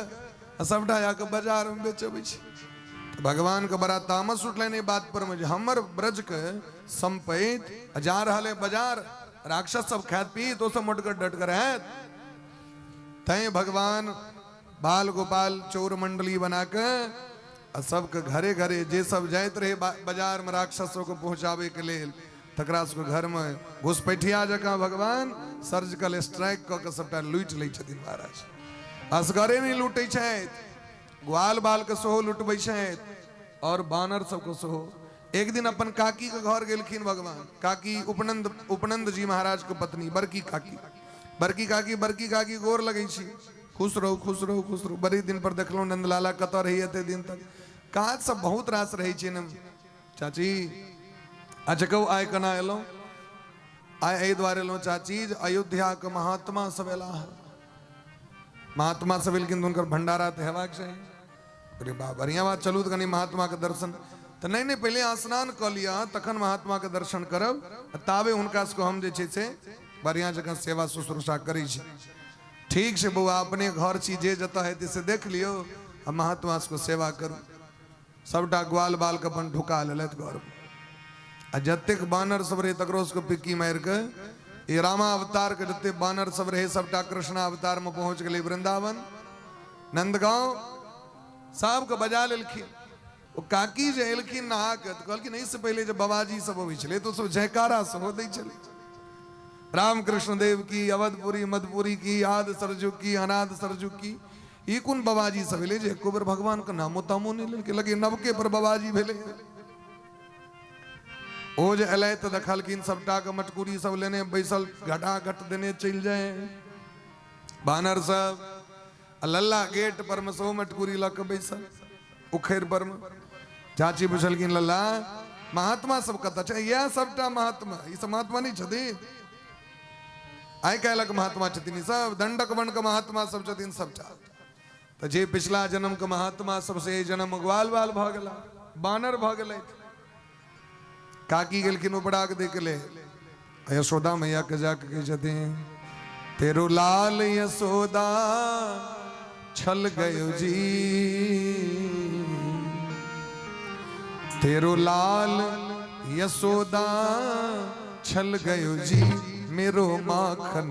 Speaker 3: आ सबटा जाके बाजार में बेच अबै छै। तऽ भगवान के बड़ा तामस उठलनि एहि बात पर मे जे हमर ब्रज के संपैत आ जा रहल है बाजार, राक्षस सब खायत पीत, ओ सब मोटगर डटगर हैत। तैं भगवान बाल गोपाल चोर मंडली बना के आ सबके घरे घरे जे सब जाइत रहे बाजार में राक्षस सबके पहुंचाबे के लेल, तकरा सबके घर में घुसपैठिया जकाँ भगवान सर्जिकल स्ट्राइक कऽ के सबटा लूटि लै छथिन महाराज। असगरे नहि लूटै छथि, ग्वाल बाल के सेहो लुटबै छथि और बानर सबके सेहो। एक दिन अपन काकी के घर गेलखिन भगवान। काकी उपनंद, उपनंद जी महाराज के पत्नी बड़की काकी, बड़की काकी, बड़की काकी गोर लगै छी, खुश रहू खुश रहू खुश रहू। बड़ी दिन पर देखलहुँ नंदलाला कतऽ रही एते दिन तक, काज सब बहुत रास रहै छै ने चाची। अच्छा कहू आइ केना एलहुँ? आइ एहि दुआरे एलहुँ चाची जे अयोध्या के महात्मा सब एला हँ। महात्मा सब एलखिन तऽ हुनकर भंडारा तऽ हेबाक चाही। अरे बा बढ़िआँ बात, चलू तऽ कनि महात्माके दर्शन। तऽ नहि नहि, पहिले अहाँ स्नान कऽ लिअ तखन महात्माके दर्शन करब, आ ताबे हुनका सबके हम जे छै से बढ़िआँ जकाँ सेवा शुश्रूषा करै छी। ठीक छै बौआ, अपने घर छी, जे जतऽ हेतै से देख लियौ आ महात्मा सबके सेवा करू। सबटा ग्वाल बालके अपन ढुका लेलथि घरमे, आ जतेक बानर सब रहै तकरो सबके पिक्की मारि कऽ, ई रामावतार के जते बानर सब रहे सबटा कृष्णावतार में पहुंच गेलै वृंदावन नंदगांव, सबके बजा लेलखिन। ओ काकी जे एलखिन नहा के तऽ कहलखिन एहिसँ पहिले जे बाबाजी सब अबै छलै तऽ ओ सब जयकारा सेहो दै छलै, रामकृष्ण देव की, अवधपुरी मधुपुरी की, आद सरजू की, अनाद सरजू की। ई कोन बाबाजी सब एलै जे एको बेर भगवान के नामो तामो नहि लेलकै, लगे नवके पर बाबाजी भेलै। ओ जे एलै तऽ देखलखिन सबटा के मटकुरी सब लेने बैसल, घटाघट देने चलि जाय बानर सब, आ लल्ला गेट पर मे सेहो मटकुरी लऽ के बैसल उखैर पर मे। चाची पुछलखिन लल्ला महात्मा सब कतऽ छै? इएह सबटा महात्मा, ई सब महात्मा नहि छथिन, आइ काल्हिक महात्मा छथिन ई सब, दंडक वन के महात्मा सब छथिन सबटा। तऽ जे पिछला जन्म के महात्मा सब से एहि जन्म ग्वाल बाल भऽ गेला, बानर भऽ गेलै। काकी गेलखिन उपरा के देख ले, यशोदा मैया के जाके कहै छथिन तेरो लाल यशोदा छल गयो जी, तेरो लाल यशोदा छल गयो जी, मेरो माखन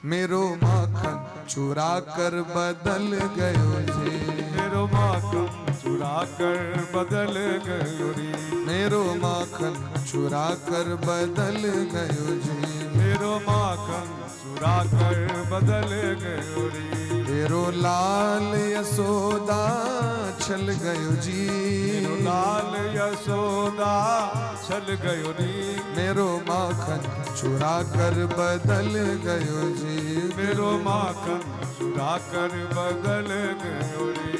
Speaker 3: मेरो माखन चुरा कर बदल गयो जी,
Speaker 1: मेरो माखन चुरा कर बदल गयो री,
Speaker 3: मेरो माखन चुरा कर बदल गयो जी,
Speaker 1: मेरो माखन चुरा कर बदल गयो री,
Speaker 3: मेरो लाल यशोदा छल गयो जी,
Speaker 1: मेरो लाल यशोदा छल गयो री,
Speaker 3: मेरो माखन चुरा कर बदल गयो जी,
Speaker 1: मेरो माखन चुरा कर बदल गयो री।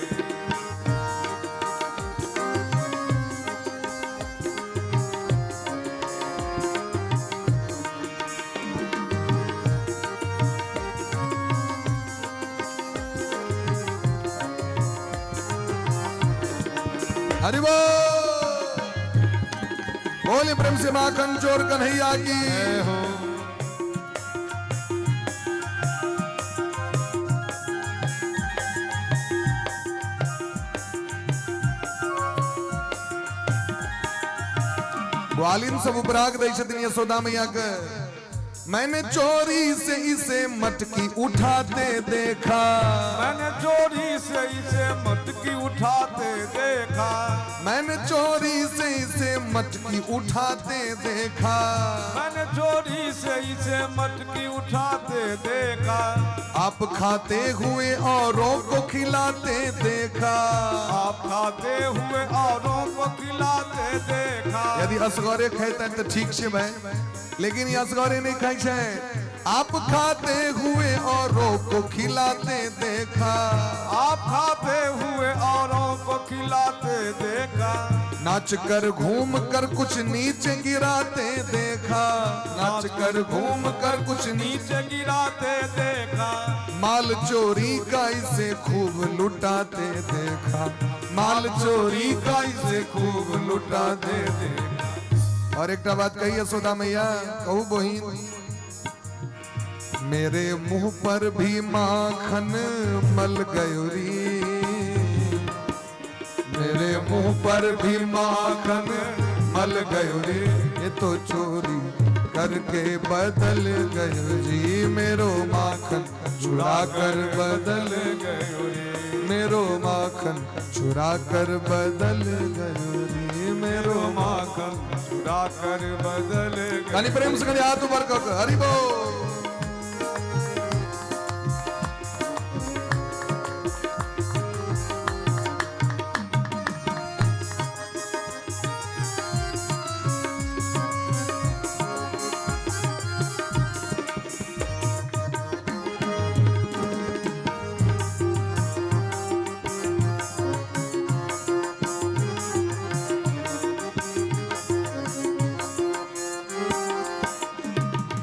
Speaker 3: हरि बोल, बोले प्रेम से माखन चोर कन्हैया की।
Speaker 1: हो
Speaker 3: ग्वालिन सब उपराग दै छथिन यशोदा मैया के, मैंने चोरी से इसे मटकी उठाते देखा,
Speaker 1: मैंने चोरी से इसे मटकी उठाते देखा,
Speaker 3: मैंने चोरी से इसे मटकी उठाते देखा,
Speaker 1: मैंने चोरी से इसे मटकी उठाते देखा,
Speaker 3: आप खाते हुए औरों को खिलाते देखा,
Speaker 1: आप खाते हुए औरों को खिलाते देखा।
Speaker 3: यदि असगरे खेते तो ठीक से भाई, लेकिन ये असगरे नहीं खाई छे। आप खाते हुए औरों को खिलाते देखा,
Speaker 1: आप खाते हुए औरों को खिलाते देखा,
Speaker 3: नाच कर घूम कर कुछ नीचे गिराते देखा, नाच कर घूम कर कुछ
Speaker 1: नीचे गिराते देखा,
Speaker 3: माल चोरी का इसे खूब लुटाते देखा, माल चोरी का इसे खूब लुटाते देखा। और एक बात कही यशोदा मैया, कहू बहिन, मेरे मुंह पर भी माखन मल गयो री, मेरे मुंह पर भी माखन मल गयो रे, ये तो चोरी करके बदल गयो जी। मेरो माखन चुरा कर बदल
Speaker 1: गयो रे,
Speaker 3: मेरो माखन चुरा कर बदल गयो रे, मेरो
Speaker 1: माखन चुरा कर बदल गयो।
Speaker 3: कनी प्रेम से कनी हाथ ऊपर कर हरि बोल।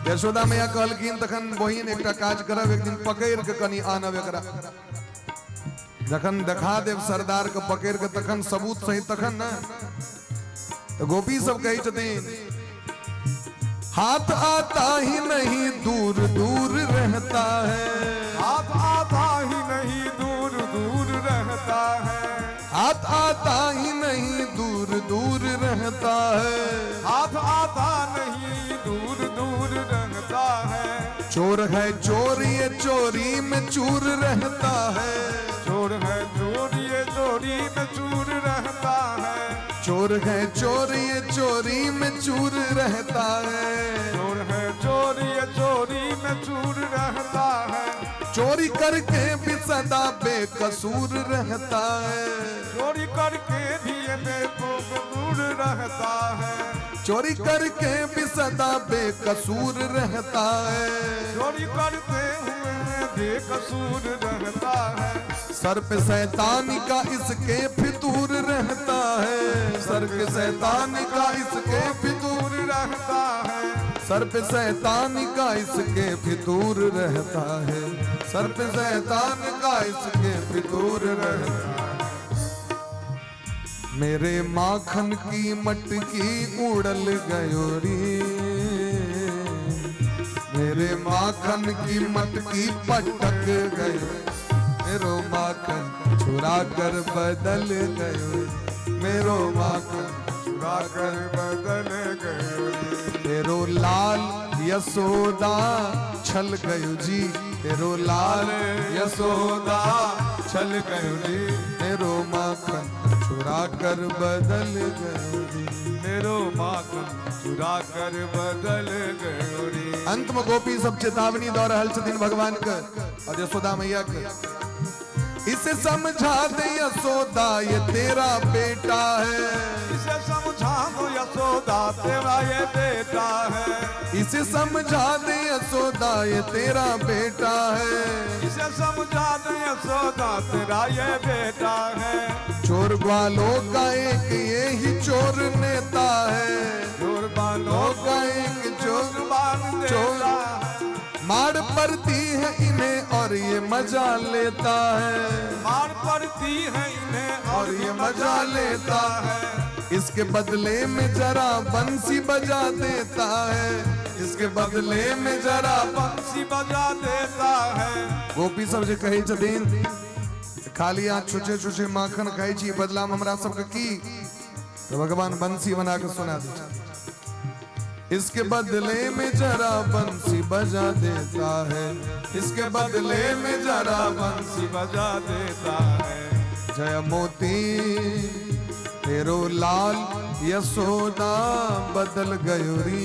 Speaker 3: यशोदा मैया कहलखिन तखन बहिन एकटा काज करब, एक दिन पकड़ के कनी आनब एकरा, जखन देखा देब सरदार के पकड़ के तखन सबूत सही तखन ने। तो गोपी सब कहै छथिन हाथ आता ही नहीं दूर दूर रहता है,
Speaker 1: हाथ आता ही नहीं दूर दूर रहता है,
Speaker 3: हाथ आता ही नहीं दूर दूर रहता है,
Speaker 1: हाथ आता नहीं दूर दूर रहता है,
Speaker 3: चोर है चोर ये चोरी में चूर रहता है,
Speaker 1: चोर है चोर ये चोरी में चूर रहता है,
Speaker 3: चोर है चोर ये चोरी में चूर रहता है,
Speaker 1: चोर है चोर ये चोरी में चूर रहता है,
Speaker 3: चोरी करके भी सदा बेकसूर रहता है,
Speaker 1: चोरी करके भी ये बेकसूर रहता है,
Speaker 3: चोरी करके भी सदा बेकसूर रहता है,
Speaker 1: चोरी करते हुए बेकसूर रहता है,
Speaker 3: सर पे शैतान का इसके फितूर रहता है, सर के शैतान का इसके फितूर
Speaker 1: रहता है,
Speaker 3: सर पे शैतान का इसके फितूर रहता है, सर पे शैतान का इसके फितूर रहता है। मेरे माखन की मटकी उड़ल गयो रे, मेरे माखन की मटकी पटक गयो, मेरो माखन चुरा कर बदल गयो, मेरो माखन
Speaker 1: चुरा कर बदल गयो रे।
Speaker 3: तेरो लाल यशोदा छल गयो जी, तेरो लाल यशोदा
Speaker 1: छल गयो रे,
Speaker 3: मेरो माखन चुरा कर बदल गयो रे,
Speaker 1: मेरो माखन चुरा कर बदल गयो रे।
Speaker 3: अंत में गोपी सब चेतावनी दऽ रहल छथिन भगवान के और यशोदा मैया के, इसे समझा दे यशोदा ये तेरा बेटा है,
Speaker 1: इसे समझा दो यशोदा तेरा ये बेटा है,
Speaker 3: इसे समझा दे यशोदा ये तेरा बेटा है,
Speaker 1: इसे समझा दे यशोदा तेरा ये बेटा है,
Speaker 3: चोर ग्वालों का एक ये ही चोर नेता है,
Speaker 1: चोर बालों
Speaker 3: का एक चोर
Speaker 1: बाल
Speaker 3: चोर
Speaker 1: देता है,
Speaker 3: मार पड़ती है इन्हें और ये मजा लेता है,
Speaker 1: मार पड़ती है इन्हें
Speaker 3: और ये मजा लेता है, इसके बदले में जरा बंसी बजा देता है, इसके बदले में जरा
Speaker 1: बंसी बजा देता है।
Speaker 3: गोपी सब जे कहै छथिन खाली अहाँ छुछे छुछे माखन खाइ छी, बदला में हमरा सबके की, तो भगवान बंसी बना के सुना दै छथिन, इसके बदले में जरा बंसी बजा देता है, इसके बदले में जरा बंसी
Speaker 1: बजा देता है।
Speaker 3: जय मोती तेरो लाल यशोदा बदल गयो री,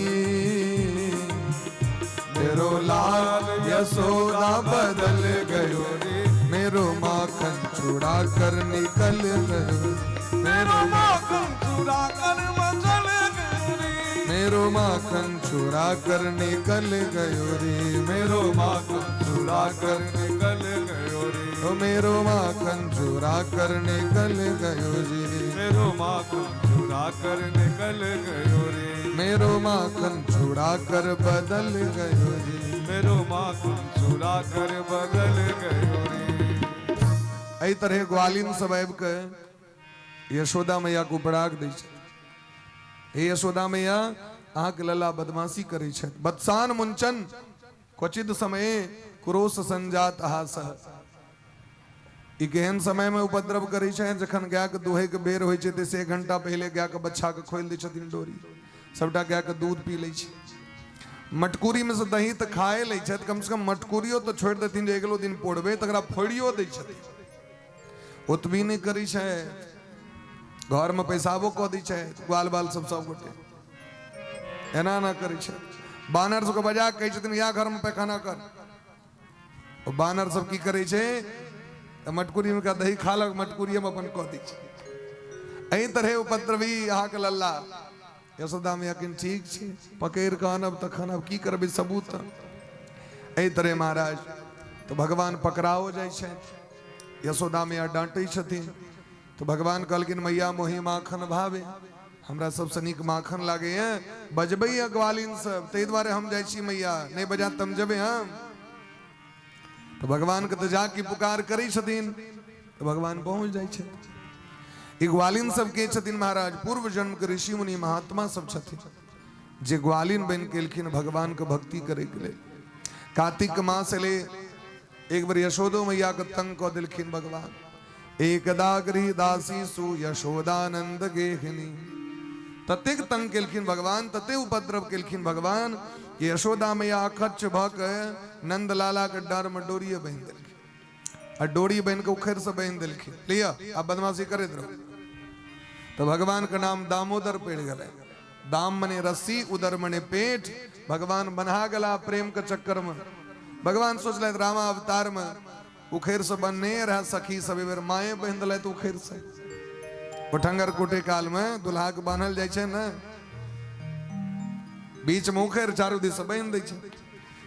Speaker 3: मेरो लाल यशोदा बदल गयो रे, मेरो माखन चुरा कर निकल गयो,
Speaker 1: मेरो माखन चुरा कर बदल गयो रे,
Speaker 3: मेरो माखन चुरा कर निकल गयो रे, मेरो
Speaker 1: माखन चुरा कर निकल गयो रे,
Speaker 3: ओ मेरो माखन चुरा कर निकल गयो जी,
Speaker 1: मेरो माखन चुरा कर निकल गयो रे,
Speaker 3: मेरो माखन चुरा कर बदल गयो जी,
Speaker 1: मेरो माखन चुरा कर बदल गयो रे।
Speaker 3: एहि तरह ग्वालिन सब आबि के यशोदा मैया के उपराग दै छै, हे यशोदा मैया अहाँके लला बदमाशी करै छथि, बदसान मुंचन क्वचित समय क्रोश संजात हास। ई केहन समयमे उपद्रव करै छथि, जखन गायके दुहैके बेर होइ छै ताहिसँ 1 घंटा पहिले गायके बच्छाके खोलि दै छथिन डोरी, सबटा गायके दूध पी लै छै। मटकूरीमे से दही तऽ खाए लै छथि, कमसँ कम मटकूरियो तऽ छोड़ि देथिन जे अगिलो दिन पोड़बै, तकरा फोड़ियो दै छथिन, ओतबी नहि करै छथि। घरमे पैसाबो कऽ दै छथि, ग्वाल बाल सब सब गोटे एना एना करै छथि। बानर सबके बजा कऽ कहै छथिन या घरमे पैखाना कर। ओ बानर सब की करै छै तऽ मटकुरीमे का दही खा लग, मटकुरीमे अपन कऽ दै छै। एहि तरहे उपद्रवी अहाँके लल्ला। यशोदा मैया कहलखिन ठीक छै, पकड़ि कऽ आनब तखन, आब की करबै सबूत। एहि तरहे महाराज तऽ भगवान पकड़ाओ जाइ छथि। यशोदा मैया डाँटै छथिन तऽ भगवान कहलखिन मैया मोहि माखन भावे, हमरा सबसँ नीक माखन लागैए, बजबैए ग्वालिन सब, ताहि दुआरे हम जाइ छी मैया, नहि बजा तऽ हम जेबै हम। तऽ भगवानके तऽ जाके पुकार करै छथिन तऽ भगवान पहुँच जाइ छथिन। ई ग्वालिन सब के छथिन महाराज? पूर्व जन्म के ऋषि मुनि महात्मा सब छथिन जे ग्वालिन बनि के एलखिन भगवान के भक्ति करे के लेल। कार्तिक मास एलै, एक बेर यशोदो मैया के तंग कऽ देलखिन भगवान। एकदा गृह दासी सु यशोदानंद गेहिनी, ततेक तंग केलखिन भगवान, ततेक उपद्रव केलखिन भगवान कि यशोदा मैया अकच्छ भऽ के नंदलाला के डर में डोरिए बान्हि देलखिन, आ डोरी बान्हि के उखड़ि से बान्हि देलखिन, लिअ आब बदमाशी करैत रहू। तऽ भगवान के नाम दामोदर पड़ि गेलै। दाम मने रस्सी, उदर मने पेट। भगवान बन्हा गेला प्रेम के चक्कर में। भगवान सोचलथि रामा अवतार में उखड़ि से बन्हने रहे सखी सब, बेर माए बान्हि देलथि उखड़ि से। ओठंगर कुटे काल में दुल्हा के बान्हल जाइ छै ने, बीच में उखड़ि चारू दिस से बान्हि दै छै।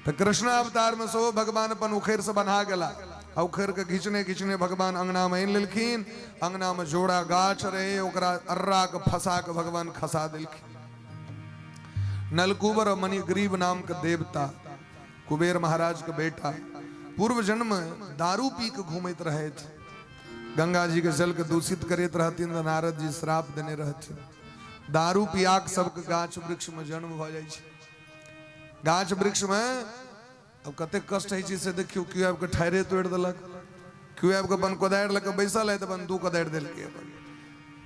Speaker 3: तऽ कृष्ण अवतार में सेहो भगवान अपन उखड़ि से बन्हा गेला, आ उखड़ि के घिचने घिचने भगवान अंगना में आनि लेलखिन। अंगना में जोड़ा गाछ रहे, ओकरा अर्रा के फंसा के भगवान खसा देलखिन। नलकूबर और मणिग्रीव नाम के देवता, कुबेर महाराज के बेटा, पूर्व जन्म दारू पी के घूमैत रहथि, गंगा जी के जल के दूषित करैत रहथिन, तऽ नारद जी श्राप देने रहथिन। दारू पियाक सबके गाछ वृक्ष में जन्म भऽ जाइ छै। गाछ वृक्ष में अब कतेक कष्ट होइ छै से देखियौ, केओ आबि कऽ ठाढ़े तोड़ि देलक, केओ आबि कऽ अपन कोदारि लऽ कऽ बैसल है तऽ अपन 2 कोदारि देलकै, अपन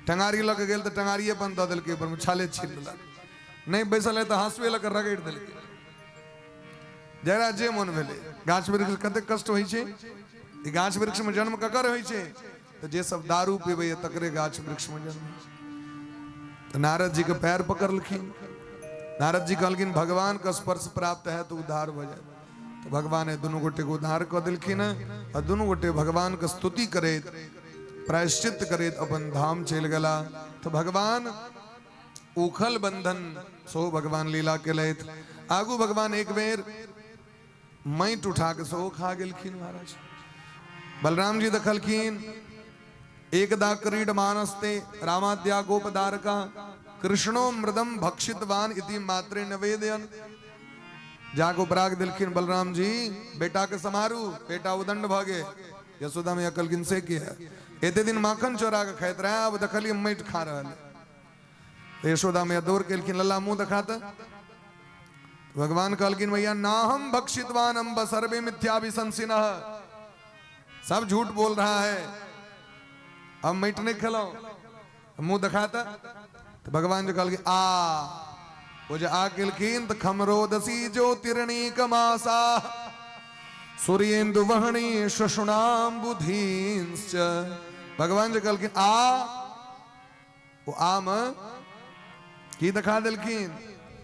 Speaker 3: टंगारी लऽ कऽ गेल तऽ टंगारी अपन दऽ देलकै, अपन छाले छील लेलक, नहि बैसल है तऽ हाँसुए लऽ कऽ रगड़ि देलकै, जकरा जे मोन भेलै। गाछ वृक्ष कतेक कष्ट होइ छै। ई गाछ वृक्ष में जन्म ककर होइ छै? तऽ जे सब दारू पीबैए तकरे गाछ वृक्ष में जन्म होइ छै। तऽ नारद जी के पैर पकड़लखिन। नारद जी कहलखिन भगवान के स्पर्श प्राप्त है तो उद्धार भऽ जायत। तऽ भगवान दुनू गोटे के उद्धार कऽ देलखिन, आ दुनू गोटे भगवान के स्तुति करैत प्रायश्चित करैत अपन धाम चलि गेला। तऽ भगवान उखल बंधन सेहो भगवान लीला केलथि। आगू भगवान एक बेर माटि उठा के सेहो खा गेलखिन महाराज। बलराम जी देखलखिन, एकदा क्रीड मानस्ते रामाद्या गोपदारका कृष्णो मृदम भक्षितवान इति मात्रे नवेदयन। जागो पराग देलखिन बलराम जी, बेटा के समारू, बेटा उदंड भऽ गेल। यशोदा मैया कहलखिन से की है, एते दिन माखन चोरा के खाइत रहे, आब देखलियै माटि खा रहल है। यशोदा मैया दौड़ केलखिन, लल्ला मुंह देखा तऽ। भगवान कहलखिन भैया ना हम भक्षितवान अम्ब सर्वे मिथ्याभिशंसिनः, सब झूठ बोल रहा है, हम माटि नहीं खेलौ, मुंह दिखाता। तो भगवान जी कहलखिन आ, ओ जे आ केलखिन तऽ खमरोदसी ज्योतिर्णी कमासा सूर्येन्दु वहणी शशुनाम बुधींश्च। भगवान जी कहलखिन आ, ओ आम की देखा देलखिन,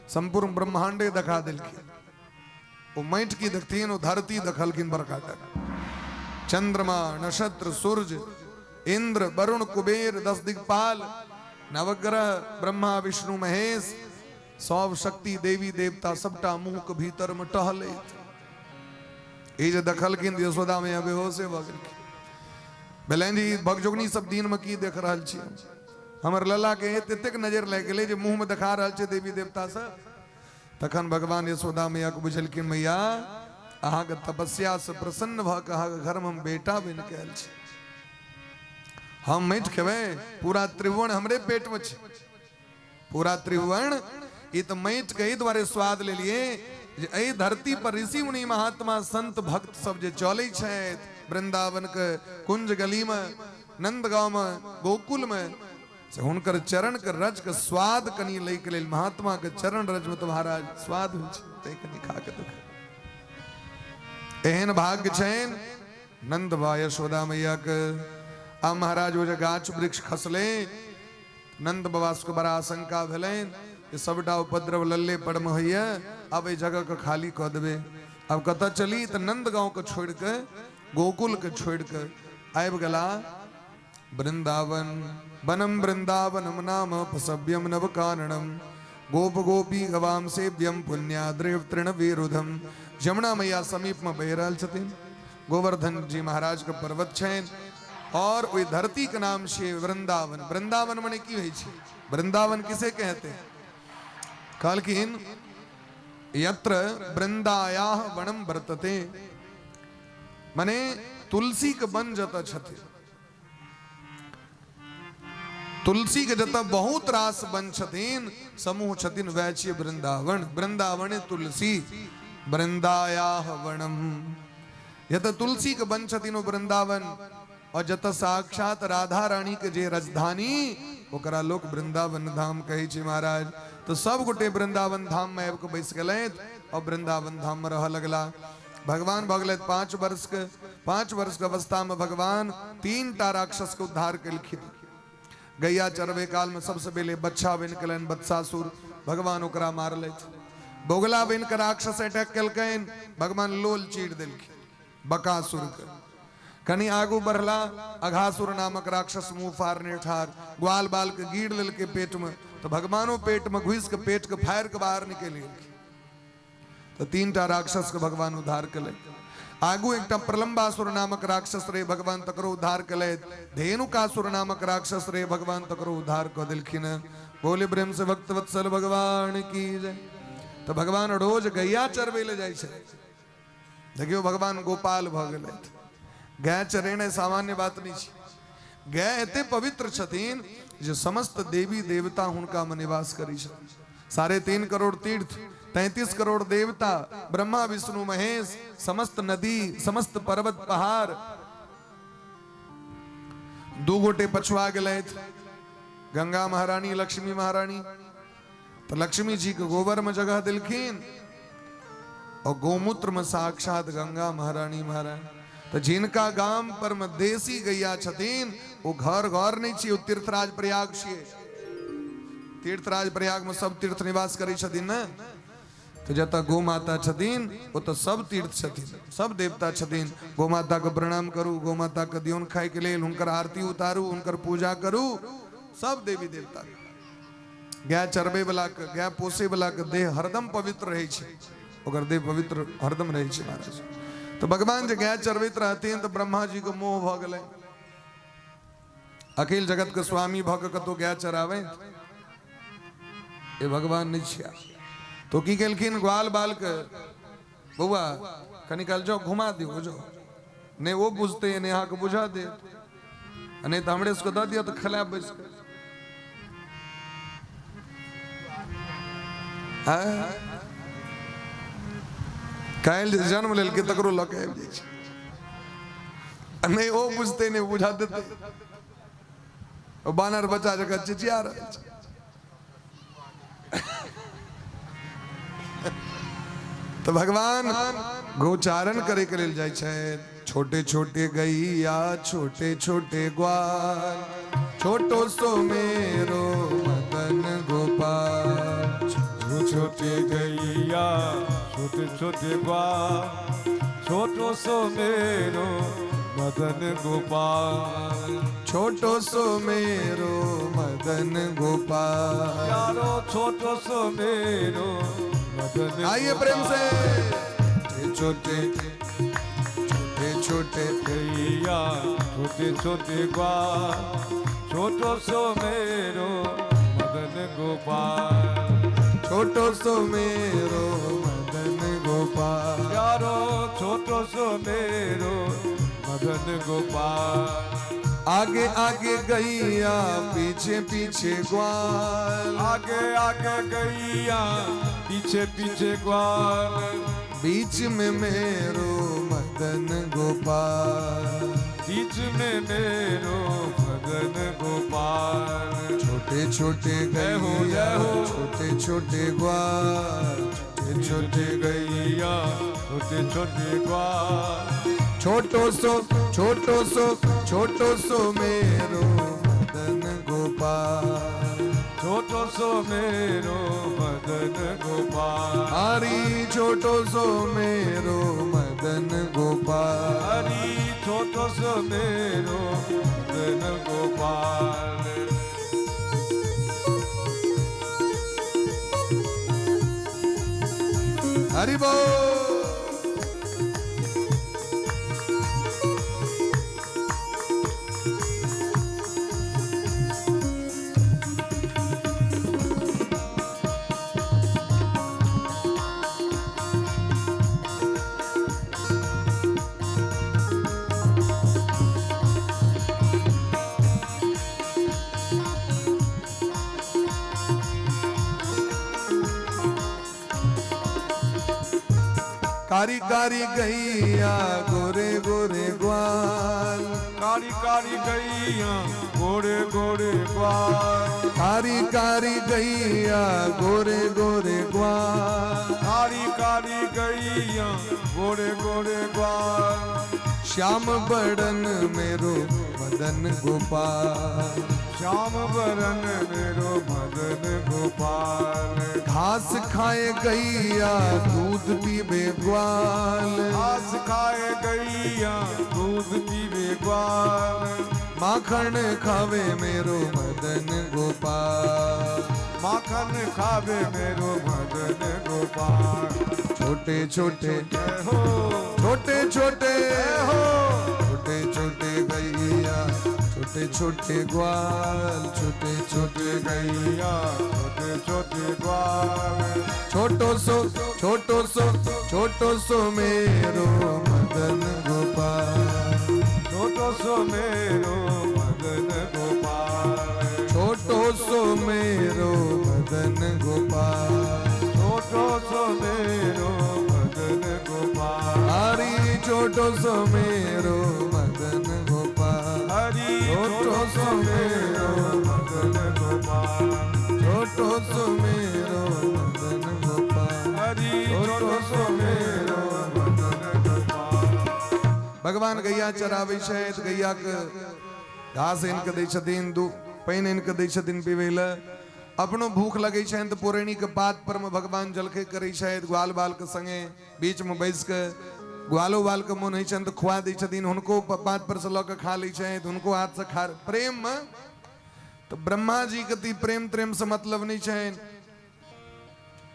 Speaker 3: संपूर्ण ब्रह्मांडे देखा देलखिन। ओ माटि की देखथिन, ओ धरती देखलखिन बड़का तक, चंद्रमा नक्षत्र सूर्य इंद्र वरुण कुबेर 10 दिक्पाल नवग्रह ब्रह्मा विष्णु महेश सब शक्ति देवी देवता सबटा मुंह के भीतर में टहलैत। ई जे देखलखिन यशोदा मैया बेहोशे भऽ गेलखिन। भेलनि जी भगजोगनी सब दिन में की देख रहल छी, हमर लला के एतेक नजर लागि गेलै जे मुंह में देखा रहल छै देवी देवता सब। तखन भगवान यशोदा मैया के बुझलखिन मैया अहाँके तपस्या से प्रसन्न भऽ के अहाँके घर में हम बेटा बनि के आयल छी, हम माटि खेबै, पूरा त्रिभुवन हमरे पेट में छै, पूरा त्रिभुवन। ई तऽ माटि के एहि दुआरे स्वाद लेलिए जे एहि धरती पर ऋषि मुनि महात्मा संत भक्त सब जे चलै छथि वृंदावन के कुंज गली में, नंदगांव में, गोकुल में, से हुनकर चरण के रज के स्वाद कनि लै के लेल, महात्मा के चरण रज में तो महाराज स्वाद होइ छै, तै कनि खा के देख। एहन भाग्य छनि नंद बा यशोदा मैया के। आ महाराज ओ जे गाछ वृक्ष खसले, नंद बाबा सबके बड़ा आशंका भेलनि जे सबटा उपद्रव लल्ले पर में होइए, आब एहि जगह के खाली कऽ देबै, आब कतऽ चली? तऽ नंद गाँव के छोड़ि के, गोकुल के छोड़ि के आबि गेला वृंदावन। वनम वृंदावनम नाम फसव्यम नवकाननम गोप गोपी गवाम सेव्यम पुण्याद्रिव तृण विरुधम। जमुना मैया समीप में बहि रहल छथिन, गोवर्धन जी महाराज के पर्वत छनि और ओहि धरती के नाम छै वृंदावन। वृंदावन मने की होइ छै? वृंदावन किसे कहते हैं? कहलखिन यत्र वृंदायाः वनम वर्तते, मने तुलसी के वन जतऽ छथिन, तुलसी के जतऽ बहुत रास वन छथिन, समूह छथिन, वएह छियै वृंदावन। वृंदावन तुलसी, वृंदायाह वनम, जतऽ तुलसी के वन छथिन ओ वृंदावन, और जतऽ साक्षात राधा रानी के जे राजधानी, ओकरा लोक वृंदावन धाम कहै छै महाराज। तो सब गोटे वृंदावन धाम में आबि कऽ बैस गेलथि और वृंदावन धाम में रहऽ लगला। भगवान भऽ गेलथि 5 वर्ष के। 5 वर्ष के अवस्था में भगवान 3 टा राक्षस के उद्धार केलखिन। गैया चरबै काल में सबसे पहले बच्छा बनि गेलनि बत्सासुर, भगवान ओकरा मारलथि। बोगला बनि कऽ राक्षस अटैक केलकनि, भगवान लोल चीर देलखिन बकासुर के। कनि आगू बढ़ला, अघासुर नामक राक्षस मुंह फाड़ने ठार, ग्वाल बाल के गीर लेलकै पेट में, तो भगवानो पेट में घुसि के पेट के फाड़ि के बाहर निकलि गेलखिन। तो 3 टा राक्षस के भगवान उद्धार केलथि। आगू एकटा प्रलंबासुर नामक राक्षस रहे, भगवान तकरो उद्धार केलथि। धेनुकासुर नामक राक्षस रहे, भगवान तकरो उद्धार कऽ देलखिन। बोले प्रेम से भक्त वत्सल भगवान की जय। तो भगवान रोज गैया चरबै लए जाइ छै। देखियौ भगवान गोपाल भऽ गेलथि। गाय चरेनाइ सामान्य बात नहि छै। गाय एते पवित्र छथिन जे समस्त देवी देवता हुनका में निवास करै छथिन। 3.5 करोड़ तीर्थ, 33 करोड़ देवता, ब्रह्मा विष्णु महेश, समस्त नदी, समस्त पर्वत पहाड़। 2 गोटे पछुआ गेलथि, गंगा महारानी लक्ष्मी महारानी। तो लक्ष्मी जी के गोबर में जगह देलखिन और गोमूत्र में साक्षात गंगा महारानी महाराज। तो जिनका गाम पर में देसी गैया छथिन, वो घर घर नहीं छियै, वो तीर्थराज प्रयाग छियै। तीर्थराज प्रयाग में सब तीर्थ निवास करै छथिन ने, तो जतऽ गौ माता छथिन ओतऽ सब तीर्थ छथिन, सब देवता छथिन। गौ माता के प्रणाम करू, गौ माता के दियौन खाय के लेल हुनकर आरती उतारू, हुनकर पूजा करू, सब देवी देवता। गाय चरबै वाला के, गाय पोसै वाला के देह हरदम पवित्र रहै छै, ओकर देह पवित्र हरदम रहै छै महाराज। तो भगवान जे गाय चरबैत रहथिन तऽ ब्रह्मा जी के मोह भऽ गेलै। अखिल जगत के स्वामी भऽ के कतौ गाय चराबै, ए भगवान नहीं छिया। तो की केलखिन, ग्वाल बाल के बौआ कनि काल जाओ घुमा दियौ, जाओ, नहीं वो बुझते नहीं अहाँके बुझा दे, नहीं तो हमरे सबके दऽ दिअ तऽ खेलायब बैस कऽ। काल्हि जे जन्म लेलकै तकरो लऽ के आबि जाइ छै, नहीं ओ बुझते नहीं बुझा देते। ओ बानर बच्चा जकाँ चिचिया रहल छै। तो भगवान गोचारण करे के लेल जाइ छै। छोटे छोटे गैया छोटे छोटे ग्वाल, छोटो सो मेरो मदन गोपाल।
Speaker 1: छोटे गैया छोटे छोटे ग्वाल, छोटो सो मेरो मदन गोपाल।
Speaker 3: छोटो सो मेरो मदन गोपाल,
Speaker 1: प्यारो छोटो सो मेरो मदन।
Speaker 3: आइए प्रेम से। छोटे छोटे छोटे
Speaker 1: गैया छोटे छोटे ग्वाल, छोटो सो मेरो मदन गोपाल।
Speaker 3: छोटो सो मेरो मदन गोपाल,
Speaker 1: प्यारो छोटो सो मेरो मदन गोपाल।
Speaker 3: आगे आगे गैया पीछे पीछे ग्वाल,
Speaker 1: आगे आगे गैया पीछे पीछे ग्वाल,
Speaker 3: बीच में मेरो मदन गोपाल।
Speaker 1: बीच में मेरो मदन गोपाल।
Speaker 3: छोटे छोटे
Speaker 1: जय हो,
Speaker 3: गैया
Speaker 1: जय हो।
Speaker 3: छोटे छोटे ग्वाल, छोटे छोटे
Speaker 1: गैया छोटे छोटे ग्वाल।
Speaker 3: छोटो सो छोटो सो छोटो सो मेरो मदन गोपाल।
Speaker 1: छोटो सो मेरो मदन गोपाल।
Speaker 3: हरी छोटो सो मेरो मदन गोपाल।
Speaker 1: हरी छोटो सो मेरो मदन गोपाल।
Speaker 3: हरि बोल। कारी कारी गैया गोरे गोरे ग्वाल।
Speaker 1: कारी कारी गैया गोरे गोरे ग्वाल।
Speaker 3: कारी कारी गैया गोरे गोरे ग्वाल।
Speaker 1: कारी कारी गैया गोरे गोरे ग्वाल।
Speaker 3: श्याम बड़न मेरो मदन गोपाल।
Speaker 1: श्याम बरन मेरो मदन गोपाल।
Speaker 3: घास खाए गैया दूध पीबे ग्वाल।
Speaker 1: घास खाए गैया दूध पीवे ग्वाल।
Speaker 3: माखन खावे मेरो मदन गोपाल।
Speaker 1: माखन खावे मेरो मदन गोपाल।
Speaker 3: छोटे छोटे
Speaker 1: जय हो,
Speaker 3: छोटे छोटे
Speaker 1: जय हो।
Speaker 3: छोटे छोटे गैया छोटे छोटे ग्वाल। छोटे छोटे
Speaker 1: गैया छोटे छोटे ग्वाल।
Speaker 3: छोटो सो छोटो सो छोटो सो मेरो मदन गोपाल।
Speaker 1: छोटो सो मेरो मदन गोपाल।
Speaker 3: छोटो सो मेरो मदन गोपाल।
Speaker 1: छोटो सो मेरो मदन गोपाल।
Speaker 3: हरी छोटो सो मेरो मदन गोपाल।
Speaker 1: हरी
Speaker 3: छोटो सो मेरो
Speaker 1: मदन गोपाल।
Speaker 3: छोटो सो मेरो मदन गोपाल।
Speaker 1: हरी छोटो सो मेरो मदन गोपाल।
Speaker 3: भगवान गैया चराबै छथि, गैया के घास आनि कऽ दै छथिन, दू पानि आनि कऽ दै छथिन पीबै लए। अपनो भूख लगै छनि तऽ पुरैनी के पात पर में भगवान जलखै करै छथि ग्वाल बाल के संगे बीच में बैस के। ग्वालो बाल के मोन होइ छनि तऽ खुआ दै छथिन, हुनको पात पर से लऽ कऽ खा लै छथि, हुनको हाथ से खा। प्रेम में तऽ ब्रह्मा जी के तऽ ई प्रेम त्रेम से मतलब नहि छनि।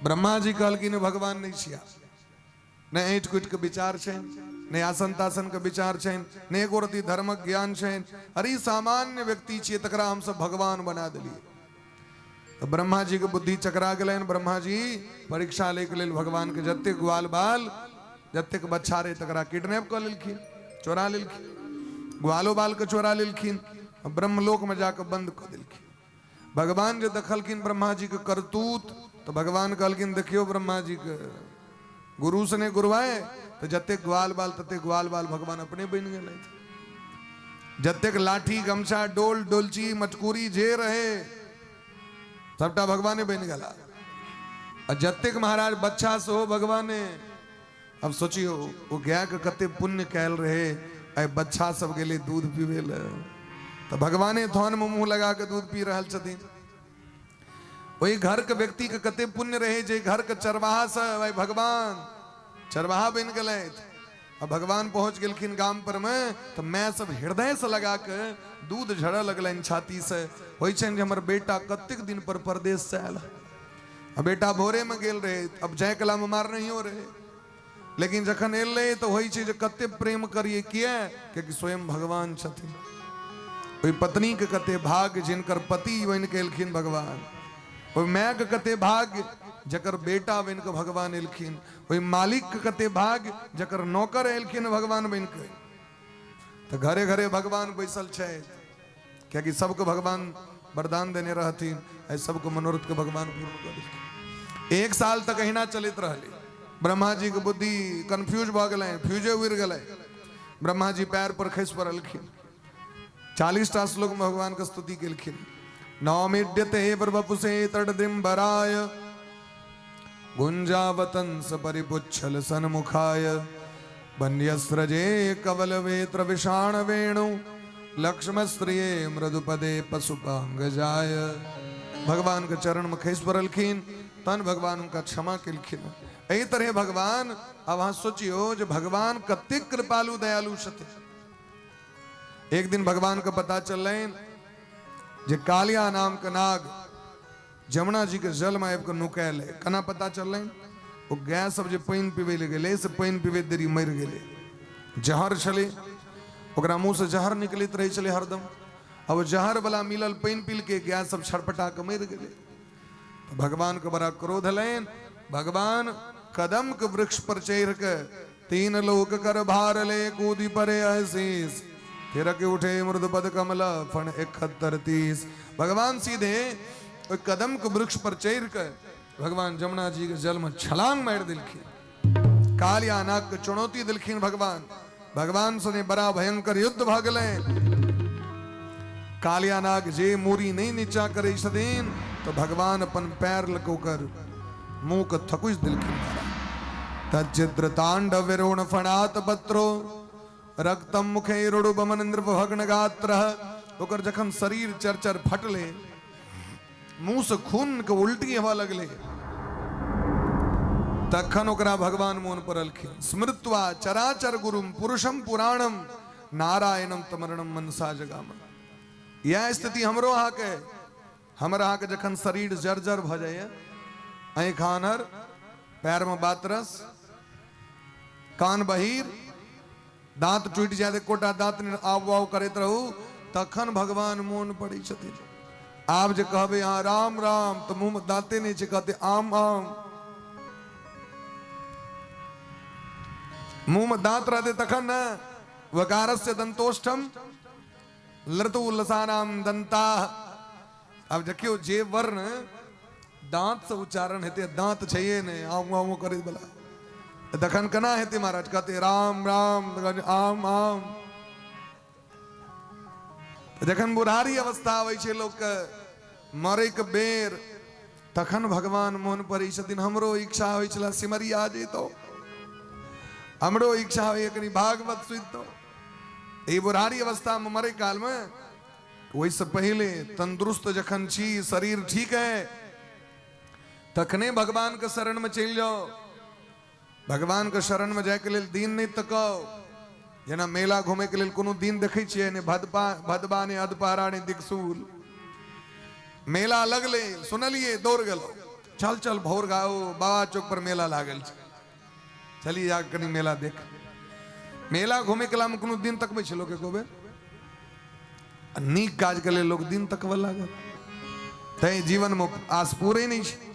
Speaker 3: ब्रह्मा जी कहलखिन भगवान नहि छिया, नहि ऐठ कुटि के विचार छनि, नहि आसन तासन के विचार छनि, नहि एको रत्ती धर्मक ज्ञान छनि। अरे सामान्य व्यक्ति छियै तकरा हमसब भगवान बना देलियै। तऽ ब्रह्मा जी के बुद्धि चकरा गेलनि। ब्रह्मा जी परीक्षा लै के लेल भगवान के जतेक ग्वाल बाल जतेक बच्चा रहे तकरा किडनैप कऽ लेलखिन, चोरा लेलखिन, ग्वालो बाल के चोरा लेलखिन, ब्रह्मलोक में जाकऽ बंद कऽ देलखिन। भगवान जे देखलखिन ब्रह्मा जी के करतूत तऽ भगवान कहलखिन देखियौ ब्रह्मा जी के गुरु से नहि गुरुआए तऽ जतेक ग्वाल बाल ततेक ग्वाल बाल भगवान अपने बनि गेलथि। जतेक लाठी गमछा डोल डोलची मटकूरी जे रहे सबटा भगवाने बनि गेला। आ जतेक महाराज बच्चा सेहो भगवाने। अब सोचियो ओ गाय के कते पुण्य कयल रहे, आइ बच्चा सब गेलै दूध पीबै लए तऽ भगवाने थन में मुँह लगा के दूध पी रहल छथिन। ओहि घर के व्यक्ति के कते पुण्य रहे जे घर के चरवाहा से आइ भगवान चरवाहा बनि गेलथि। आ भगवान पहुंच गेलखिन गाम पर में तऽ माय सब हृदय से लगा के दूध झड़ऽ लगलनि छाती से। होइ छनि जे हमर बेटा कतेक दिन पर परदेश से आयल। आ बेटा भोरे में गेल रहे, अब जाय कला में मार नहियो रहे, लेकिन जखन एलै तऽ होइ छै जे कते प्रेम करियै। किया? कियाकि स्वयं भगवान छथिन। ओहि पत्नी के कते भाग्य जिनकर पति बनि के एलखिन भगवान, ओहि माय के कते भाग्य जकर बेटा बनि के भगवान एलखिन, ओहि मालिक के कते भाग्य जकर नौकर एलखिन भगवान बनि के। तऽ घरे घरे भगवान बैसल छथि, कियाकि सबके भगवान वरदान देने रहथिन, एहि सबके मनोरथ के भगवान पूर्ण कऽ देलखिन। एक साल तक अहिना चलैत रहलै। ब्रह्मा जी के बुद्धि कंफ्यूज भऽ गेलनि, फ्यूजे उड़ि गेलै। ब्रह्मा जी पैर पर खसि पड़लखिन। 40 टा श्लोक में भगवान के स्तुति केलखिन। नौमिड्यते प्रभपुसे तटदिम्बराय गुंजावतंस परिपुच्छल सन्मुखाय वन्यस्रजे कवलवेत्र विषाण वेणु लक्ष्मस्त्रिये मृदुपदे पशुपांगजाय। भगवान के चरण में खसि पड़लखिन, तहन भगवान हुनका क्षमा केलखिन। एहि तरह भगवान, आब अहाँ सोचियो जे भगवान कतेक कृपालु दयालु छथिन। एक दिन भगवान के पता चललनि जे कालिया नाम के नाग जमुना जी के जल में आबि कऽ नुकायल है। केना पता चललनि? ओ गाय सब जे पानि पीबै लए गेलै से पानि पीबैत देरी मरि गेलै। जहर छलै, ओकरा मुँह से जहर निकलैत रहै छलै हरदम। आ ओ जहर वाला मिलल पानि पीलकै, गाय सब छटपटा कऽ मरि गेलै। तऽ भगवान के बड़ा क्रोध एलनि। भगवान कदम के वृक्ष पर चढ़ि के तीन लोक कर भार ले कूदी परे आशीष थिरक उठे मृदुपद कमल फण 71 30। भगवान सीधे ओहि कदम के वृक्ष पर चढ़ि के भगवान जमुना जी के जल में छलांग मारि देलखिन। कालिया नाग के चुनौती देलखिन भगवान। भगवान सने बड़ा भयंकर युद्ध भऽ गेलै। कालिया नाग जे मूरी नहीं नीचा करै छथिन तो भगवान अपन पैर लऽ कऽ ओकर मुंह के थकुच देलखिन। तच्चित्र तांडव विरोण फणात पत्रो रक्तम मुखे रुडु बमन नृप भग्न गात्र। ओकर जखन शरीर चरचर फटले, मुंह से खून के उल्टी हेबऽ लगले, तखन ओकरा भगवान मोन पड़लखिन। स्मृत्वा चराचर गुरुम पुरुषम पुराणम नारायणम तमरणम मनसा जगाम। यह स्थिति हमरो अहाँके, हमर अहाँके जखन शरीर जर्जर भऽ जाइए, आँखि आन्हर, पैरमे बातरस, कान बहिर, दांत टूटि जायत, एकोटा दांत नहि, आउ आउ करैत रहू, तखन भगवान मोन पड़ै छथिन। आब जे कहबै अहाँ राम राम तऽ मुँहमे दांते नहि छै, कहते आम आम। मुँहमे दांत रहतै तखन ने। वकारस्य दंतोष्ठम लृतु लसानाम दंता। आब देखियौ जे वर्ण दांत से उच्चारण हेतै, दांत छैहे नहि, आम आम करै बला, तखन केना हेतै महाराज? कहते राम राम आम आम। जखन बुढ़ारी अवस्था आबै छै लोकके, मरैके बेर, तखन भगवान मोन पड़ै छथिन। हमरो इच्छा होइ छलै सिमरिया जैतौ, हमरो इच्छा होइए कनि भागवत सुनितौ। ई बुढ़ारी अवस्थामे मरै कालमे, ओहिसँ पहिले तंदुरुस्त जखन छी, शरीर ठीक है, तखने भगवान के शरण में चलि जाओ। भगवान के शरण में जायके लेल दिन नहि तकाओ। जेना मेला घूमे के लेल कोनो दिन देखै छियै? ने भदपा भदबा, ने अधपारा, ने दिक्सूल। मेला लगले सुनलिए दौड़ गेलो, चल चल भोर गाओ बाबा चौक पर मेला लागल छै, चलिए जा कनि मेला देख। मेला घूमे के लामे कोनो दिन तकबै छै लोक एको बेर? आ नीक काज के लेल लोक दिन तकबऽ लागल, तैं जीवनमे आस पूरे नहि छै।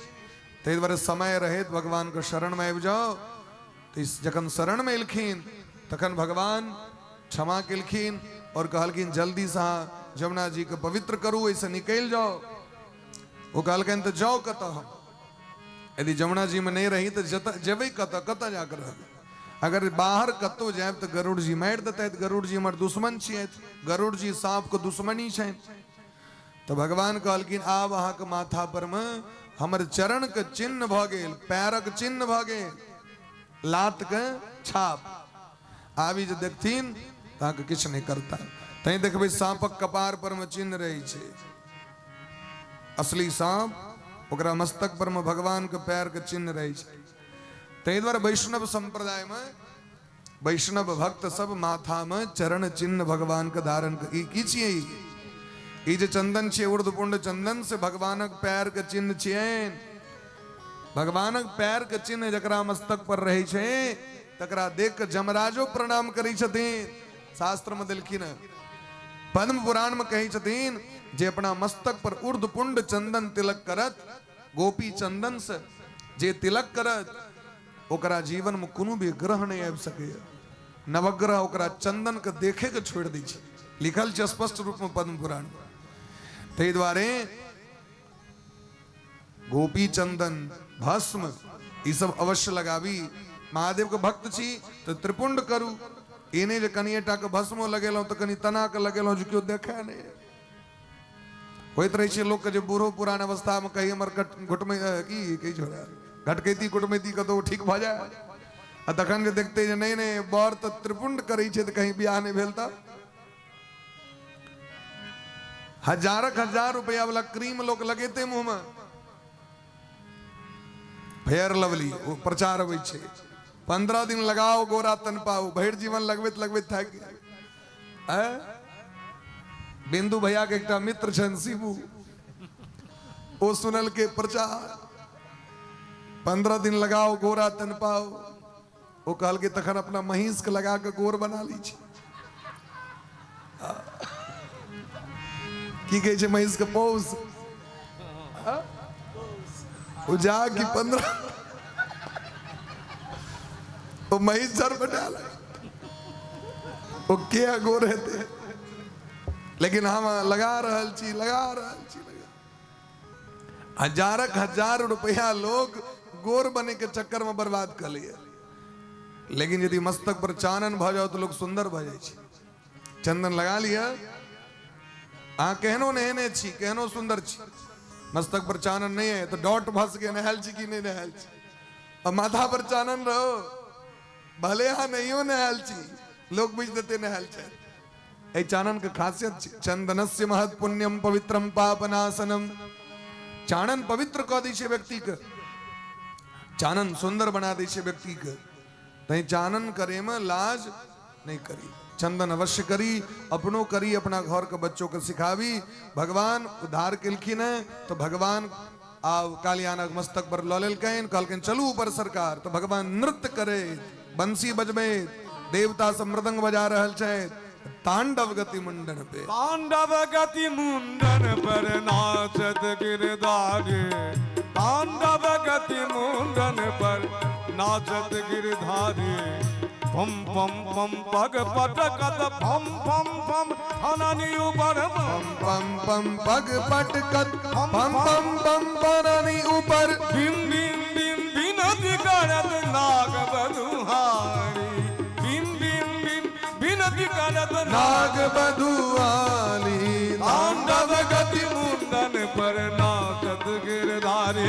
Speaker 3: ताहि दुआरे समय रहैत भगवानके शरणमे आबि जाउ। तऽ जखन शरणमे एलखिन तखन भगवान क्षमा केलखिन और कहलखिन जल्दीसँ अहाँ जमुना जीके पवित्र करू, एहिसँ निकलि जाउ। ओ कहलखिन तऽ जाउ कतऽ हम? यदि जमुना जी में नहीं रही तो जेबै कतऽ, कतऽ जाकर रहबै? अगर बाहर कतौ जायब तऽ गरुड़ जी मारि देतै। गरुड़ जी हमर दुश्मन छियै, गरुड़ जी साँप के दुश्मनी छनि। तऽ भगवान कहलखिन आब अहाँके माथा पर मे हमर चरण के चिन्ह भऽ गेल, पैरक चिन्ह भऽ गेल, लात के छाप। आबी जे देखथिन तऽ अहाँके किछु नहि करता। तैं देखबै साँपक कपार पर मे चिन्ह रहै छै। असली साँप, ओकरा मस्तक पर मे भगवान के पैर के चिन्ह रहै छै। ताहि दुआरे वैष्णव संप्रदाय मे वैष्णव भक्त सब माथा में चरण चिन्ह भगवान के धारण। ई की छियै? ई जे चंदन छियै, ऊर्ध्वपुंड चंदन, से भगवानक पैर के चिन्ह छियनि। भगवानक पैर के चिन्ह जकरा मस्तक पर रहै छै तकरा देख के जमराजो प्रणाम करै छथिन। शास्त्र में देलखिन, पद्म पुराण में कहै छथिन जे अपना मस्तक पर ऊर्ध्वपुंड चंदन तिलक करत, गोपी चंदन से जे तिलक करत, ओकरा जीवन में कोनो भी ग्रह नहीं आबि सकैए। नवग्रह ओकरा चंदन के देखे के छोड़ि दै छै। लिखल छै स्पष्ट रूप में पद्म पुराण। ताहि दुआरे गोपी चंदन भस्म ई सब अवश्य लगाबी। महादेव के भक्त छी तऽ त्रिपुंड करू। ई नहि जे कनिए टा के भस्मो लगेलहुँ तऽ कनि तना के लगेलहुँ जे केओ देखै नहि। होइत रहै छै लोकके जे बूढ़ो पुरान अवस्थामे कही हमर घुटमै की कहै छै ओकरा, घटकैती कुटमैती कतहु ठीक भऽ जाय, आ तखन जे देखतै जे नहि नहि बर तऽ त्रिपुंड करै छै तऽ कहीं बियाह नहि भेल तऽ हजारक हजार रुपया वाला क्रीम लोक लगेते मुँह में, फेयर लवली ओ प्रचार अबै छै, 15 दिन लगाओ गोरा तन पाओ, भरि जीवन लगबैत लगबैत थाकि गेल। बिंदु भैया के एकटा मित्र छनि शिबू, ओ सुनल के प्रचार, 15 दिन लगाओ गोरा तन पाओ। ओ कहलकै तखन अपना महींस के लगा के गोर बना ली छी। की कहै छै महींस के पौस, ओ जा कि 15 ओ महींस जर बना ओ के गोर हेतै, लेकिन हम लगा रहल छी, लगा रहल छी। हजारक हजार रुपया लोग गोर बने के चक्कर में बर्बाद कर लिए। लेकिन यदि मस्तक पर चानन भ जाओ तो लोग सुंदर भ जाइ छै। चंदन लगा लिया, अहाँ केहनो नहेने छी, केहनो सुंदर छी, मस्तक पर चानन नहीं है तो डॉट भस के नहायल छी कि नहीं नहायल छी। और माथा पर चानन रहो, भले अहाँ नहियो नहायल छी, लोग बुझि देते नहायल छै। एहि चानन के खासियत छै, चंदनस्य महत पुण्यम पवित्रम पापनाशनम। चानन पवित्र कऽ दै छै व्यक्ति के, चानन सुंदर बना दै छै व्यक्ति के। तैं चानन करे में लाज नहीं करी, चंदन अवश्य करी, अपनो करी, अपना घर के बच्चों के सिखाबी। भगवान उद्धार केलखिन है तो भगवान आब कालियानक मस्तक पर लऽ लेलकनि, कहलखिन चलू ऊपर सरकार। तो भगवान नृत्य करे, बंसी बजबे, देवता सब मृदंग बजा रहल छथि, तांडव गति मुंडन पे,
Speaker 1: तांडव गति मुंडन पर नाचत गिरधारी, तांडव गति मुंडन पर नाचत गिरधारी। पम पम पम पग पटकत फम फम फम फननी ऊपर,
Speaker 3: पम पम पम पग पटकत फम फम फम फननी ऊपर,
Speaker 1: भीम भीम भीम विनती करत नाग बधुहारी, भीम भीम भीम विनती करत
Speaker 3: नाग बधुआली।
Speaker 1: तांडव गति मुंडन पर नाचत गिरधारी,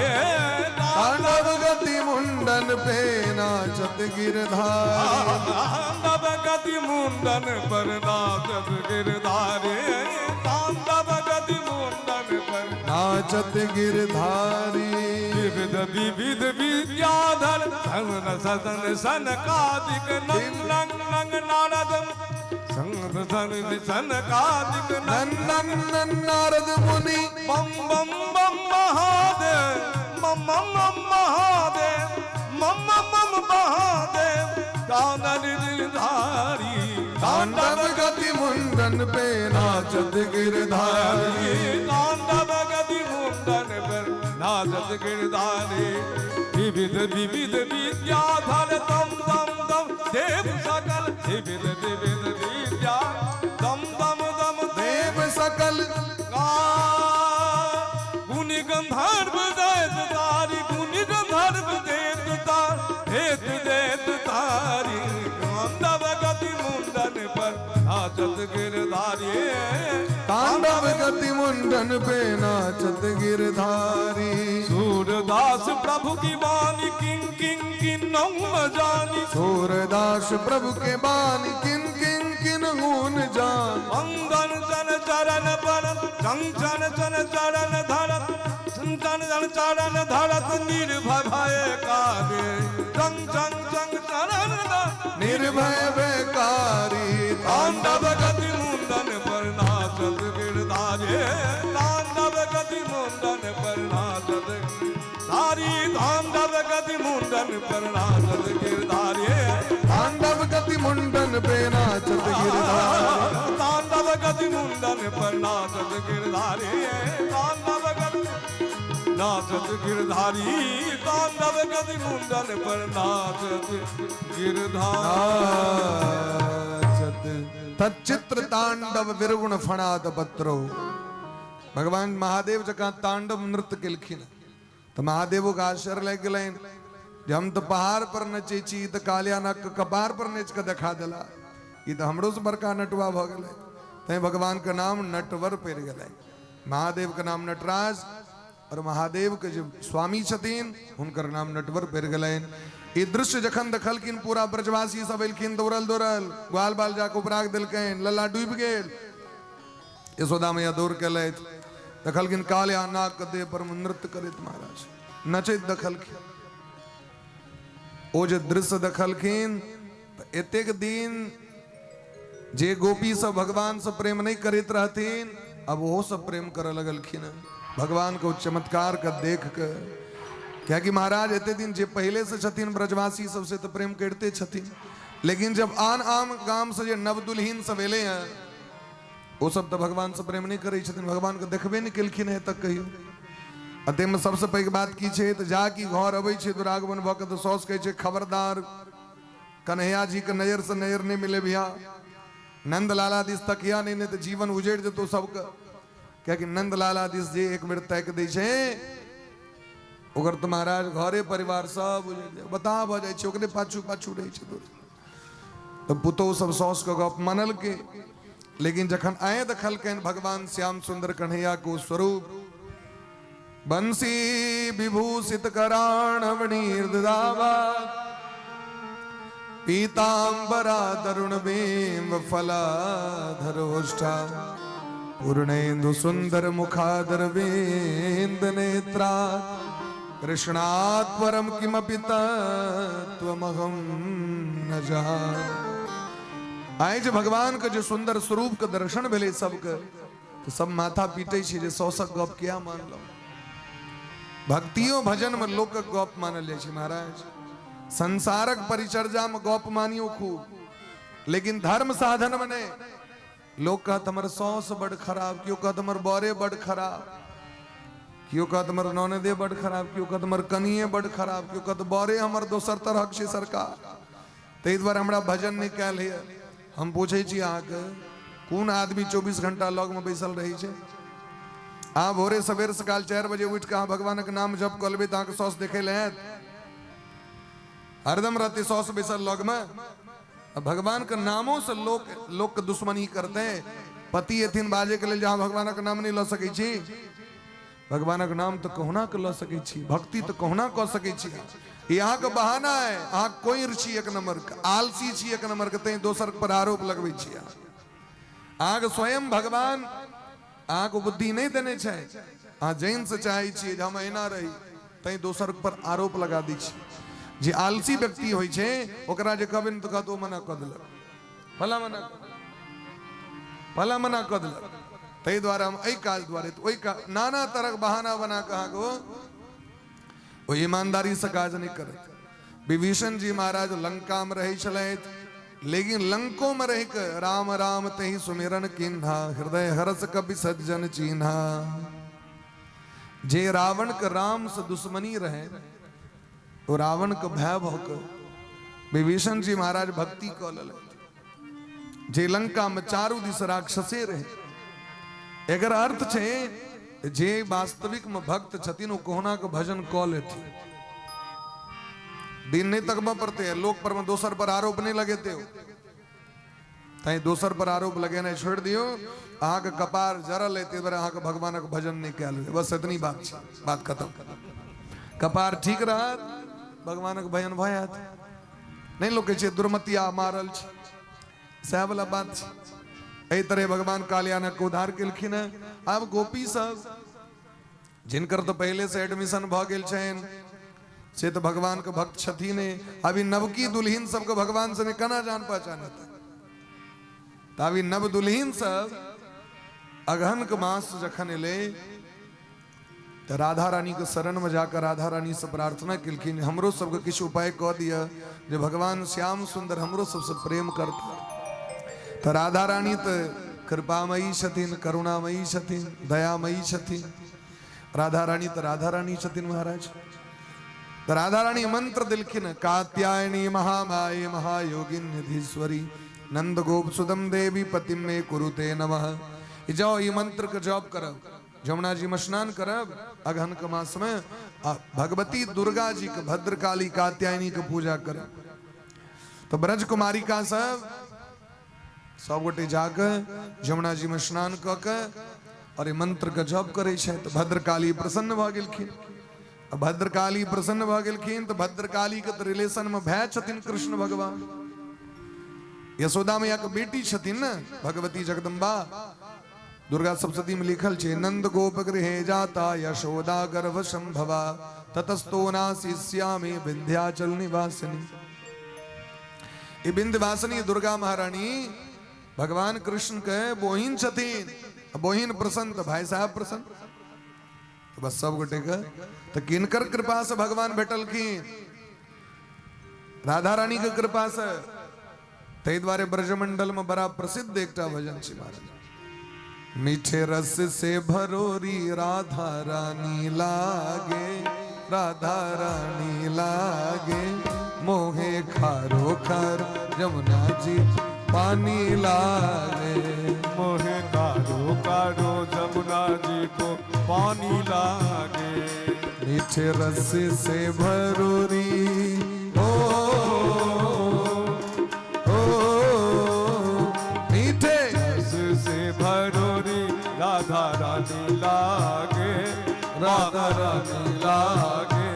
Speaker 3: तांडव गति मुंडन पे नाचत गिरधारी,
Speaker 1: तांडव गति मुंडन पर नाचत गिरधारी, तांडव गति मुंडन पर
Speaker 3: नाचत गिरधारी।
Speaker 1: विविध विविध विद्याधर सन सदन सनकादिक नंग नंग नंग नारद संग सन सनकादिक
Speaker 3: नन नन नन नारद मुनि,
Speaker 1: बम बम बम महादेव, मम मम मम महादेव, मम मम मम महादेव, कानन गिरधारी,
Speaker 3: तांडव गति मुंडन पे नाचत गिरधारी,
Speaker 1: तांडव गति मुंडन पर नाचत गिरधारी। विविध विविध विद्याधर दम दम दम देव सकल, विविध विविध विद्या दम दम दम
Speaker 3: देव सकल,
Speaker 1: गुणी गंधर्व देत तारी, गुणी गंधर्व देत तार, देत देत तारी, तांडव गति मुंडन पर नाचत गिरधारी,
Speaker 3: तांडव गति मुंडन पे नाचत गिरधारी।
Speaker 1: सूरदास प्रभु की वाणी किंग किंग किन जानी,
Speaker 3: सूरदास प्रभु के बानी किन किन किन ऊन जान,
Speaker 1: वंदन जन चरण परत चंचन जन चरण धरत, चंचन जन चरण धरत निर्भय भय कारे, चंग चंग चंग चरण
Speaker 3: निर्भय बेकारी।
Speaker 1: तांडव गति मुंडन पर नाचत गिरधारी, तांडव गति मुंडन पर नाचत धारी, तांडव गति मुंडन पर नाचत गिरधारी,
Speaker 3: तांडव गति मुंडन पे नाचत गिरधारी,
Speaker 1: तांडव गति मुंडन पर नाचत गिरधारी, तांडव गति नाचत गिरधारी, तांडव गति मुंडन पर नाचत गिरधारी।
Speaker 3: नाचत तच्चित्र तांडव विरगुण फणाद पत्रो। भगवान महादेव जकाँ तांडव नृत्य केलखिन तऽ महादेवो के आश्चर्य लागि गेलनि। जे हम तऽ पहाड़ पर नचै छी, ई तऽ कालिया नाग के कपार पर नाचि कऽ देखा देला, ई तऽ हमरो से बड़का नटुआ भऽ गेलै। तैं भगवान के नाम नटवर पड़ि गेलै। महादेव के नाम नटराज और महादेव के जे स्वामी छथिन हुनकर नाम नटवर पड़ि गेलनि। ई दृश्य जखन देखलखिन पूरा ब्रजवासी सब एलखिन दौड़ल दौड़ल, ग्वाल बाल जाके उपराग देलकनि, लल्ला डूबि गेल। यशोदा मैया दौड़ के एलथि, देखलखिन कालिया नाग के देह पर नृत्य करैत महाराज नचैत देखलखिन। ओ जे दृश्य देखलखिन तऽ एतेक दिन जे गोपी सब भगवान से प्रेम नहीं करैत रहथिन, अब ओहो सब प्रेम करऽ लगलखिन भगवान के चमत्कार के देख के। कियाकि महाराज एते दिन जे पहले से छथिन ब्रजवासी सबसे तो प्रेम करते छथिन, लेकिन जब आन आम गाम से जे नव दुल्हीन सब एले हैं ओ सब तो भगवान से प्रेम नहीं करै छथिन, भगवान के देखबे नहीं केलखिन है तक कहियो। आ ताहिमे सबसे पैघ बात की छै तऽ जा कि घर अबै छै दुरागमन भऽ के तऽ साउस कहै छै खबरदार कन्हैया जी के नजर से नजर नहीं मिले भैया, नंद लाला दिस तकिया नहीं, नहीं तऽ जीवन उजड़ जेतौ सबके। कियाकि नंद लाला दिस जे एक बेर ताकि दै छै ओकर तऽ महाराज घरे परिवार सब उजड़ जाय, बताह भऽ जाइ छै, ओकरे पाछू पाछू रहै छै दोस्त। तऽ पुतोहु सब साउस के गप मानलकै, लेकिन जखन आए देखलकनि भगवान श्याम सुंदर कन्हैया को स्वरूप, बंसी विभूषित कराणवणीर्दावा पीतांबरा तरुण बिंब फलाधरोष्ठा पूर्णेन्दु सुंदर मुखादर बिंद नेत्रा कृष्णात् परम किमपि तत्त्वमहं न जाने। आइ जे भगवान के जे सुंदर स्वरूप के दर्शन भेलै सबके, तऽ सब माथा पीटै छै जे सौसक गप किया मानलहुँ। भक्तियो भजन में लोकक गप मानल जाइ छै महाराज। संसारक परिचर्या में गप मानियो खूब, लेकिन धर्म साधन में नहीं। लोग कहत हमर सौस बड़ खराब, केओ कहत हमर बरे बड़ खराब, केओ कहत हमर ननदे बड़ खराब, केओ कहत हमर कनिए बड़ खराब, केओ कहत बरे हमर दोसर तरहक छै सरकार, ताहि दुआरे हमरा भजन नहि कयल होइए। हम पूछै छी अहाँके, कोन आदमी 24 घंटा लगमे बैसल रहै छै? अहाँ भोरे सवेर सकाल 4 बजे उठि कऽ अहाँ भगवानक नाम जप कऽ लेबै तऽ अहाँके साउस देखै लए आयत? हरदम रहतै साउस बैसल लगमे। आ भगवानके नामोसँ लोक लोकके दुश्मनी करतै। पति एथिन बाजैके लेल जे अहाँ भगवानक नाम नहि लऽ सकै छी। भगवानक नाम तऽ कहुना के लऽ सकै छी, भक्ति तऽ कहुना कऽ सकै छी। ई अहाँके बहाना है, अहाँ कोइर छी एक नंबर के, आलसी छी एक नंबर के, तैं दोसर पर आरोप लगबै छी अहाँ। अहाँके स्वयं भगवान अहाँके बुद्धि नहि देने छै, अहाँ जैन से चाहै छियै जे हम एना रही, तैं दोसर पर आरोप लगा दै छी। जे आलसी व्यक्ति होइ छै ओकरा जे कहबै ने तऽ कहत ओ मना कऽ देलक, फला मना फला मना कऽ देलक, ताहि दुआरे हम एहि काज दुआरे तऽ ओहि काज, नाना तरहक बहाना बना कऽ अहाँके ओ ईमानदारीसँ काज नहि करत। विभीषण जी महाराज लंकामे रहै छलथि, लेकिन लंकोमे रहि कऽ राम राम तहि सुमिरन कीन्हा, हृदय हरस कवि सज्जन चिन्हा। जे रावण के राम से दुश्मनी रहे तो रावण के भय भऽ कऽ विभीषण जी महाराज भक्ति कऽ लेलथि। जे लंका में चारू दिस राक्षसे रहे, एकर अर्थ छै जे वास्तविक में भक्त छथिन ओ कोहुना के भजन कऽ लेथिन, दिन नहीं तकबऽ पड़ते, लोक पर में दोसर पर आरोप नहीं लगेते हो, तैं दोसर पर आरोप लगेनाइ छोड़ि दियौ। अहाँके कपार जरल अइ ताहि दुआरे अहाँके भगवानक भजन नहि कयल होइए, बस एतनी बात छै, बात खतम। कपार ठीक रहत भगवानक भजन भऽ जायत। नहि लोक कहै छै दुर्मतिया मारल छै, सएह वाला बात छै। एहि तरहे भगवान कालियानक उद्धार केलखिन हेँ। आब गोपी सब जिनकर तऽ पहिले से एडमिशन भऽ गेल छनि से तऽ भगवान के भक्त छथिन। अभी नवकी दुल्हिन सबके भगवान से केना जान पहचान हेतै? तऽ अभी नव दुल्हिन सब अगहन के मास जखन एलै तऽ राधा रानी के शरण में जाकर राधा रानी से प्रार्थना केलखिन, हमरो सबके किछु उपाय कऽ दिअ जे भगवान श्याम सुंदर हमरो सबसे प्रेम करता। तऽ राधा रानी तऽ कृपामयी छथिन, करुणामयी छथिन, दयामयी छथिन। राधा रानी तऽ राधा रानी छथिन महाराज। तऽ राधा रानी मंत्र देलखिन, कात्यायनी महामाये महायोगिन निधीश्वरी नंद गोप सुदम देवी पतिम मे कुरुते नमः। जाओ ई मंत्र के जप करब, जमुना जी में स्नान करब अगहन के मास में आ भगवती दुर्गा जी के भद्रकाली कात्यायनी के पूजा करब। तो ब्रज कुमारिका सब सब गोटे जाके जमुना जी में स्नान कऽ के और मंत्र के जप करै छथि। तऽ भद्रकाली प्रसन्न भऽ गेलखिन। आ भद्रकाली प्रसन्न भऽ गेलखिन तऽ भद्रकाली के तऽ रिलेशन में भाय छथिन कृष्ण भगवान। यशोदा मैया के बेटी छथिन ने भगवती जगदम्बा। दुर्गा सप्तशती में लिखल छै, नंद गोप गृहे जाता यशोदा गर्भ संभवा ततस्तो नाशिष्यामि विंध्याचल निवासिनी। ई विंध्यवासिनी दुर्गा महारानी भगवान कृष्ण के बोहिन छथिन। बोहिन प्रसन्न तऽ भाई साहब प्रसन्न। तऽ बस सब गोटे के तऽ किनकर कृपा से भगवान भेटलखिन? राधा रानी के कृपा से। ताहि दुआरे ब्रजमंडल में बड़ा प्रसिद्ध एकटा भजन छै महाराज, मीठे रस से भरोरी राधा रानी लागे, राधा रानी लागे, मोहे खारो खार जमुना जी पानी लागे,
Speaker 1: मोहे कारो कारो जमुना जी को पानी लागे,
Speaker 3: मीठे रस से भरोरी ओ ओ मीठे
Speaker 1: रस से भरोरी राधा रानी लागे,
Speaker 3: राधा रानी
Speaker 1: लागे,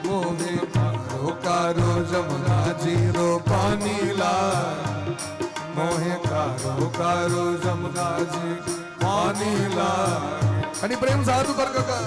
Speaker 3: मोहे कारो कारो जमुना जी रो पानी लागे, मोहे कारो कारो जमुना जी
Speaker 1: पानी लागे।
Speaker 3: आणि प्रेम साधु कर का।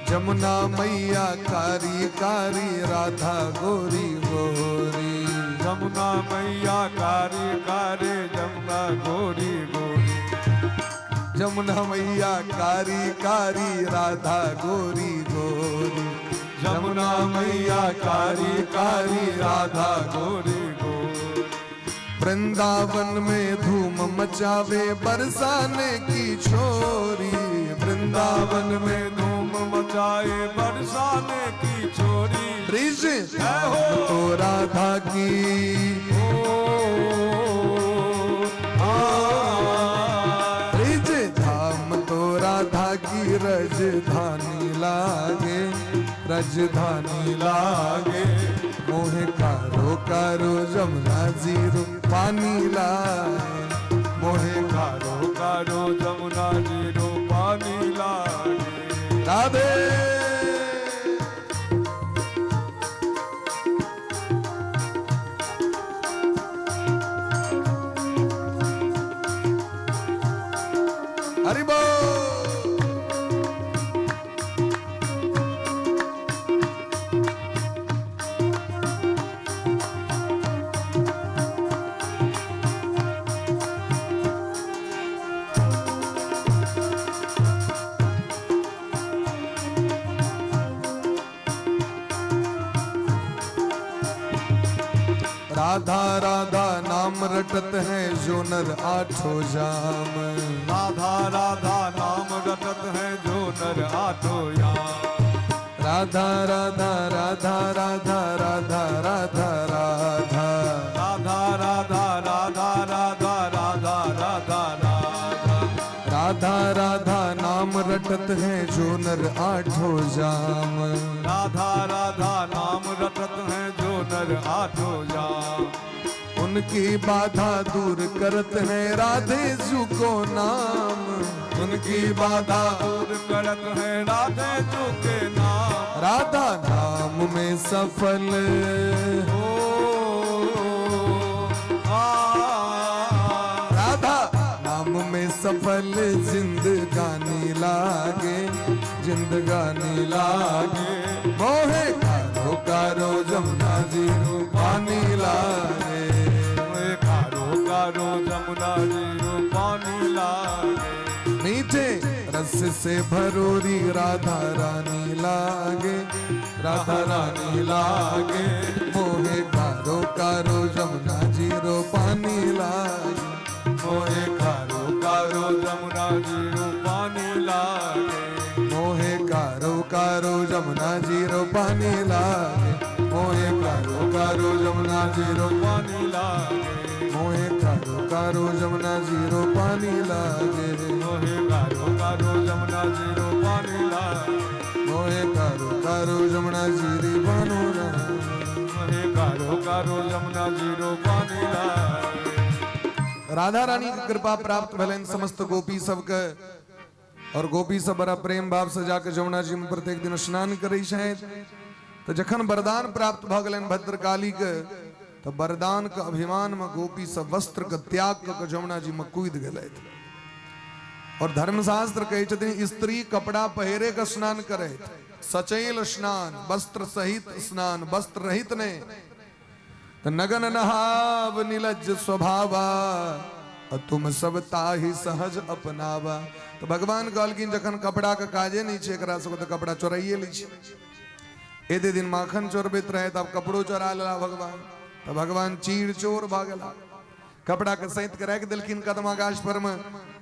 Speaker 3: जमुना मैया कारी कारी राधा गोरी गोरी,
Speaker 1: जमुना मैया कारी कारी जमुना गोरी गोरी,
Speaker 3: जमुना मैया कारी कारी राधा गोरी गोरी,
Speaker 1: जमुना मैया कारी कारी राधा गोरी गोरी।
Speaker 3: वृंदावन में धूम मचावे बरसाने की छोरी,
Speaker 1: वृंदावन में धूम मचाए बरसाने की छोरी,
Speaker 3: ब्रिज
Speaker 1: जय हो
Speaker 3: तो राधा की
Speaker 1: ओ आ,
Speaker 3: ब्रिज धाम तो राधा की रजधानी लागे, रजधानी
Speaker 1: लागे,
Speaker 3: मोहे कारो कारो जमुना जीरो पानी लागे,
Speaker 1: मोहे कारो कारो जमुना जीरो पानी लागे।
Speaker 3: राधे। हरि बोल। राधा राधा नाम रटत है जो नर आठो जाम,
Speaker 1: राधा राधा नाम रटत है जो नर आठो याम,
Speaker 3: राधा राधा राधा राधा राधा राधा राधा,
Speaker 1: राधा राधा राधा राधा राधा राधा राधा,
Speaker 3: राधा राधा नाम रटत है जो नर आठो जाम,
Speaker 1: राधा राधा नाम रटत है जो नर आठो याम,
Speaker 3: उनकी बाधा दूर करत है राधे जू को नाम,
Speaker 1: उनकी बाधा दूर करत है राधे जू के नाम,
Speaker 3: राधा नाम में सफल
Speaker 1: हो आ,
Speaker 3: राधा नाम में सफल जिंदगानी लागे, जिंदगानी लागे,
Speaker 1: लागे
Speaker 3: मोहे कारो कारो जमुना जी रो पानी लागे।
Speaker 1: मोहे कारो कारो जमुना जी रो पानी लागे।
Speaker 3: मीठे रस से भरोरी राधा रानी लागे, राधा रानी लागे। मोहे कारो कारो जमुना जी रो पानी लागे।
Speaker 1: मोहे कारो कारो जमुना जी रो पानी लागे।
Speaker 3: मोहे कारो कारो जमुना जी रो पानी लागे। मोहे कारो कारो जमुना जी रो
Speaker 1: पानी लागे।
Speaker 3: मोहे कारो कारो जमुना जी रो पानी लागे।
Speaker 1: मोहे कारो कारो जमुना जी रो पानी लागे।
Speaker 3: मोहे कारो कारो जमुना जी री बानो लागे।
Speaker 1: मोहे कारो कारो जमुना जी रो पानी लागे।
Speaker 3: राधा रानी के कृपा प्राप्त भेलनि समस्त गोपी सबके, और गोपी सब बड़ा प्रेम भाव से जाके जमुना जी में प्रत्येक दिन स्नान करै छथि। तऽ जखन वरदान प्राप्त भऽ गेलनि भद्रकाली के, तऽ वरदान के अभिमान में गोपी सब वस्त्र के त्याग कऽ के जमुना जी में कूदि गेलथि। और धर्मशास्त्र कहै छथिन स्त्री कपड़ा पहिरे के स्नान करैत, सचैल स्नान, वस्त्र सहित स्नान, वस्त्र रहित नहि। तऽ नगन नहाब निलज्ज स्वभावा, आ तुम सब ताहि सहज अपनावा। तऽ भगवान कहलखिन जखन कपड़ा के काजे नहि छै एकरा सबके, तऽ कपड़ा चोराइए लै छै। एते दिन माखन चोरबैत रहे, तऽ आब कपड़ो चोरा लेला भगवान। तऽ भगवान चीर चोर भऽ गेला, कपड़ा के सैत के राखि देलखिन कदमा गाछ पर में।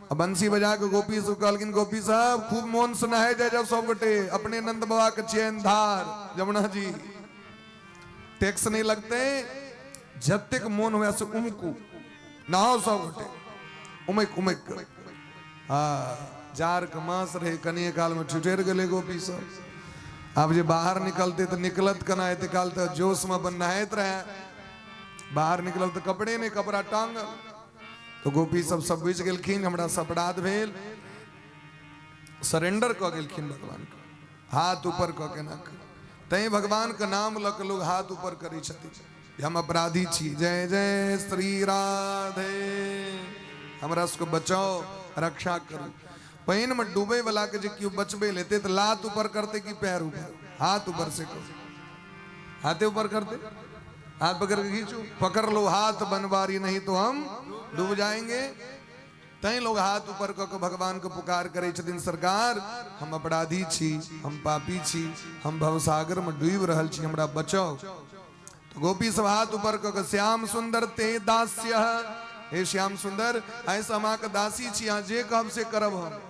Speaker 3: आ बंसी बजा के गोपी सब कहलखिन गोपी सब खूब मोन से नहाय जाय जाओ सब गोटे, अपने नंद बाबा के चैन धार जमुना जी, टैक्स नहीं लगते, जतेक मोन हुए से उमकू नहाओ सब गोटे, उमक उमक। हाँ, जार के मास रहे, कनिए काल में ठिठेर गेलै गोपी सब। आब जे बाहर निकलते तऽ निकलत केना, एते काल तऽ जोश में अपन नहाइत रहे, बाहर निकलल तऽ कपड़े नहि, कपड़ा टांगल। तो गोपी सब सब बुझि गेलखिन हमरा से अपराध भेल, सरेंडर कऽ गेलखिन भगवान के, हाथ ऊपर कऽ के ना। तैं भगवान के नाम लऽ के लोग हाथ ऊपर करै छथिन, हम अपराधी छी, जय जय श्री राधे, हमरा सबके बचाओ, रक्षा करू। पानि में डूबे वाला के जे केओ बचबे लेते तऽ लात ऊपर करते कि पैर ऊपर, हाथ ऊपर से करो, हाथे ऊपर करते, हाथ पकड़ के खींचू, पकड़ लो हाथ बनवारी नहीं तो हम डूब जाएंगे। तैं लोग हाथ ऊपर कऽ के भगवान के पुकार करै छथिन, सरकार हम अपराधी छी, हम पापी छी, हम भवसागर में डूबि रहल छी, हमरा बचाउ। तो गोपी सब हाथ ऊपर कऽ के श्याम सुंदर ते दास्य, हे श्याम सुंदर, ऐसा हम अहाँके दासी छी, अहाँ जे कहब से करब हम।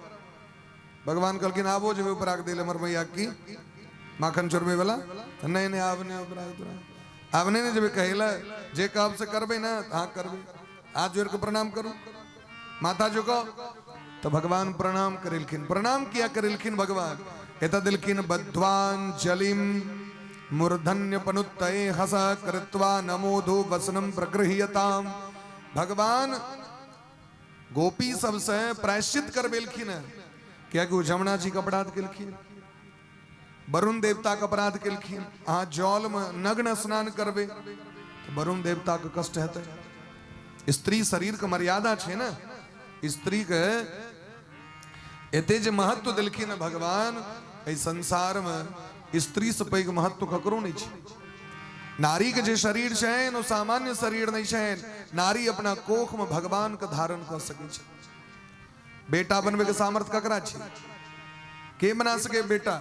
Speaker 3: भगवान कहलखिन आबो जेबै ऊपर के देल हमर मैया की माखन चोरबै वाला, नहि नहि आब नहि ऊपर आब नहि ने जेबै कहै लए, जे कहब से करबै ने, हाँ करबै, हाथ जोड़ के प्रणाम करू, माथा झुकाओ। तो भगवान प्रणाम करेलखिन। प्रणाम किया करेलखिन भगवान, एतऽ देलखिन बद्ध्वांजलिम मूर्धन्य पनुत्तये हस कृत्वा नमोधो वसनम प्रगृह्यताम। भगवान गोपी सबसे प्रायश्चित करबेलखिन है, कियाकि ओ जमुना जी के अपराध केलखिन, वरुण देवता के अपराध केलखिन। अहाँ जल में नग्न स्नान करबे तो वरुण देवता के कष्ट हेतै। स्त्री शरीर के मर्यादा छै ने, स्त्री के एते जे महत्व देलखिन है भगवान, एहि संसार में स्त्री से पैघ महत्व ककरो नहीं छै। नारी के जे शरीर छनि ओ सामान्य शरीर नहीं छनि, नारी अपना कोख में भगवान के धारण कऽ सकै छै। बेटा बनबै के सामर्थ्य ककरा छै, के बना सके बेटा?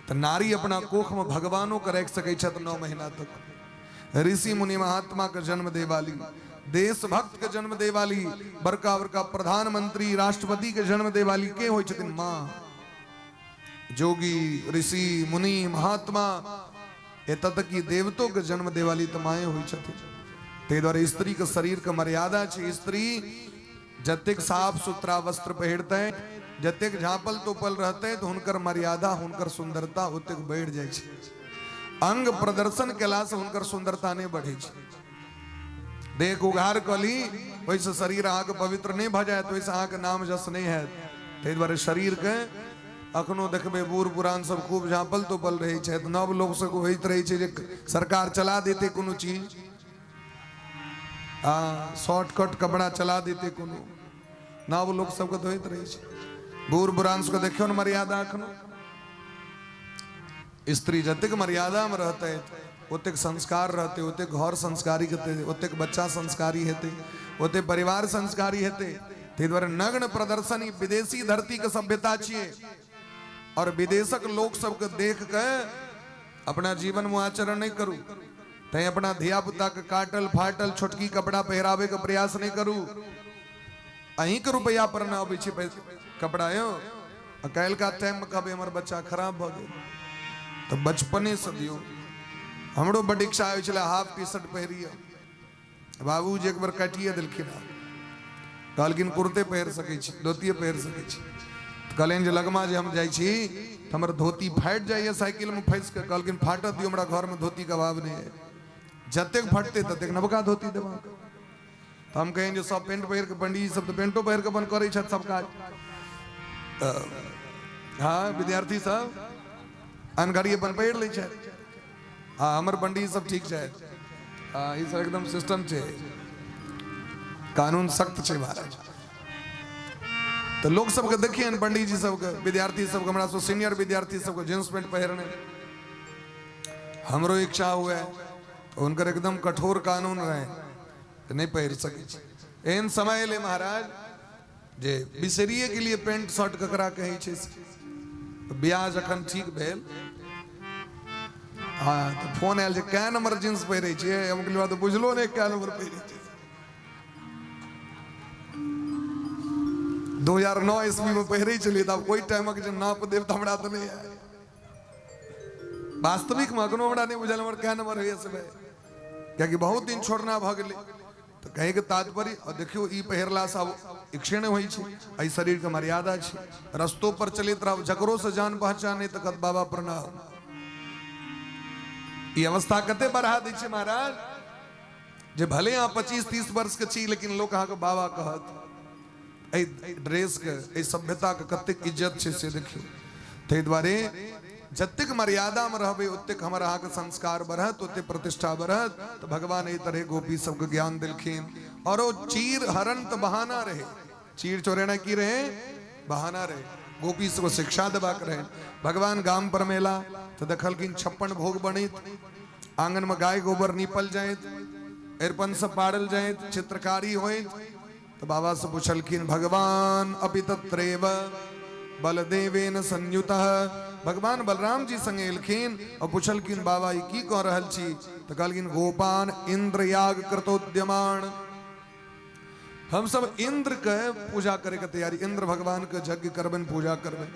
Speaker 3: तऽ नारी अपना कोख में भगवानो के राखि सकै छथि 9 महीना तक। ऋषि मुनि महात्मा के जन्म दे वाली, देशभक्त के जन्म दे वाली, बड़का बड़का प्रधानमंत्री राष्ट्रपति के जन्म दे वाली के होइ छथिन? माँ। जोगी ऋषि मुनि महात्मा एतऽ तक कि देवतो के जन्म दे वाली तऽ माए होइ छथिन। ताहि दुआरे स्त्री के शरीर के मर्यादा छै। स्त्री जतेक साफ सुथरा वस्त्र पहिरतै, जतेक झाँपल तोपल रहतै, तऽ हुनकर मर्यादा हुनकर सुंदरता ओतेक बढ़ि जाइ छै। अंग प्रदर्शन केलासँ हुनकर सुंदरता नहि बढ़ै छै। देह उघार कऽ ली ओहिसँ शरीर अहाँके पवित्र नहि भऽ जायत, ओहिसँ अहाँके नाम जस नहि हैत। ताहि दुआरे शरीरके अखनो देखबै बूढ़ पुरान सब खूब झाँपल तोपल रहै छथि। नव लोक सबके होइत रहै छै जे सरकार चला देतै कोनो चीज, आ शॉर्टकट कपड़ा चला देतै कोनो, नव लोक सबके तऽ होइत रहै छै। बूढ़ पुरान सबके देखियौ ने मर्यादा अखनो। स्त्री जतेक मर्यादामे रहतै ओतेक संस्कार रहतै, ओतेक घर संस्कारी हेतै, ओतेक बच्चा संस्कारी हेतै, ओतेक परिवार संस्कारी हेतै। ताहि दुआरे नग्न प्रदर्शन ई विदेशी धरतीके सभ्यता छियै और विदेशक लोक सबके देख के अपना जीवनमे आचरण नहि करू। तैं अपना धिया पुता के काटल फाटल छोटकी कपड़ा पहिराबे के प्रयास नहीं करू। अहीं के रुपया पर ना अबै छै कपड़ा यो, आ काल्हिका टाइम में कहबै हमर बच्चा खराब भऽ गेल। तऽ बचपने से दियौ। हमरो बड इच्छा होइ छलै हाफ टी शर्ट पहिरियै, बाबूजी एक बेर काटिए देलखिन हँ, कहलखिन कुर्ते पहिर सकै छी, धोतिए पहिर सकै छी। तऽ कहलनि जे लगमा जे हम जाइ छी तऽ हमर धोती फाटि जाइए साइकिलमे फँसि कऽ। कहलखिन फाटत दियौ, हमरा घरमे धोतीके अभाव नहि अइ, जतेक फटतै ततेक नवका धोती देब अहाँके। तऽ हम कहियनि जे सब पेंट पहिर कऽ, पंडीजी सब तऽ पेंटो पहिर कऽ अपन करै छथि सब काज। तऽ हँ विद्यार्थी सब अनघड़ी अपन पहिर लै छथि। हँ हमर पंडीजी सब ठीक छथि। हँ ई सब एकदम सिस्टम छै, कानून सख्त छै महाराज। तऽ लोक सबके देखियनि पंडीजी सबके, विद्यार्थी सबके, हमरा सब सीनियर विद्यार्थी सबके जींस पेंट पहिरने हमरो इच्छा हुए तऽ हुनकर एकदम कठोर कानून रहै तऽ नहि पहिर सकै छी। एहन समय एलै महाराज जे बिसरिए गेलियै पेंट शर्ट ककरा कहै छै से। बियाह जखन ठीक भेल हँ तऽ फोन आयल जे कै नंबर जींस पहिरै छियै। हम कहलियै तऽ बुझलो नहि कै नंबर पहिरै छियै। 2009 ईस्वी में पहिरै छलियै तऽ आब ओहि टाइमक जे नाप देब तऽ हमरा तऽ नहि आयल। वास्तविक में अखनो हमरा नहि बुझल हमर कै नंबर होइए से भाई, कियाकि बहुत दिन छोड़ना भऽ गेलै। तऽ कहैके तात्पर्य, और देखियौ ई पहिरलासँ आब इच्छे नहि होइ छै, एहि शरीरके मर्यादा छै। रस्तो पर चलैत रहब, जकरोसँ जान पहचान नहि तऽ कहत बाबा प्रणाम। ई अवस्था कते बढ़ा दै छै महाराज जे भले अहाँ 25-30 वर्ष के छी लेकिन लोक अहाँके बाबा कहत। एहि ड्रेसके, एहि सभ्यताके कतेक इज्जत छै से देखियौ। ताहि दुआरे जतेक मर्यादामे रहबै ओतेक हमर अहाँके संस्कार बढ़त, ओतेक प्रतिष्ठा बढ़त। तऽ भगवान एहि तरहे गोपी सबके ज्ञान देलखिन। और ओ चीर हरण तऽ बहाना रहे, चीर चोरेना की रहे, बहाना रहे। गोपी सबके शिक्षा देबाक रहे। भगवान गाम पर मेला तऽ देखलखिन 56 भोग बनैत, आंगन में गाय गोबर नीपल जाइत, अरिपन सब पारल जाइत, चित्रकारी होइत। तऽ बाबा से पुछलखिन भगवान अपि तत्रैव बलदेवेन संयुतः। भगवान बलराम जी संगे एलखिन और पुछलखिन बाबा ई की कऽ रहल छी? तऽ कहलखिन गोपान इंद्र याग कृतोद्यमान। हम सब इंद्र के पूजा करे के तैयारी, इंद्र भगवान के यज्ञ करबनि, पूजा करबनि।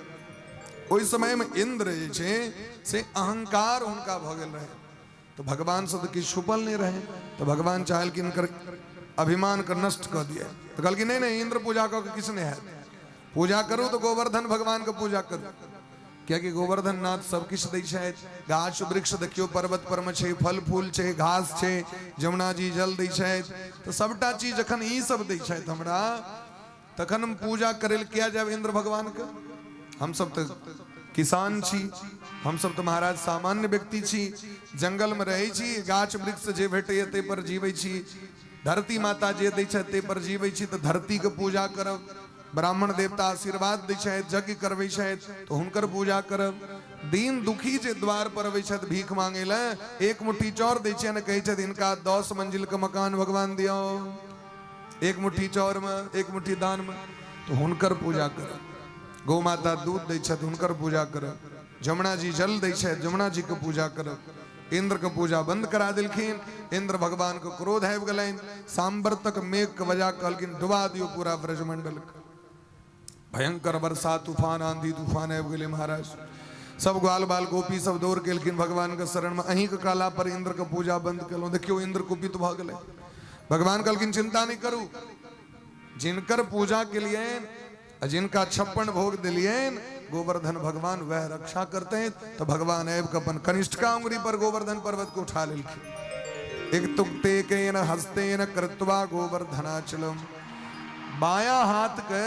Speaker 3: ओहि समय में इंद्र जे छै से अहंकार हुनका भऽ गेल रहे, तऽ भगवान से तऽ किछु छुपल नहि रहे। तऽ भगवान चाहलखिन हिनकर अभिमान के नष्ट कऽ दिए। तऽ कहलखिन नहि नहि, इंद्र पूजा कऽ के किछु नहि हैत, पूजा करू तऽ गोवर्धन भगवान के पूजा करू, कियाकि गोवर्धन नाथ सब किछु दै छथि। गाछ वृक्ष देखियौ पर्वत पर मे छै, फल फूल छै, घास छै, जमुना जी जल दै छथि। तऽ सबटा चीज जखन ई सब दै छथि हमरा, तखन हम पूजा करै लए किया जायब इंद्र भगवान के? हम सब तऽ किसान छी, हम सब तऽ महाराज सामान्य व्यक्ति छी, जंगल में रहै छी, गाछ वृक्ष जे भेटैए ताहि पर जीबै छी, धरती माता जे दै छथि ताहि पर जीबै छी। तऽ धरती के पूजा करब, ब्राह्मण देवता आशीर्वाद दै छथि, यज्ञ करबै छथि तऽ हुनकर पूजा करब। दीन दुखी जे द्वार पर अबै छथि भीख मांगे लए, एक मुट्ठी चाउर दै छियनि, कहै छथि हिनका 10 मंजिल के मकान भगवान दियौ, एक मुट्ठी चाउर में, एक मुट्ठी दान में, तो हुनकर पूजा करब। गौ माता दूध दै छथि, हुनकर पूजा करब। जमुना जी जल दै छथि, जमुना जी के पूजा करब। इंद्र के पूजा बंद करा देलखिन। इंद्र भगवान के क्रोध आबि गेलनि, सांबर तक मेघ के बजा कहलखिन डुबा दियौ पूरा ब्रजमंडल के। भयंकर वर्षा, तूफान, आंधी तूफान आबि गेलै महाराज। सब ग्वाल बाल गोपी सब दौड़ गेलखिन भगवान के शरण में, अहीं के कहला पर इंद्र के पूजा बंद केलहुँ। देखियौ इंद्र कुपित भऽ गेलै। भगवान कहलखिन चिंता नहीं करू, जिनकर पूजा केलियनि आ जिनका 56 भोग दिलियनि गोवर्धन भगवान वह रक्षा करते हैं। तो भगवान आबि के अपन कनिष्ठका उंगली पर गोवर्धन पर्वत के उठा लेलखिन। एक तुक्ते केन हस्तेन कृत्वा गोवर्धनाचलम, बाया हाथ के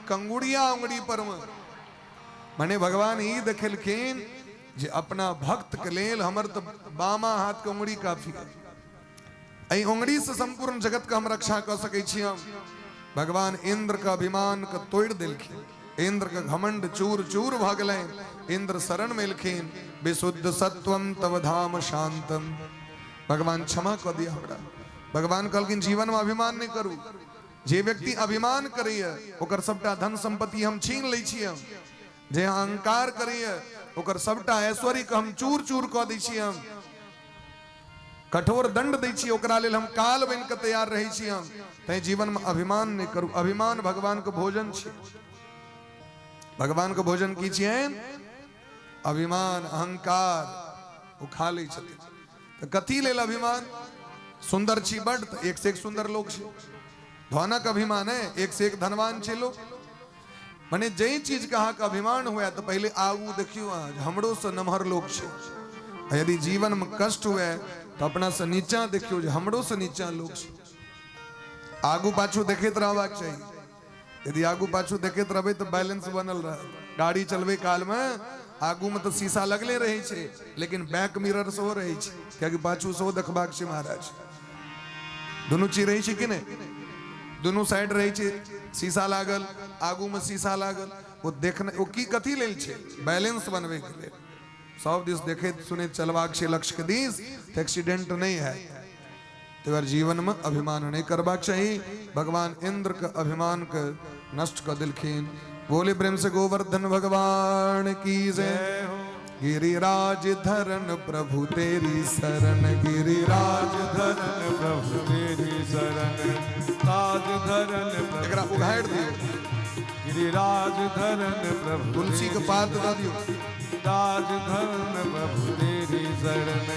Speaker 3: कंगुड़िया उंगली पर में, माने भगवान ई देखेलखिन जे अपना भक्त के लेल हमर तो बामा हाथ के उंगली काफी है, एहि उंगली से संपूर्ण जगत के हम रक्षा कऽ सकै छी। हम भगवान इंद्र के अभिमान के तोड़ि देलखिन। इंद्र के घमंड चूर चूर भऽ गेलनि। इंद्र शरण में एलखिन, विशुद्ध सत्वम तव धाम शांतम। भगवान क्षमा कऽ दिअ हमरा। भगवान कहलखिन जीवन में अभिमान नहीं करू। जे व्यक्ति अभिमान करैए ओकर सबटा धन संपत्ति हम छीन लै छी। हम जे अहंकार करैए ओकर सबटा ऐश्वर्य के हम चूर चूर कऽ दै छी। हम कठोर दंड दै छी ओकरा लेल, हम काल बनि कऽ तैयार रहै छी हम। तैं जीवन में अभिमान नहीं करू। अभिमान भगवान के भोजन छी। भगवान के भोजन की छियनि? अभिमान, अहंकार ओ खा लै छथिन। तऽ कथी लेल अभिमान? सुंदर छी बड तऽ एक से एक सुंदर लोक छै। धनक अभिमान है, एक से एक धनवान छै लोक। मने जाहि चीज के अहाँके अभिमान हुए तऽ पहिले आगू देखियौ अहाँ जे हमरो से नमहर लोक छै। आ यदि जीवन में कष्ट हुए तऽ अपना से नीचा देखियौ जे हमरो से नीचा लोक छै। आगू पाछू देखैत रहबाक चाही। यदि आगू पाछू देखैत रहबै तऽ बैलेंस बनल रहत। गाड़ी चलबै काल में आगू में तऽ शीशा लगले रहै छै, लेकिन बैक मिरर सेहो रहै छै, कियाकि पाछू सेहो देखबाक छै महाराज। दुनू चीज रहै छै कि नहि? दुनू साइड रहै छै शीशा लागल, आगू में शीशा लागल। ओ देखने ओ की कथी लेल छै? बैलेंस बनबै के लेल। सब दिस देखैत सुनैत चलबाक छै लक्ष्य के दिस, तऽ एक्सीडेंट नहि हैत। तै जीवन में अभिमान नहीं करबाक चाही। भगवान इंद्र के अभिमान के नष्ट कर दिलखिन। बोले प्रेम से गोवर्धन भगवान की जय। गिरिराज धरन प्रभु तेरी शरण, गिरिराज
Speaker 1: धरन प्रभु तेरी शरण, राज धरन प्रभु।
Speaker 3: एकरा उघाड़ि दियौ।
Speaker 1: गिरिराज धरन प्रभु
Speaker 3: तुलसी के पात दऽ दियौ।
Speaker 1: राज धरन प्रभु तेरी शरण,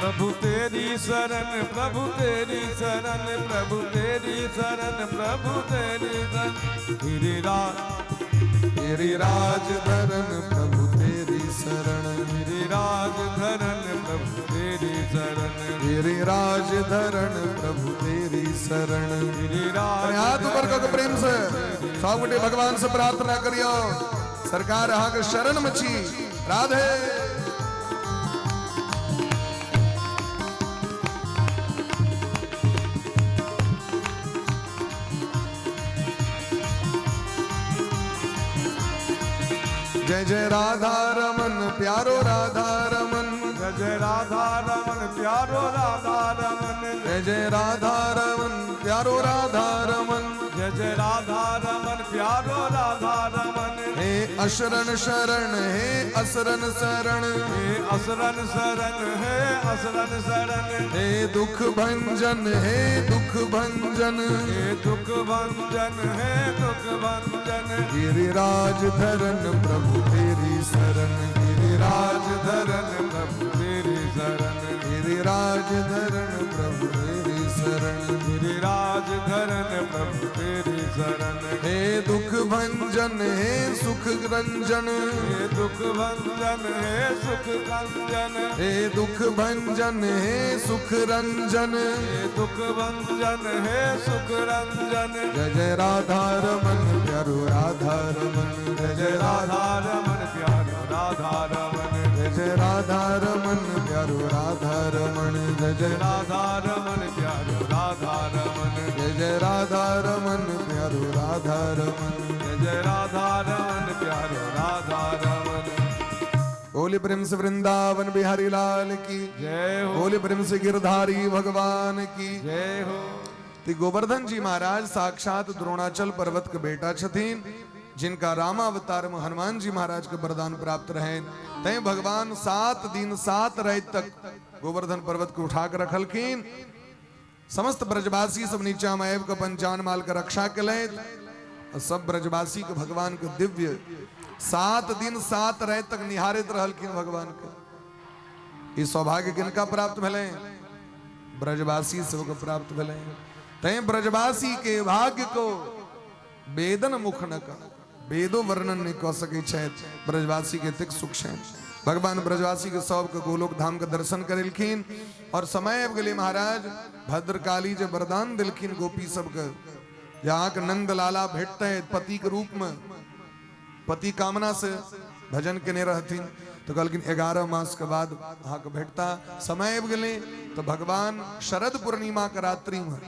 Speaker 1: प्रभु तेरी शरण, प्रभु तेरी शरण, प्रभु तेरी शरण, प्रभु तेरी शरण, गिरिराज
Speaker 3: गिरिराज धरन प्रभु तेरी शरण,
Speaker 1: गिरिराज धरन प्रभु तेरी शरण,
Speaker 3: गिरिराज धरन प्रभु तेरी शरण।
Speaker 1: गिरिराज।
Speaker 3: हाथ ऊपर कऽ के प्रेम से सब गोटे भगवान से प्रार्थना करियौ, सरकार अहाँके शरण में छी। राधे। जय जय राधा रमन प्यारो राधा रमन,
Speaker 1: जय जय राधा रमन प्यारो राधा रमन,
Speaker 3: जय जय राधा रमन प्यारो राधा रमन,
Speaker 1: जय जय राधा रमन प्यारो राधा रमन।
Speaker 3: हे अशरण शरण, हे असरन शरण,
Speaker 1: हे असरन शरण, हे असरन शरण,
Speaker 3: हे दुख भंजन, हे दुख भंजन,
Speaker 1: हे दुख भंजन, हे दुख भंजन।
Speaker 3: गिरिराज धरन प्रभु तेरी शरण, गिरिराज
Speaker 1: धरन प्रभु तेरी शरण,
Speaker 3: गिरिराज धरन प्रभु तेरी शरण,
Speaker 1: गिरिराज धरन प्रभु तेरी शरण।
Speaker 3: हे दुख भंजन, हे सुख रंजन,
Speaker 1: हे दुख भंजन, हे सुख रंजन,
Speaker 3: हे दुख भंजन, हे सुख रंजन,
Speaker 1: हे दुख भंजन, हे सुख रंजन।
Speaker 3: जय जय राधा रमन प्यारो राधा रमन, जय जय
Speaker 1: राधा रमन प्यारो राधा रमन,
Speaker 3: जय जय राधा रमन प्यारो राधा रमन, जय जय
Speaker 1: राधा रमन प्यारो राधा रमन,
Speaker 3: जय जय राधा रमन प्यारो राधा रमन,
Speaker 1: जय जय राधा रमन प्यारो राधा रमन।
Speaker 3: बोले प्रेम से वृंदावन बिहारी लाल की
Speaker 1: जय हो।
Speaker 3: बोले प्रेम से गिरधारी भगवान की
Speaker 1: जय हो।
Speaker 3: ती गोवर्धन जी महाराज साक्षात द्रोणाचल पर्वत के बेटा छथिन, जिनका रामावतार में हनुमान जी महाराज के वरदान प्राप्त रहे। तैं भगवान 7 दिन 7 रात तक गोवर्धन पर्वत के उठा के रखलखिन। समस्त ब्रजवासी सब नीचा में आबि के अपन जान माल के रक्षा केलथि और सब ब्रजवासी के भगवान के दिव्य 7 दिन 7 रात तक निहारैत रहलखिन भगवान के। ई सौभाग्य किनका प्राप्त भेलै? ब्रजवासी सबके प्राप्त भेलै। तैं ब्रजवासी के भाग्य को वेदन मुख न का वेदो वर्णन नहीं कऽ सकै छथि। ब्रजवासी के एतेक सुख छनि। भगवान ब्रजवासी के सबके गोलोक धाम के दर्शन करेलखिन और समय आबि गेलै महाराज। भद्रकाली जे वरदान देलखिन गोपी सबके, जे अहाँके नंद लाला भेटतै पति के रूप में, पति कामना से भजन केने रहथिन, तो कहलखिन 11 मास के बाद अहाँके भेटता। समय आबि गेलै तो भगवान शरद पूर्णिमा के रात्रि में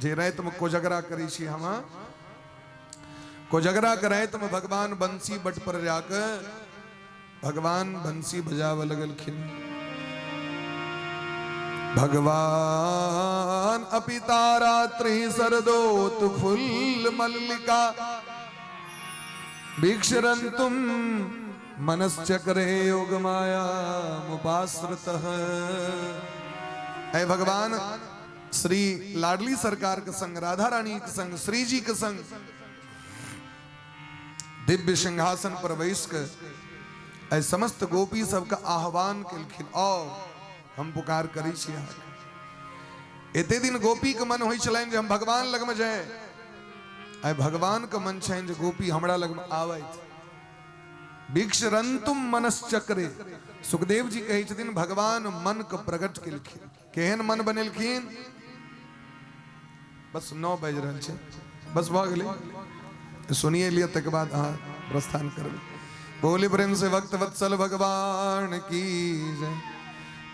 Speaker 3: जे रातिमे कोजगरा करै छी हम, कोजगरा के रातिमे भगवान बंसी बट पर जाके भगवान बंसी बजाबऽ लगलखिन। भगवान अपिता रात्रि सरदोत फुल मल्लिका वीक्षरंतुम मनश्चक्रे योग माया मुपाश्रितः। ऐ भगवान श्री लाडली सरकार के संग, राधा रानी के संग, श्री जी के संग दिव्य सिंहासन पर बैस के ऐ समस्त गोपी सबके आह्वान केलखिन, आओ हम पुकार करै छी अहाँके। एते दिन गोपी के मन होइ छलनि जे हम भगवान लगमे जाय, आइ भगवान के मन छनि जे गोपी हमरा लगमे आबथि। वीक्षरंतुम मनश्चक्रे, सुखदेव जी कहै छथिन भगवान मन के प्रकट केलखिन। केहन मन बनेलखिन? बस 9 बाजि रहल छै, बस भऽ गेलै, सुनिए लिअ, तकर बाद अहाँ प्रस्थान करबै। बोले प्रेम से भक्त वत्सल भगवान की जय।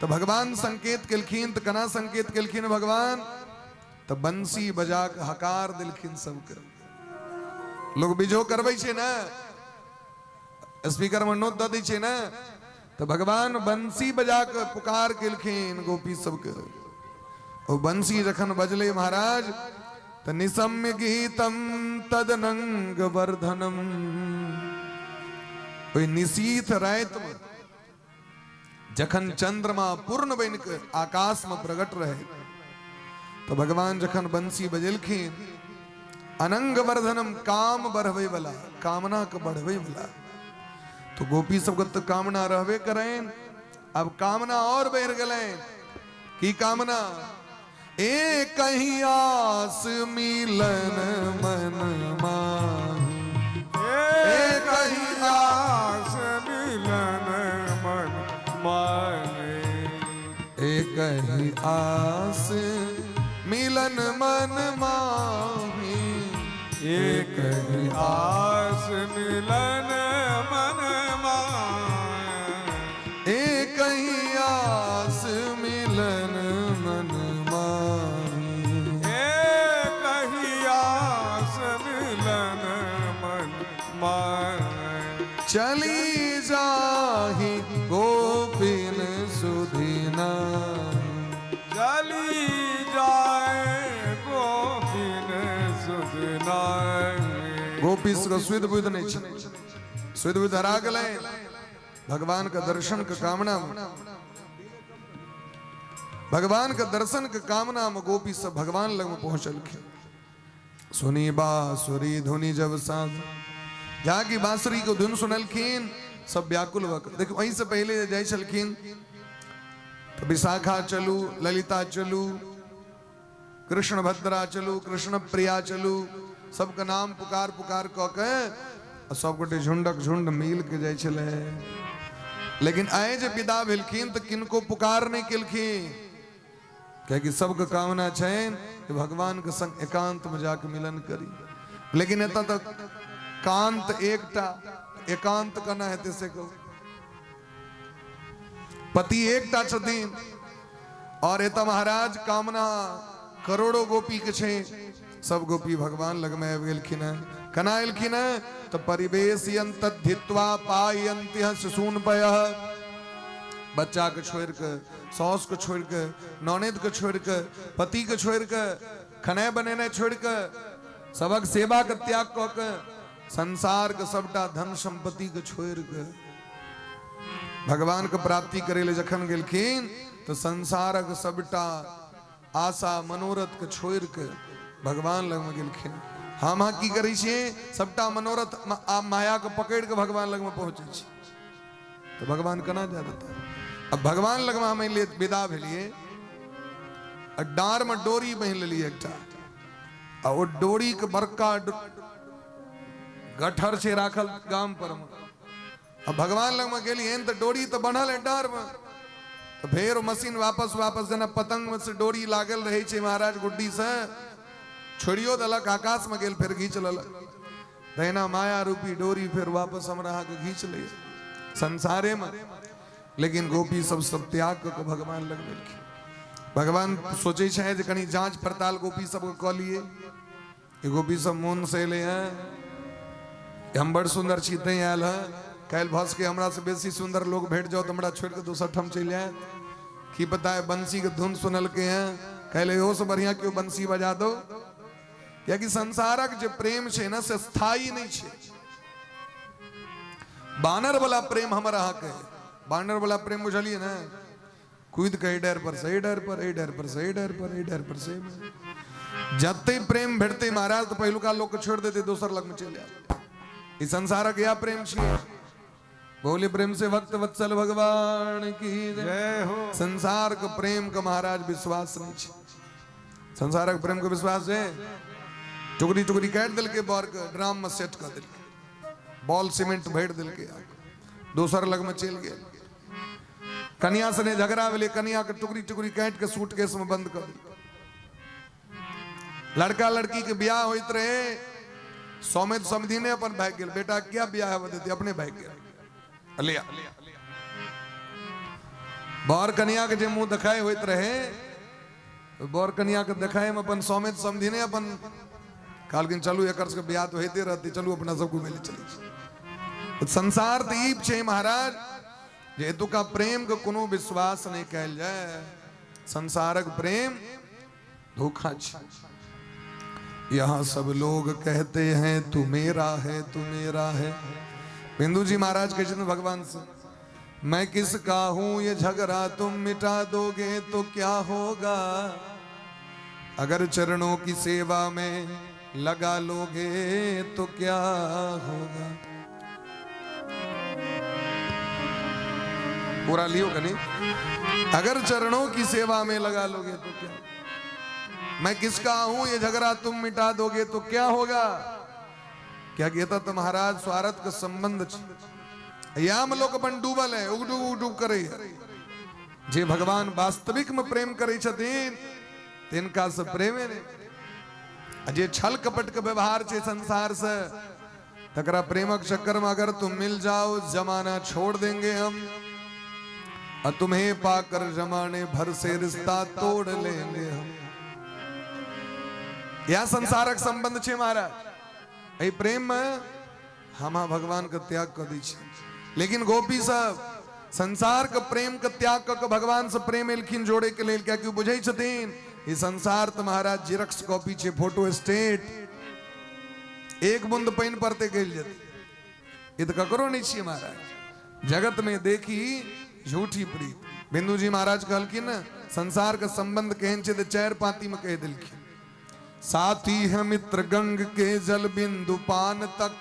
Speaker 3: तऽ भगवान संकेत केलखिन, तऽ केना संकेत केलखिन भगवान? तऽ बंसी बजा कऽ हकार देलखिन सबके। लोग बिजो करबै छै ने, स्पीकर में नोत दऽ दै छै ने, तऽ भगवान बंसी बजा कऽ पुकार केलखिन गोपी सबके। ओ बंसी जखन बजलै महाराज, तऽ निशम्य गीतम तदनंग वर्धनम, ओहि निशीथ रातिमे जखन चंद्रमा पूर्ण बनि कऽ आकाशमे प्रकट रहे, तऽ भगवान जखन बंसी बजेलखिन, अनंग वर्धनम, काम बढ़बै वाला, कामना के बढ़बै वाला, तो गोपी सबके तऽ कामना रहबे करैन, अब कामना और बढ़ि गेलनि। की कामना? ए कहीं आस मिलन मन माही, ए कहीं
Speaker 1: आस मिलन मन माही,
Speaker 3: ए कहीं आस मिलन मन माही,
Speaker 1: ए कहीं आस मिलन मन माही,
Speaker 3: ए कहीं आस मिलन मन माही,
Speaker 1: ए कहीं आस मिलन मन माही,
Speaker 3: चली जाही गोपिन सुधिना,
Speaker 1: चली जाए गोपिन सुधिना।
Speaker 3: गोपी सबके सुध बुध नहि छै, सुध बुध हरा गेलै भगवान के दर्शन के कामना में, भगवान के दर्शन के कामना में गोपी सब भगवान लग में पहुंचलखिन। सुनी बांसुरी धुनी जब साध, जाकि बांसुरी के धुन सुनलखिन सब व्याकुल भऽ कऽ। देखियौ, एहिसँ पहिले जे जाइ छलखिन तऽ विशाखा चलू, ललिता चलू, कृष्ण भद्रा चलू, कृष्ण प्रिया चलू, सबके नाम पुकार पुकार कऽ के आ सब गोटे झुंडक झुंड मिल के जाइ छलै। लेकिन आइ जे विदा भेलखिन तऽ किनको पुकार नहि केलखिन, कियाकि सबके कामना छनि जे भगवान के संग एकांत में जाके मिलन करी। लेकिन एतऽ तऽ कांत एकटा, एकांत केना हेतै से कहू? पति एकटा छथिन और एतऽ महाराज कामना करोड़ों गोपी के छै। सब गोपी भगवान लग में आबि गेलखिन हेँ। केना एलखिन हेँ? तऽ परिवेशयन्त धित्वा पायन्ति शिशून पयः, बच्चा के छोड़ि कऽ, साउस के छोड़ि कऽ, ननैद के छोड़ि कऽ, पति के छोड़ि कऽ, खेनाइ बनेनाइ छोड़ि कऽ, सबक सेवा के त्याग कऽ के, संसार के सबटा धन संपत्ति के छोड़ि कऽ भगवान के प्राप्ति करै लए जखन गेलखिन तऽ संसारक सबटा आशा मनोरथ के छोड़ि के भगवान लगमे गेलखिन। हम अहाँ की करै छियै? सबटा मनोरथ आ माया के पकड़ि के भगवान लगमे पहुँचै छी, तऽ भगवान केना जा देता? अब भगवान लगमे हम मानि लिअ विदा भेलियै आ डाँरमे डोरी बान्हि लेलियै एकटा, आ ओ डोरीके बड़का गठर छै राखल गाम पर मे। आ भगवान लगमे गेलियनि तऽ डोरी तऽ बन्हल है डाँरमे, तऽ फेर ओ मशीन वापस वापस जेना पतंगमे से डोरी लागल रहै छै महाराज, गुड्डी से छोड़ियो देलक, आकाशमे गेल, फेर घींच लेलक, तहिना माया रूपी डोरी फेर वापस हमरा अहाँके घींच लैए संसारेमे। लेकिन गोपी सब सब त्याग कऽ के भगवान लग गेलखिन। भगवान सोचै छै जे कनि जांच पड़ताल गोपी सबके कऽ लिए। ई गोपी सब मोन से एलै हँ, हम बड़ सुन्दर छी तैं आयल हँ, काल्हि भऽ सकै हमरा से बेसी सुन्दर लोग भेट जाओ तऽ हमरा छोड़ि कऽ दोसर ठाम चलि जायत। की पता है बंसी के धुन सुनलकै हँ, काल्हि इहो से बढ़िया केओ बंसी बजा दो। कियाकि संसारक जे प्रेम छै ने से स्थायी नहि छै। बानर वाला प्रेम हमर अहाँके, बानर वाला प्रेम बुझलियै ने, कूद के एहि डारि पर से एहि डारि पर, एहि डारि पर से एहि डारि पर, एहि डारि पर से। जते प्रेम भेटतै महाराज तऽ पहिलुका लोक के छोड़ि देतै, दोसर लगमे चलि जायत। ई संसारक इएह प्रेम छियै। बोले प्रेम से भक्त वत्सल भगवान की
Speaker 1: जय हो।
Speaker 3: संसार के प्रेम के महाराज विश्वास नहीं छै। संसारक प्रेम के विश्वास है? टुकड़ी टुकड़ी काटि देलकै बर के, ड्राम में सेट कऽ देलकै, बॉल सीमेंट भरि देलकै, दोसर लगमे चलि गेल। कनिया सने झगड़ा भेलै, कनिया के टुकड़ी टुकड़ी काटि के सूटकेस में बंद कऽ देलकै। लड़का लड़की के बियाह होइत रहे, सौमित समधिने अपन भागि गेल, बेटा क्या बियाह हेबऽ देतै, अपने भागि गेल। लिया बर कनिया के जे मुंह देखाइ होइत रहे, बर कनिया के देखाइ में अपन सौमित समधिने अपन कहलखिन चलू एकर सबके बियाह तऽ होइते रहतै, चलू अपना सब घुमै लए चलै छी। संसार तऽ ई छै महाराज जे एतुका प्रेम के कोनो विश्वास नहि कयल जाय। संसारक प्रेम धोखा छै। यहाँ सब लोग कहते हैं तू मेरा है, तू मेरा है। बिंदु जी महाराज कहै छथिन भगवान से, मैं किसका हूं ये झगड़ा तुम मिटा दोगे तो क्या होगा, अगर चरणों की सेवा में लगा लोगे तो क्या होगा। पूरा लियो कनी, अगर चरणों की सेवा में लगा लोगे तो क्या, मैं किसका हूं ये झगड़ा तुम मिटा दोगे तो क्या होगा। क्या कहता तो महाराज स्वार्थ के संबंध छे, याम लोग अपन डूबल है, उगडूब उगडूब करे। जे भगवान वास्तविक में प्रेम करे छथिन तिनका से प्रेमे नहीं, आ जे छल कपट के व्यवहार छे संसार से, तकरा प्रेमक चक्कर में अगर तुम मिल जाओ जमाना छोड़ देंगे हम, और तुम्हें पाकर जमाने भर से रिश्ता तोड़ लेंगे हम। यह संसारक संबंध छे महाराज। एहि प्रेम में हम भगवान के त्याग कर दी छे, लेकिन गोपी सब संसार के प्रेम के त्याग कर के भगवान से प्रेम एलखिन जोड़े के लेल, कियाकि बुझै छथिन ई संसार तो महाराज जिरक्स कॉपी छे, फोटो स्टेट, एक बूंद पानि पड़ते गलि जेतै। ई तऽ ककरो नहीं छियै महाराज। जगत में देखी झूठी प्रीत। बिंदु जी महाराज कहलखिन ने संसार के संबंध केहन छै तऽ चारि पाती में कहि देलखिन, साथी है मित्र गंग के जल बिंदु पान तक,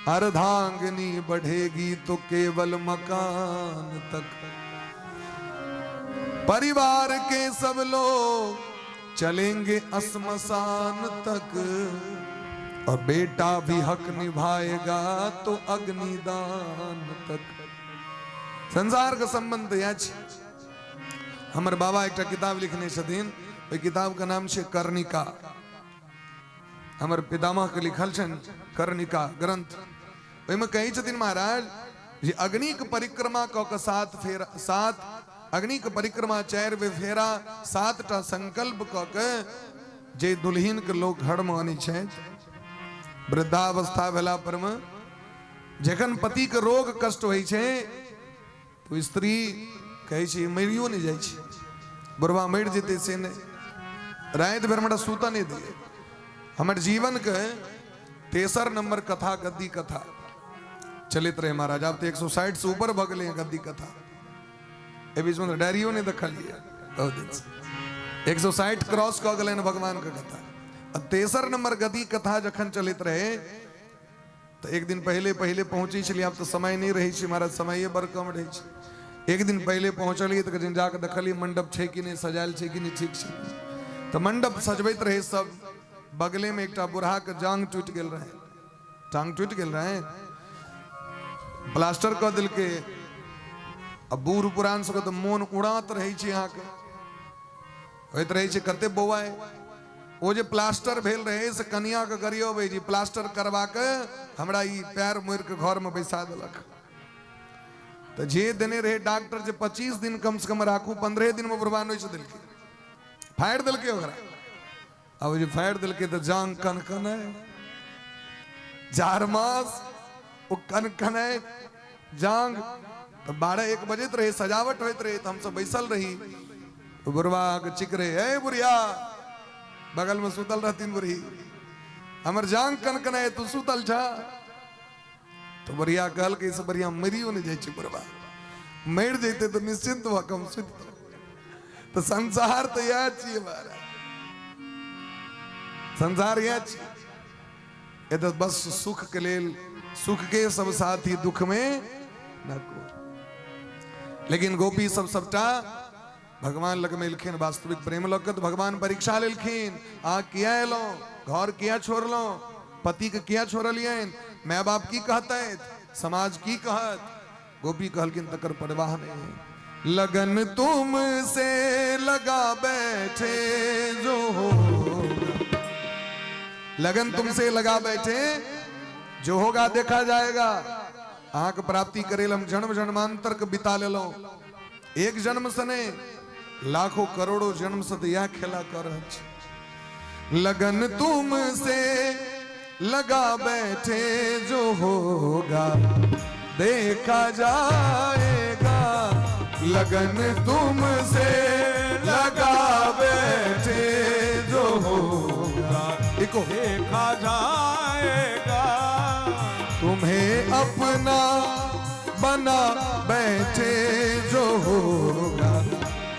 Speaker 3: अर्धांगिनी बढ़ेगी तो केवल मकान तक, परिवार के सब लोग चलेंगे श्मशान तक, और बेटा भी हक निभाएगा तो अग्निदान तक। संसार के संबंध यह छै। हमर बाबा एकटा किताब लिखने छथिन, ओहि किताब के नाम छै कर्णिका। हमर पितामह के लिखल छनि कर्णिका ग्रंथ। ओहिमे कहै छथिन महाराज जे अग्नि के परिक्रमा कऽ के सात फेरा, सात अग्नि के परिक्रमा चारि बेर फेरा, सातटा संकल्प कऽ के जे दुल्हिन के लोग घर में अनै छथि, वृद्धावस्था भेला पर में जखन पति के रोग कष्ट होइ छै तो स्त्री कहै छै मरियो नहि जाइ छै, बुढ़वा मरि जेतै से नहि, राति भरि हमरा सुतऽ नहि दैए। हमर जीवन के तेसर नंबर कथा गद्दी कथा चलैत रहे महाराज। आब तऽ 160 से ऊपर भऽ गेलै गद्दी कथा। एहि बीचमे तऽ डायरियो नहि देखलियै बहुत दिन से। 160 क्रॉस कऽ गेलै भगवान के कथा। आ तेसर नंबर गद्दी कथा जखन चलैत रहे तऽ एक दिन पहिले पहिले पहुँचै छलियै। आब तऽ समय नहि रहै छै महाराज, समये बड़ कम रहै छै। एक दिन पहिले पहुँचलियै तऽ जाकऽ देखलियै मंडप छै कि नहि, सजायल छै कि नहि, ठीक छै। तऽ मंडप सजबैत रहे सब, बगलेमे एकटा बूढ़ाके जांग टूटि गेल रहै, टांग टूटि गेल रहै, प्लास्टर कऽ देलकै। आ बूढ़ पुरान सबके तऽ मोन उड़ात रहै छै, अहाँके होइत रहै छै कते बौआए। ओ जे प्लास्टर भेल रहे से कनिया के गरियबै जी प्लास्टर करवा के हमरा ई पैर मोड़ि के घर में बैसा देलक। तऽ जे देने रहे डॉक्टर जे 25 दिन कम से कम राखू, 15 दिन में बुढ़वा नोचि देलकै, फाड़ि देलकै ओकरा। आब जे फाड़ि देलकै तऽ जांग कनकनै, 4 मास ओ कनकनै जांग। तऽ 12-1 बजैत रहे, सजावट होइत रहे, तऽ हमसब बैसल रही। बुढ़वा के चिकरे, ए बुढ़िया, बगल में सुतल रहथिन बुढ़ी, हमर जांग कनकनै, तू सुतल छ। तो बुढ़िया कहलकै से बढ़िया मरियो नहीं जाइ छै बुढ़वा, मरि जैते तऽ निश्चिंत भऽ कऽ हम सुतितहुँ। तऽ संसार तऽ इएह छियै महाराज, संसार इएह छियै। एतऽ बस सुख के लेल, सुख के सब साथी दुख में न को। लेकिन गोपी सब सबटा भगवान लग में एलखिन वास्तविक प्रेम लग के। तऽ भगवान परीक्षा लेलखिन, अहाँ किया एलहुँ, घर किया छोड़लहुँ, पति के किया छोड़लियनि, माय बाप की कहतै, समाज की कहत। गोपी कहलखिन तकर परवाह नहीं है। लगन तुम से लगा बैठे जो होगा, लगन तुमसे लगा बैठे जो होगा देखा जाएगा। अहाँके प्राप्ति करे हम जन्म जन्मांतर के बिता लेलहुँ, एक जन्म से नहीं, लाखों करोड़ों जन्म से तो यह खेला कर रहल छी। लगन तुम से लगा बैठे जो होगा देखा जाएगा, लगन तुम से लगा बैठे जो होगा देखो
Speaker 1: देखा जाएगा,
Speaker 3: तुम्हें अपना बना बैठे जो होगा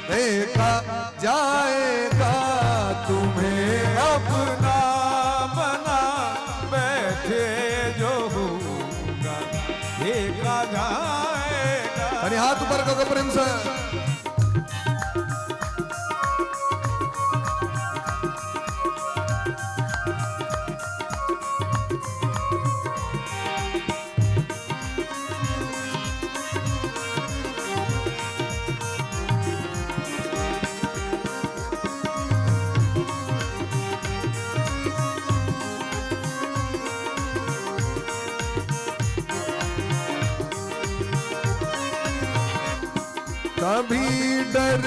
Speaker 3: देखा जाएगा, तुम्हें
Speaker 1: अपना बना बैठे जो होगा देखा जाएगा।
Speaker 3: अरे हाथ ऊपर करो प्रेम से। कभी डर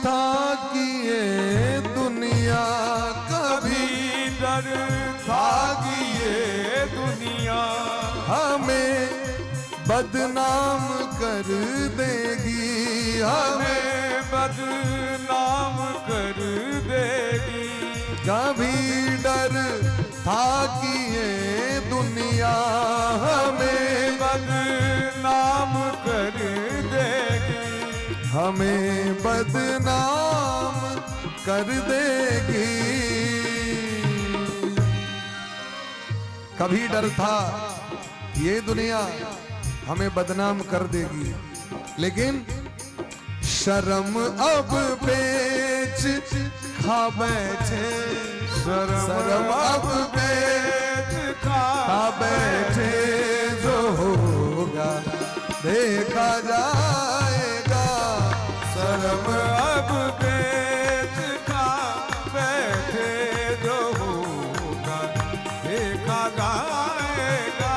Speaker 3: था कि ये दुनिया, कभी
Speaker 1: डर था कि ये दुनिया
Speaker 3: हमें बदनाम कर देगी, हमें
Speaker 1: बदनाम कर देगी।
Speaker 3: कभी डर था कि ये दुनिया हमें
Speaker 1: बदनाम कर देगी,
Speaker 3: हमें बदनाम कर देगी। कभी डर था ये दुनिया हमें बदनाम कर देगी, लेकिन शर्म अब बेच खा बैठे, शर्म अब बेच खा बैठे जो होगा देखा जाएगा, शर्म
Speaker 1: अब बेच खा बैठे जो होगा देखा जाएगा।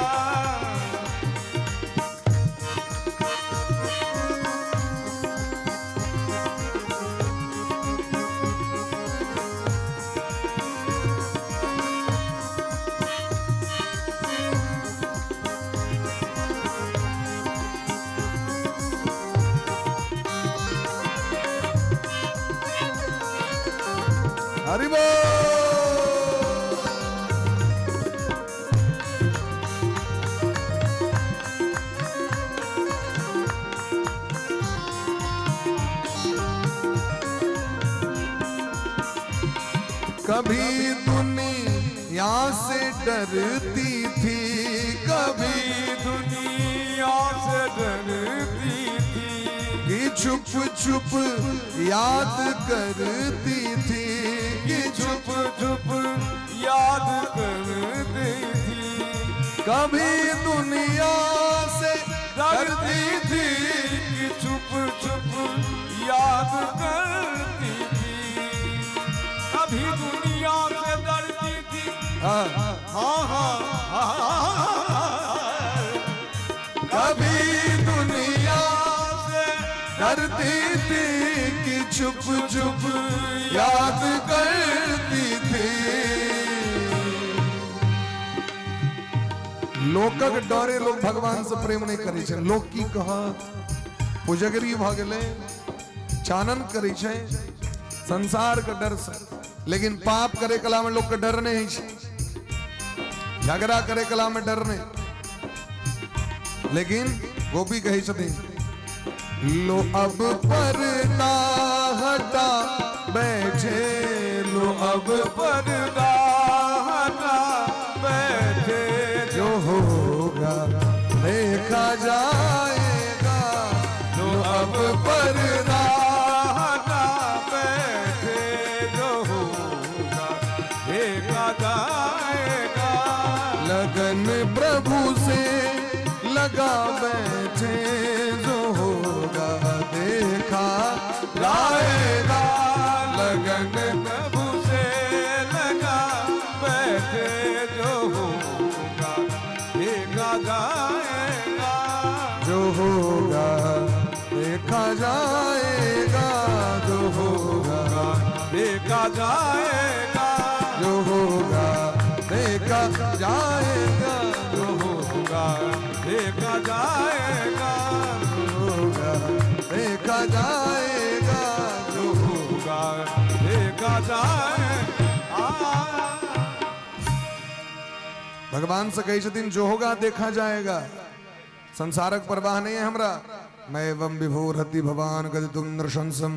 Speaker 3: हरि बोल। कभी दुनिया से डरती थी, कभी
Speaker 1: दुनिया से डरती थी,
Speaker 3: कि छुप छुप याद करती थी, कि
Speaker 1: छुप छुप याद करती थी।
Speaker 3: कभी दुनिया से
Speaker 1: डरती थी कि छुप छुप याद करती थी, कभी दुनिया से डरती थी।
Speaker 3: हाँ
Speaker 1: हाँ हाँ,
Speaker 3: कभी दुनिया करती थी कि छुप छुप याद करती थी। लोकक डरे लोग भगवान से प्रेम नहीं करै छै। लोक की कहत, पुजगरी भऽ गेलै, चानन करै छै संसार के डर से। लेकिन पाप करे कला में लोग के डर नहीं छै, झगड़ा करे कला में डर नहीं। लेकिन गोपी कहै छथिन, लो अब पर्दा हटा बैठे, लो अब
Speaker 1: पर्दा हटा बैठे,
Speaker 3: जो होगा देखा जाएगा, लो अब पर्दा
Speaker 1: हटा बैठे, जो होगा देखा जाएगा।
Speaker 3: लगन प्रभु से लगा बैठे, जो होगा देखा जाएगा। लगन
Speaker 1: प्रभु से लगा बैठे, जो होगा देखा जाएगा।
Speaker 3: जो होगा देखा जाएगा, जो होगा
Speaker 1: देखा जाएगा।
Speaker 3: जो होगा देखा जाएगा,
Speaker 1: जो होगा देखा जाएगा।
Speaker 3: होगा देखा जाएगा,
Speaker 1: जो होगा देखा जाएगा।
Speaker 3: भगवान से कहै छथिन, जो होगा देखा जाएगा, संसारक परवाह नहीं है हमरा। मैं एवं विभोर हति भवान गति तुम नृशंसम।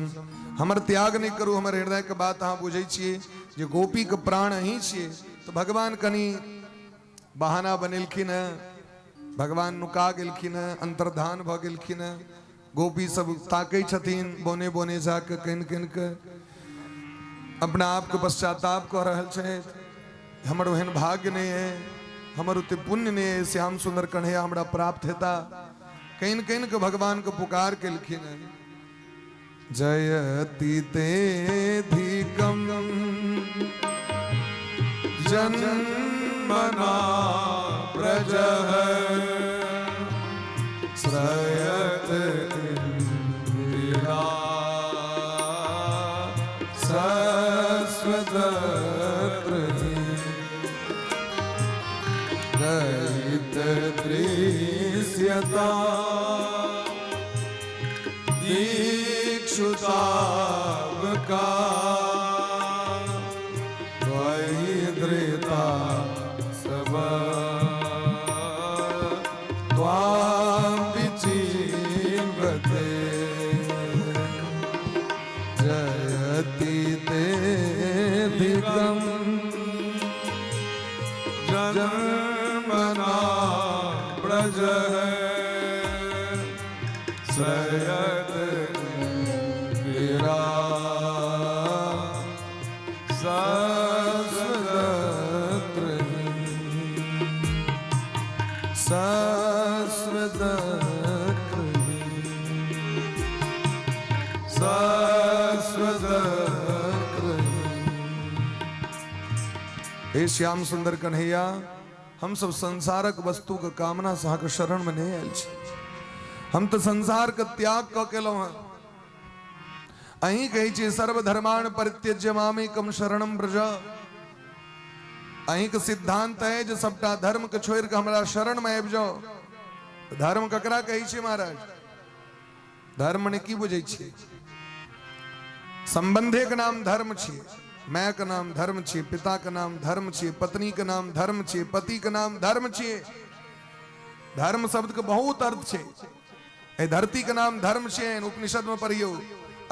Speaker 3: हमर त्याग नहीं करू। हमर हृदय के बात अहाँ बुझै छियै जे गोपी के प्राण अहीं छियै। तो भगवान कनि बहाना बनेलखिन है, भगवान नुका गेलखिन है, अंतर्धान भऽ गेलखिन है। गोपी सब ताकै छथिन बोने बोने जाके, कनि कनि के अपना आपके पश्चाताप कऽ रहल छथि, हमर ओहन भाग्य नहीं है, हमर ओते पुण्य नहीं है, श्याम सुंदर कन्हैया हमरा प्राप्त हेता। कनि कनि के भगवान के पुकार केलखिन है। जयति तेधिकम जन्मना प्रजः श्रयत इंदिरा शश्वतत्र दयित दृश्यता दीक्षुतावका त्वयि धृता सब त्वां विचिन्वते। जयति तेऽधिकं
Speaker 1: जन्मना प्रजः श्रयत इंदिरा
Speaker 3: शश्वतत्र शश्वतत्र शश्वतत्र। हे श्याम सुंदर कन्हैया, हम सब संसारक वस्तु के कामना से अहाँके शरण में नहीं आयल छी। हम तो संसार के त्याग कऽ केलहुँ हँ। अहीं कहै छी, सर्वधर्मान परित्यज्य मामेकम शरणम व्रज। अहीं के सिद्धांत है जे सबटा धर्म के छोड़ि के हमरा शरण में आबि जाओ। धर्म ककरा कहै छी महाराज? धर्म ने की बुझै छियै? संबंधे के नाम धर्म छियै। माय के नाम धर्म छियै, पिता के नाम धर्म छियै, पत्नी के नाम धर्म छियै, पति के नाम धर्म छियै। धर्म शब्द के बहुत अर्थ छै। एहि धरती के नाम धर्म छै। उपनिषद में पढ़ियौ,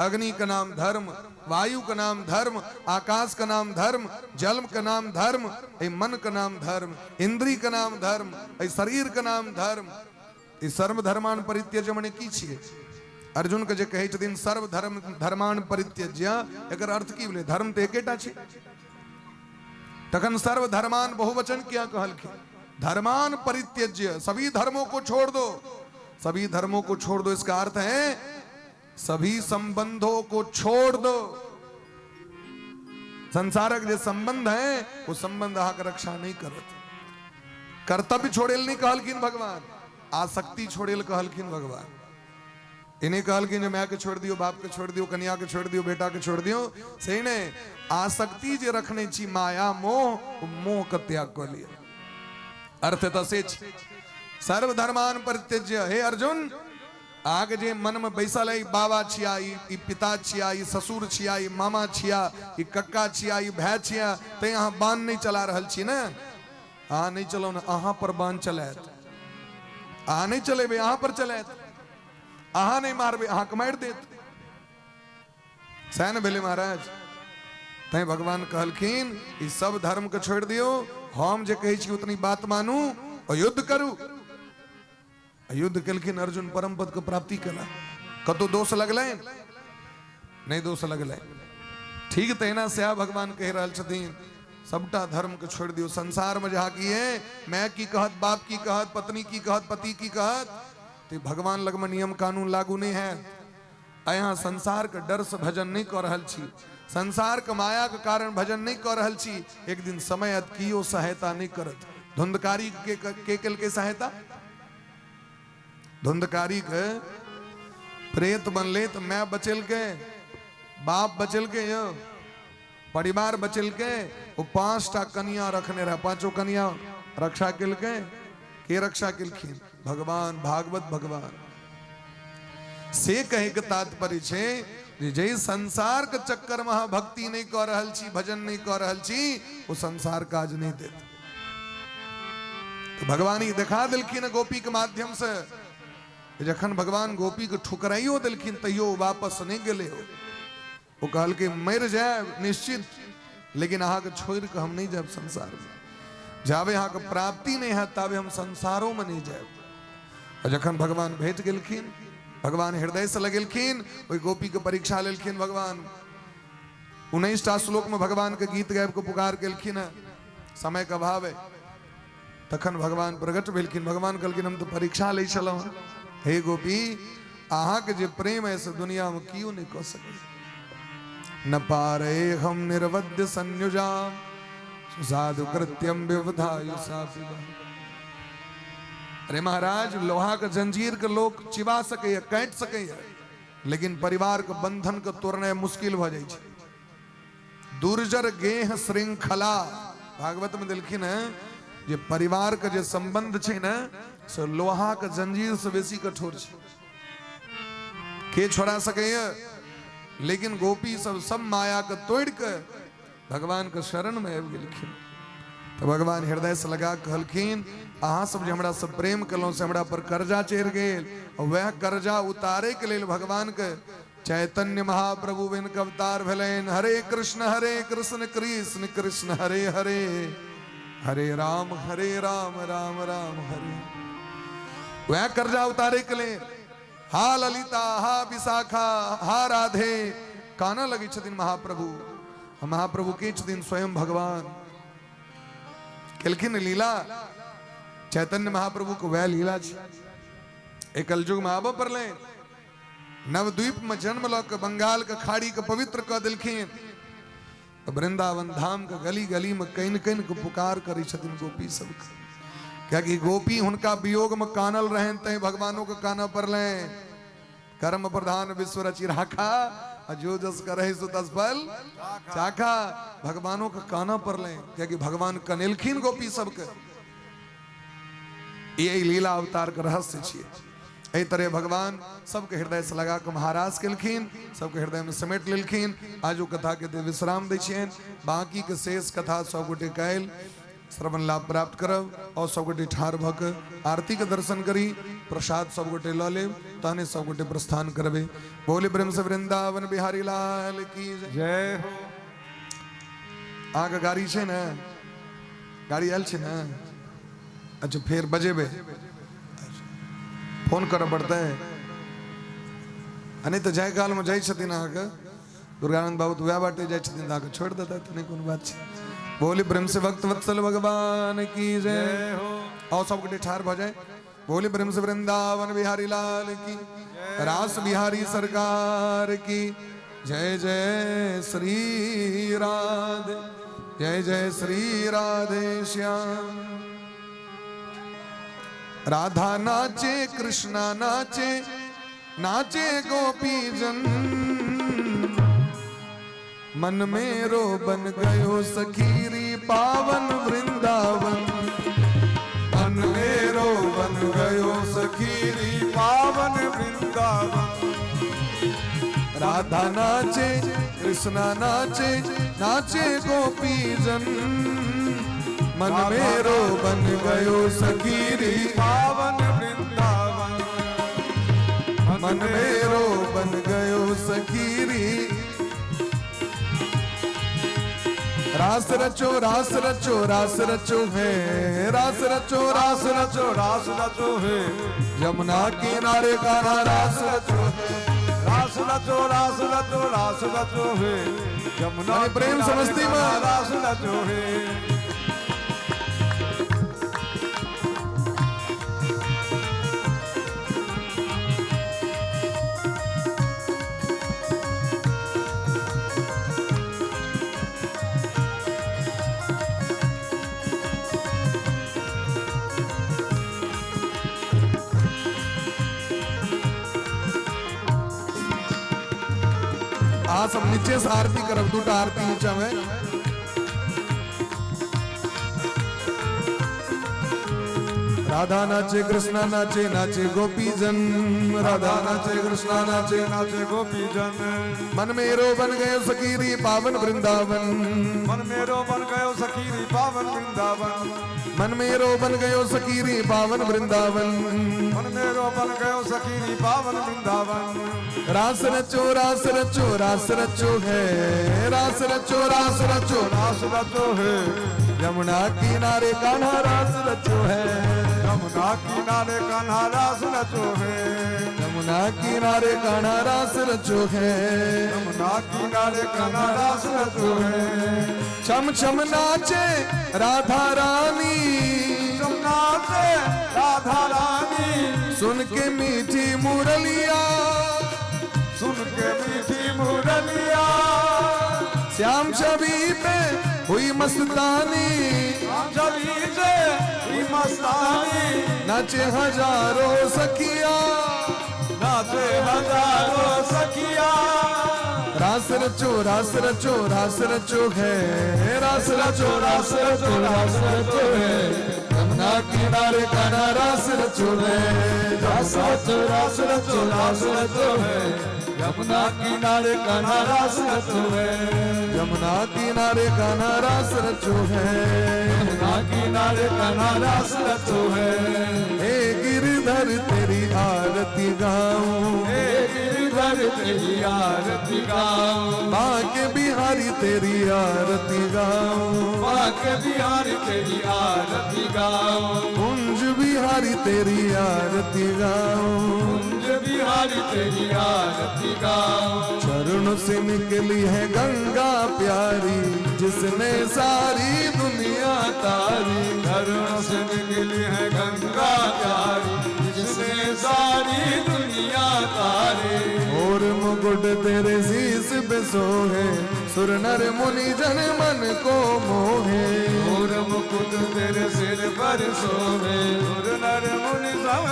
Speaker 3: अग्नि के नाम धर्म, वायु के नाम धर्म, आकाश के नाम धर्म, जल के नाम धर्म, एहि मन के नाम धर्म, इंद्री के नाम धर्म, एहि शरीर के नाम धर्म। ई सर्व धर्मान परित्यज्य मने की छियै? अर्जुन के जे कहै छथिन सर्व धर्म धर्मान परित्यज्य, एकर अर्थ की भेलै? धर्म तऽ एकेटा छै, तखन सर्व धर्मान बहुवचन किया कहलखिन? धर्मान परित्यज्य, सभी धर्मों को छोड़ दो, सभी धर्मों को छोड़ दो। इसका अर्थ है सभी संबंधों को छोड़ दो। संसारक जे संबंध है, वो संबंध अहाँके रक्षा नहीं करत। कर्तव्य छोड़ेल नहीं कहलखिन भगवान, आसक्ति छोड़ेल कहलखिन भगवान। ई नहि कहलखिन जे मायके छोड़ि दियौ, बापके छोड़ि दियौ, कनियाके छोड़ि दियौ, बेटाके छोड़ि दियौ, से नहि। आसक्ति जे रखने छी, माया मोह, ओ मोहके त्याग कऽ लिअ। अर्थ तऽ से छै, सर्वधर्मान परित्यज्य। हे अर्जुन, अहाँके जे मनमे बैसल अइ बाबा छिया, ई पिता छिया, ई ससुर छिया, ई मामा छिया, ई कक्का छिया, ई भाय छिया, तैं अहाँ बाण नहि चला रहल छी ने। अहाँ नहि चलाउ ने, अहाँ पर बाण चलायत। अहाँ नहि चलेबै, अहाँ पर चलायत। अहाँ नहि मारबै, अहाँके मारि देत। सएह ने भेलै महाराज। तैं भगवान कहलखिन ई सब धर्म के छोड़ि दियौ, हम जे कहै छी उतनी बात मानू और युद्ध करू। युद्ध केलखिन अर्जुन, परम पद के प्राप्ति केला। कतौ दोष लगलनि? नहि दोष लगलनि। ठीक तहिना सएह भगवान कहि रहल छथिन, सबटा धर्म के छोड़ि दियौ। संसार में जहाँ की है, मैं की कहत, बाप की कहत, पत्नी की कहत, पति की कहत, तो भगवान लग में नियम कानून लागू नहीं है। यहाँ संसार के डर से भजन नहीं कर रहल छी, संसार के माया के कारण भजन नहीं कर रहल छी। एक दिन समय आयत कियो सहायता नहीं करत। धुंधकारी के केलकै सहायता? धुंधकारी के प्रेत बनले तो मैं बचेलकै, बाप बचेलकै, यो परिवार बचेलकै। वो 5टा कनिया रखने रहे, पांचों कनिया रक्षा केलकै। के रक्षा केलखिन? भगवान, भागवत भगवान। से कहे के तात्पर्य छै जे जै संसार के चक्कर में अहाँ भक्ति नहीं कर रहल छी, भजन नहीं कर रहल छी, वो संसार काज नहीं देत। तो भगवान ई देखा देलखिन गोपी के माध्यम से। जखन भगवान गोपी के ठुकराइयो देलखिन तैयो वापस नहीं गेले। ओ कहलकै मरि जायब निश्चित, लेकिन अहाँके छोड़ि कऽ हम नहीं जायब संसार में। जाबे अहाँके प्राप्ति नहीं हैत ताबे हम संसारो में नहीं जायब। और जखन भगवान भेट गेलखिन, भगवान हृदय से लगेलखिन, ओहि गोपी के परीक्षा लेलखिन भगवान। 19टा श्लोक में भगवान के गीत गाबि के पुकार केलखिन है, समय के अभाव है। तखन भगवान प्रकट भेलखिन। भगवान कहलखिन हम तो परीक्षा लै छलहुँ। हे गोपी, अहाँके जे प्रेम है से दुनिया में कियो नहीं कऽ सकै। न पारे हम निर्वद्य संयुजा साधु कृत्यम व्यवधायुषा। अरे महाराज, लोहा के जंजीर के लोग चिबा सकैया, काटि सकैया, लेकिन परिवार के बंधन के तोड़नाइ मुश्किल भऽ जाइ छै। दुर्जर गेह श्रृंखला, भागवत में देलखिन है जे परिवार के जे संबंध छै ने से लोहा के जंजीर से बेसी कठोर छै, के छोड़ा सकैया? लेकिन गोपी सब सब माया के तोड़ के भगवान के शरण में आबि गेलखिन। तो भगवान हृदय से लगा कहलखिन अहाँ सब जे हमरा से प्रेम केलहुँ से हमरा पर कर्जा चढ़ि गेल, और वएह कर्जा उतारे के लेल भगवान के चैतन्य महाप्रभु बनि के अवतार भेलनि। हरे कृष्ण कृष्ण कृष्ण हरे हरे, हरे राम राम राम हरे। वएह कर्जा उतारे के लेल हा ललिता, हा विशाखा, हा राधे काना लगै छथिन महाप्रभु। महाप्रभु के छथिन? स्वयं भगवान केलखिन लीला। चैतन्य महाप्रभु के वएह लीला छै। एक कलयुग में आबऽ पड़लै, नवद्वीप में जन्म लऽ के बंगाल के खाड़ी के पवित्र कऽ देलखिन। वृंदावन धाम के गली गली में कनि कनि के पुकार करै छथिन गोपी सबके, कियाकि गोपी हुनका वियोग में कानल रहनि, तैं भगवानों के कानऽ पड़लनि। कर्म प्रधान विश्व रचि राखा, जो जस करे सो तस फल चाखा। भगवानों के कानऽ पड़लनि, कियाकि भगवान कनेलखिन गोपी सबके। यही लीला अवतार के रहस्य छियै। एहि तरह भगवान सबके हृदय से लगा के महाराज केलखिन, सबके हृदय में समेट लेलखिन। आजू कथा के विश्राम दै छियनि, बाकी के शेष कथा सब गोटे काल्हि श्रवण लाभ प्राप्त करब। और सब गोटे ठाढ़ भऽ के आरती के दर्शन करी, प्रसाद सब गोटे लऽ लेब, तहने सब गोटे प्रस्थान करबै। बोले प्रेम से वृंदावन बिहारी लाल की
Speaker 1: जय हो।
Speaker 3: अहाँके गाड़ी छै ने? गाड़ी आयल छै ने? अच्छा, फेर बजेबै, फोन करऽ पड़तै। आ नहि तऽ जाय कालमे जाइ छथिन अहाँके दुर्गानंद बाबू, तऽ वएह बाटे जाइ छथिन, तऽ अहाँके छोड़ि देतै, तऽ नहि कोनो बात छै। बोले प्रेम से भक्त वत्सल भगवान की जय
Speaker 1: हो।
Speaker 3: और सब गोटे ठाढ़ भऽ जाय। बोले प्रेम से वृंदावन बिहारी लाल की, रास बिहारी सरकार की जय। जय श्री राधे, जय जय श्री राधे श्याम। राधा नाचे कृष्णा नाचे, नाचे गोपी जन। मन मेरो बन गयो सखीरी पावन वृंदावन।
Speaker 1: मन मेरो बन गयो सखीरी पावन वृंदावन।
Speaker 3: राधा नाचे कृष्णा नाचे नाचे गोपी जन। मन मेरो बन गयो सखीरी
Speaker 1: पावन वृंदावन।
Speaker 3: मन मेरो बन गयो सखीरी। रास रचो रास रचो रास रचो है, रास रचो रास रचो
Speaker 1: रास रचो है।
Speaker 3: यमुना किनारे कान्हा रास रचो है।
Speaker 1: रास रचो रास रचो रास रचो है, यमुना
Speaker 3: અને પ્રેમ સમસ્તીમાં.
Speaker 1: रास रचो है।
Speaker 3: आ सब नीचे से आरती करब, दूटा आरती नीचा में। राधा नाचे कृष्णा नाचे नाचे गोपी जन। राधा नाचे कृष्णा नाचे
Speaker 1: नाचे गोपी जन।
Speaker 3: मन मेरो बन गयो सखीरी पावन वृंदावन।
Speaker 1: मन मेरो बन गयो सखीरी पावन वृंदावन।
Speaker 3: मन मेरो बन गयो सखीरी पावन वृंदावन।
Speaker 1: मन मेरो बन गयो सखीरी पावन वृंदावन।
Speaker 3: रास रचो रास रचो रास रचो है, रास रचो रास रचो
Speaker 1: रास रचो है।
Speaker 3: यमुना किनारे कान्हा रास रचो है।
Speaker 1: यमुना किनारे कान्हा रास रचो है।
Speaker 3: यमुना किनारे कान्हा रास रचो है।
Speaker 1: यमुना किनारे कान्हा रास रचो है।
Speaker 3: छम छम नाचे राधा रानी,
Speaker 1: छम नाचे राधा रानी।
Speaker 3: सुन के मीठी मुरलिया,
Speaker 1: सुन के मीठी मुरलिया।
Speaker 3: श्याम छवि पे हुई मस्तानी,
Speaker 1: छवि से हुई मस्तानी।
Speaker 3: नाचे हजारों सखिया,
Speaker 1: नाचे हजारों सखिया।
Speaker 3: रास रचो रास रचो रास रचो है, रास रचो रास रचो रास रचो है। यमुना किनारे कान्हा रास रचो है।
Speaker 1: रास रचो रास रचो रास रचो है, यमुना किनारे कान्हा रास रचो है।
Speaker 3: यमुना किनारे कान्हा रास रचो है।
Speaker 1: यमुना किनारे कान्हा रास रचो है।
Speaker 3: हे गिरधर तेरी आरती गाऊं,
Speaker 1: हे गिरधर तेरी आरती गाऊं।
Speaker 3: बांके बिहारी तेरी आरती गाऊं,
Speaker 1: बांके बिहारी तेरी आरती गाऊं।
Speaker 3: कुंज बिहारी तेरी आरती गाऊं,
Speaker 1: कुंज बिहारी तेरी आरती गाऊं।
Speaker 3: चरणों से निकली है गंगा प्यारी, जिसने सारी दुनिया तारी।
Speaker 1: चरणों से निकली है गंगा प्यारी, जिसने सारी दुनिया तारी।
Speaker 3: और मुकुट तेरे शीश पे सोहे, सुर नर मुनि जन मन को मोहे।
Speaker 1: और मुकुट तेरे सिर पर सोहे, सुर नर मुनि सब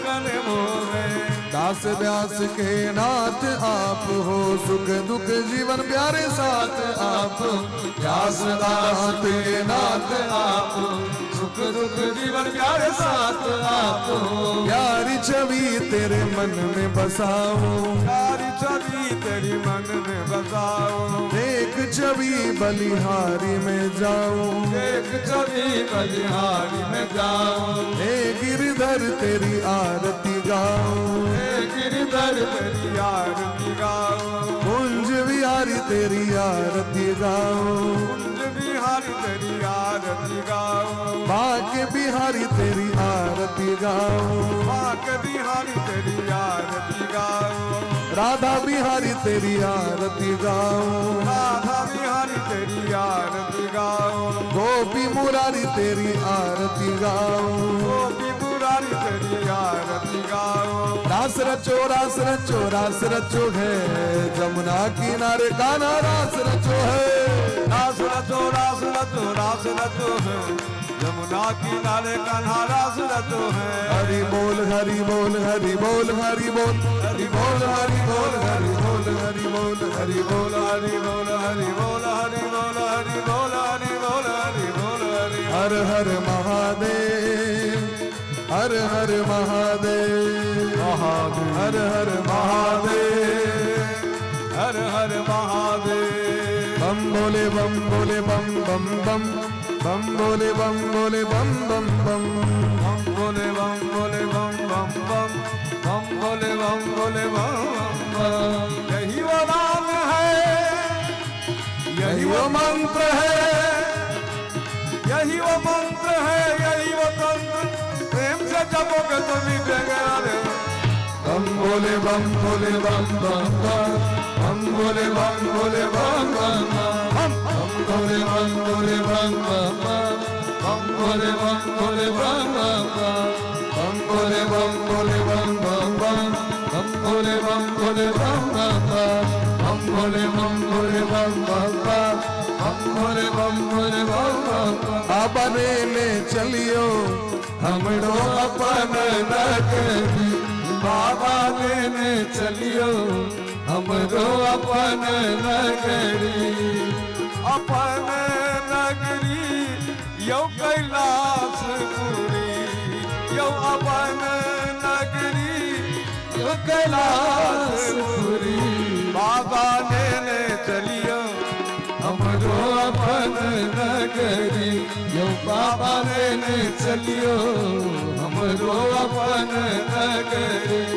Speaker 1: मन मोहे।
Speaker 3: दास व्यास के नाथ आप हो, सुख दुख जीवन प्यारे साथ आप।
Speaker 1: व्यास दास के नाथ आप, सुख दुख जीवन प्यारे साथ आप हो।
Speaker 3: प्यारी छवि तेरे मन में बसाऊं,
Speaker 1: प्यारी छवि तेरी मन में बसाऊं।
Speaker 3: देख छवि बलिहारी में जाऊं,
Speaker 1: देख छवि बलिहारी में जाऊं।
Speaker 3: हे गिरधर तेरी आरती गाऊं,
Speaker 1: हे गिरधर तेरी आरती गाऊं।
Speaker 3: कुंज बिहारी तेरी आरती गाऊं,
Speaker 1: कुंज बिहारी तेरी आरती गाऊं।
Speaker 3: बांके बिहारी तेरी आरती गाऊं,
Speaker 1: बांके बिहारी तेरी आरती गाऊं।
Speaker 3: राधा बिहारी तेरी आरती गाऊं,
Speaker 1: राधा बिहारी तेरी आरती गाऊं।
Speaker 3: गोपी मुरारी तेरी आरती गाऊं,
Speaker 1: गोपी मुरारी तेरी आरती गाऊं।
Speaker 3: रास रचो रास रचो रास रचो है, जमुना किनारे कान्हा रास रचो है।
Speaker 1: रास रचो रास रचो रास रचो है, यमुना किनारे कान्हा रास रचो है।
Speaker 3: हरि बोल हरि बोल हरि बोल हरि बोल हरि बोल हरि बोल हरि बोल हरि बोल
Speaker 1: हरि बोल हरि बोल हरि बोल हरि बोल हरि बोल हरि बोल हरि बोल हरि।
Speaker 3: हर हर महादेव हर हर महादेव
Speaker 1: महादेव
Speaker 3: हर हर महादेव
Speaker 1: हर हर महादेव।
Speaker 3: बम बोले बम बोले बम बम बम बम बोले बम बोले बम बम बम
Speaker 1: बम बोले बम बोले बम बम बम बम बोले बम बोले बम बम। यही वो नाम है, यही वो मंत्र है, यही वो मंत्र है, यही वो तंत्र, प्रेम से जपोगे तो मिटेंगे रे।
Speaker 3: बम बोले बम बोले बम बम बम बम बोले बम बोले बम बम बम बम बोले बम बोले बम बम बम बम बोले बम बोले बम बम बम बम बोले बम बोले बम बम बम बम बोले बम बोले बम बम बम बम बोले बम बोले बम बम बम बम बोले बम बोले बम बम बम। बाबा ने ले चलियो हमरो अपन नगरी, बाबा लेने चलियो हमरो अपन नगरी।
Speaker 1: अपन नगरी यौ कैलाशपुरी, यौ अपन नगरी यौ कैलाशपुरी। बाबा ने चलियो
Speaker 3: हमरो अपन नगरी, यो बाबा लेने चलियो हमरो अपन नगरी।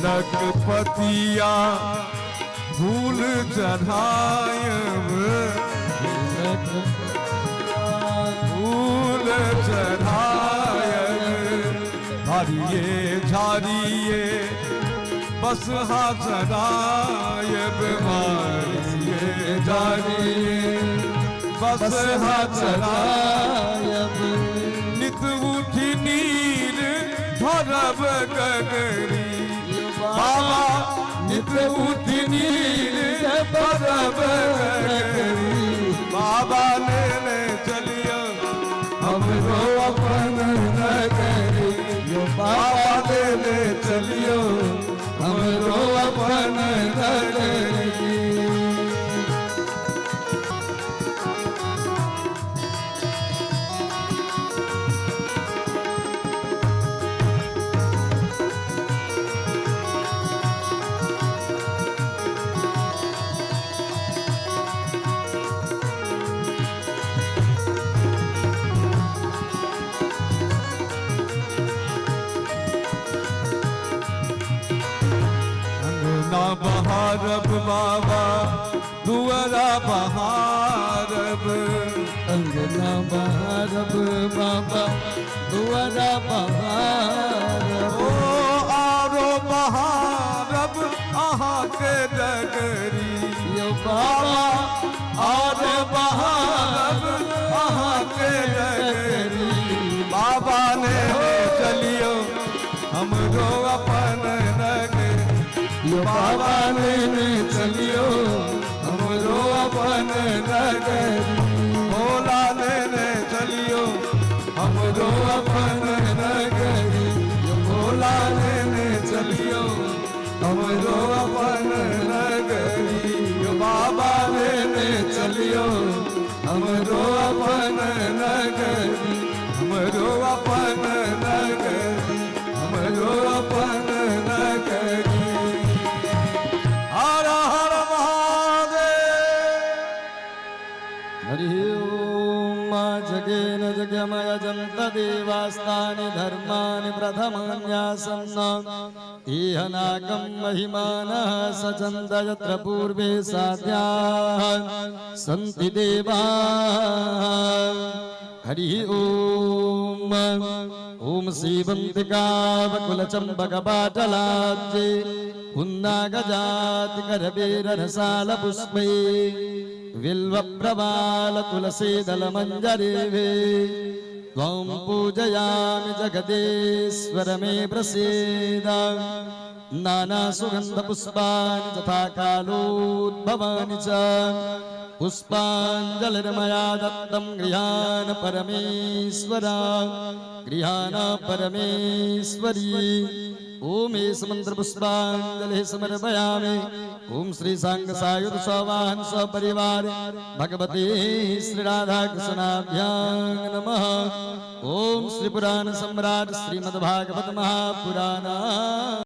Speaker 1: तिलक पतिया फूल चढ़ायब, फूल चढ़ायब, झाड़िए झाड़िए बस हाथ चढ़ायब, मारिए झाड़िए बस हाथ चढ़ायब। नित उठी नीर भरब गगरी, बाबा नित उठी नीर भरब गगरी। बाबा ने चलियो
Speaker 3: हमरो अपन नगरी, यो बाबा लेने चलियो हमरो अपन नगरी।
Speaker 1: अंगना बहारब बाबा दुआरा बहारब,
Speaker 2: अंगना बहारब बाबा दुआरा बहारब।
Speaker 1: ओ आरो बहारब अहाँ के डगरी,
Speaker 2: यो बाबा
Speaker 1: आरो बहारब अहाँ के डगरी। बाबा ने चलियो हमरो अपन नगरी,
Speaker 3: यो बाबा लेने चलियो हमरो अपन नगरी।
Speaker 1: भोला ने चलियो हमरो अपन नगरी,
Speaker 3: यो भोला लेने चलियो हमरो अपन नगरी।
Speaker 1: यो बाबा
Speaker 3: लेने चलियो हमरो अपन नगरी,
Speaker 1: हमरो अपन नगरी,
Speaker 3: हमरो अपन नगरी।
Speaker 1: हर हर महादेव।
Speaker 2: हरि ओम। जगेन जगमय जन्तदेवास्तानि धर्माणि प्रथमान्यासन्न इह नाकं महिमानः सचन्द यत्र पूर्वे साध्याः सन्ति देवाः। हरि ओम। ओम सीवन्तिकावकुलचम्बकपाटलाब्जे पुन्नागजातिकरबीररसालपुष्पै बिल्वप्रवालतुलसीदलमञ्जरीभि त्वं पूजयामि जगदीश्वर मे प्रसीद। नानासुगन्धपुष्पाणि तथा कालोद्भवानि च पुष्पाञ्जलिर्मया दत्तं गृहाण परमेश्वरा, गृहाण परमेश्वरी। ओम एष मंत्र पुष्पांजलि समर्पयामि। ओम श्री सांग सायुध सवाहन सपरिवार भगवते श्री राधा कृष्णाभ्यां नमः। ओम श्री पुराण सम्राट श्रीमद्भागवत महापुराण।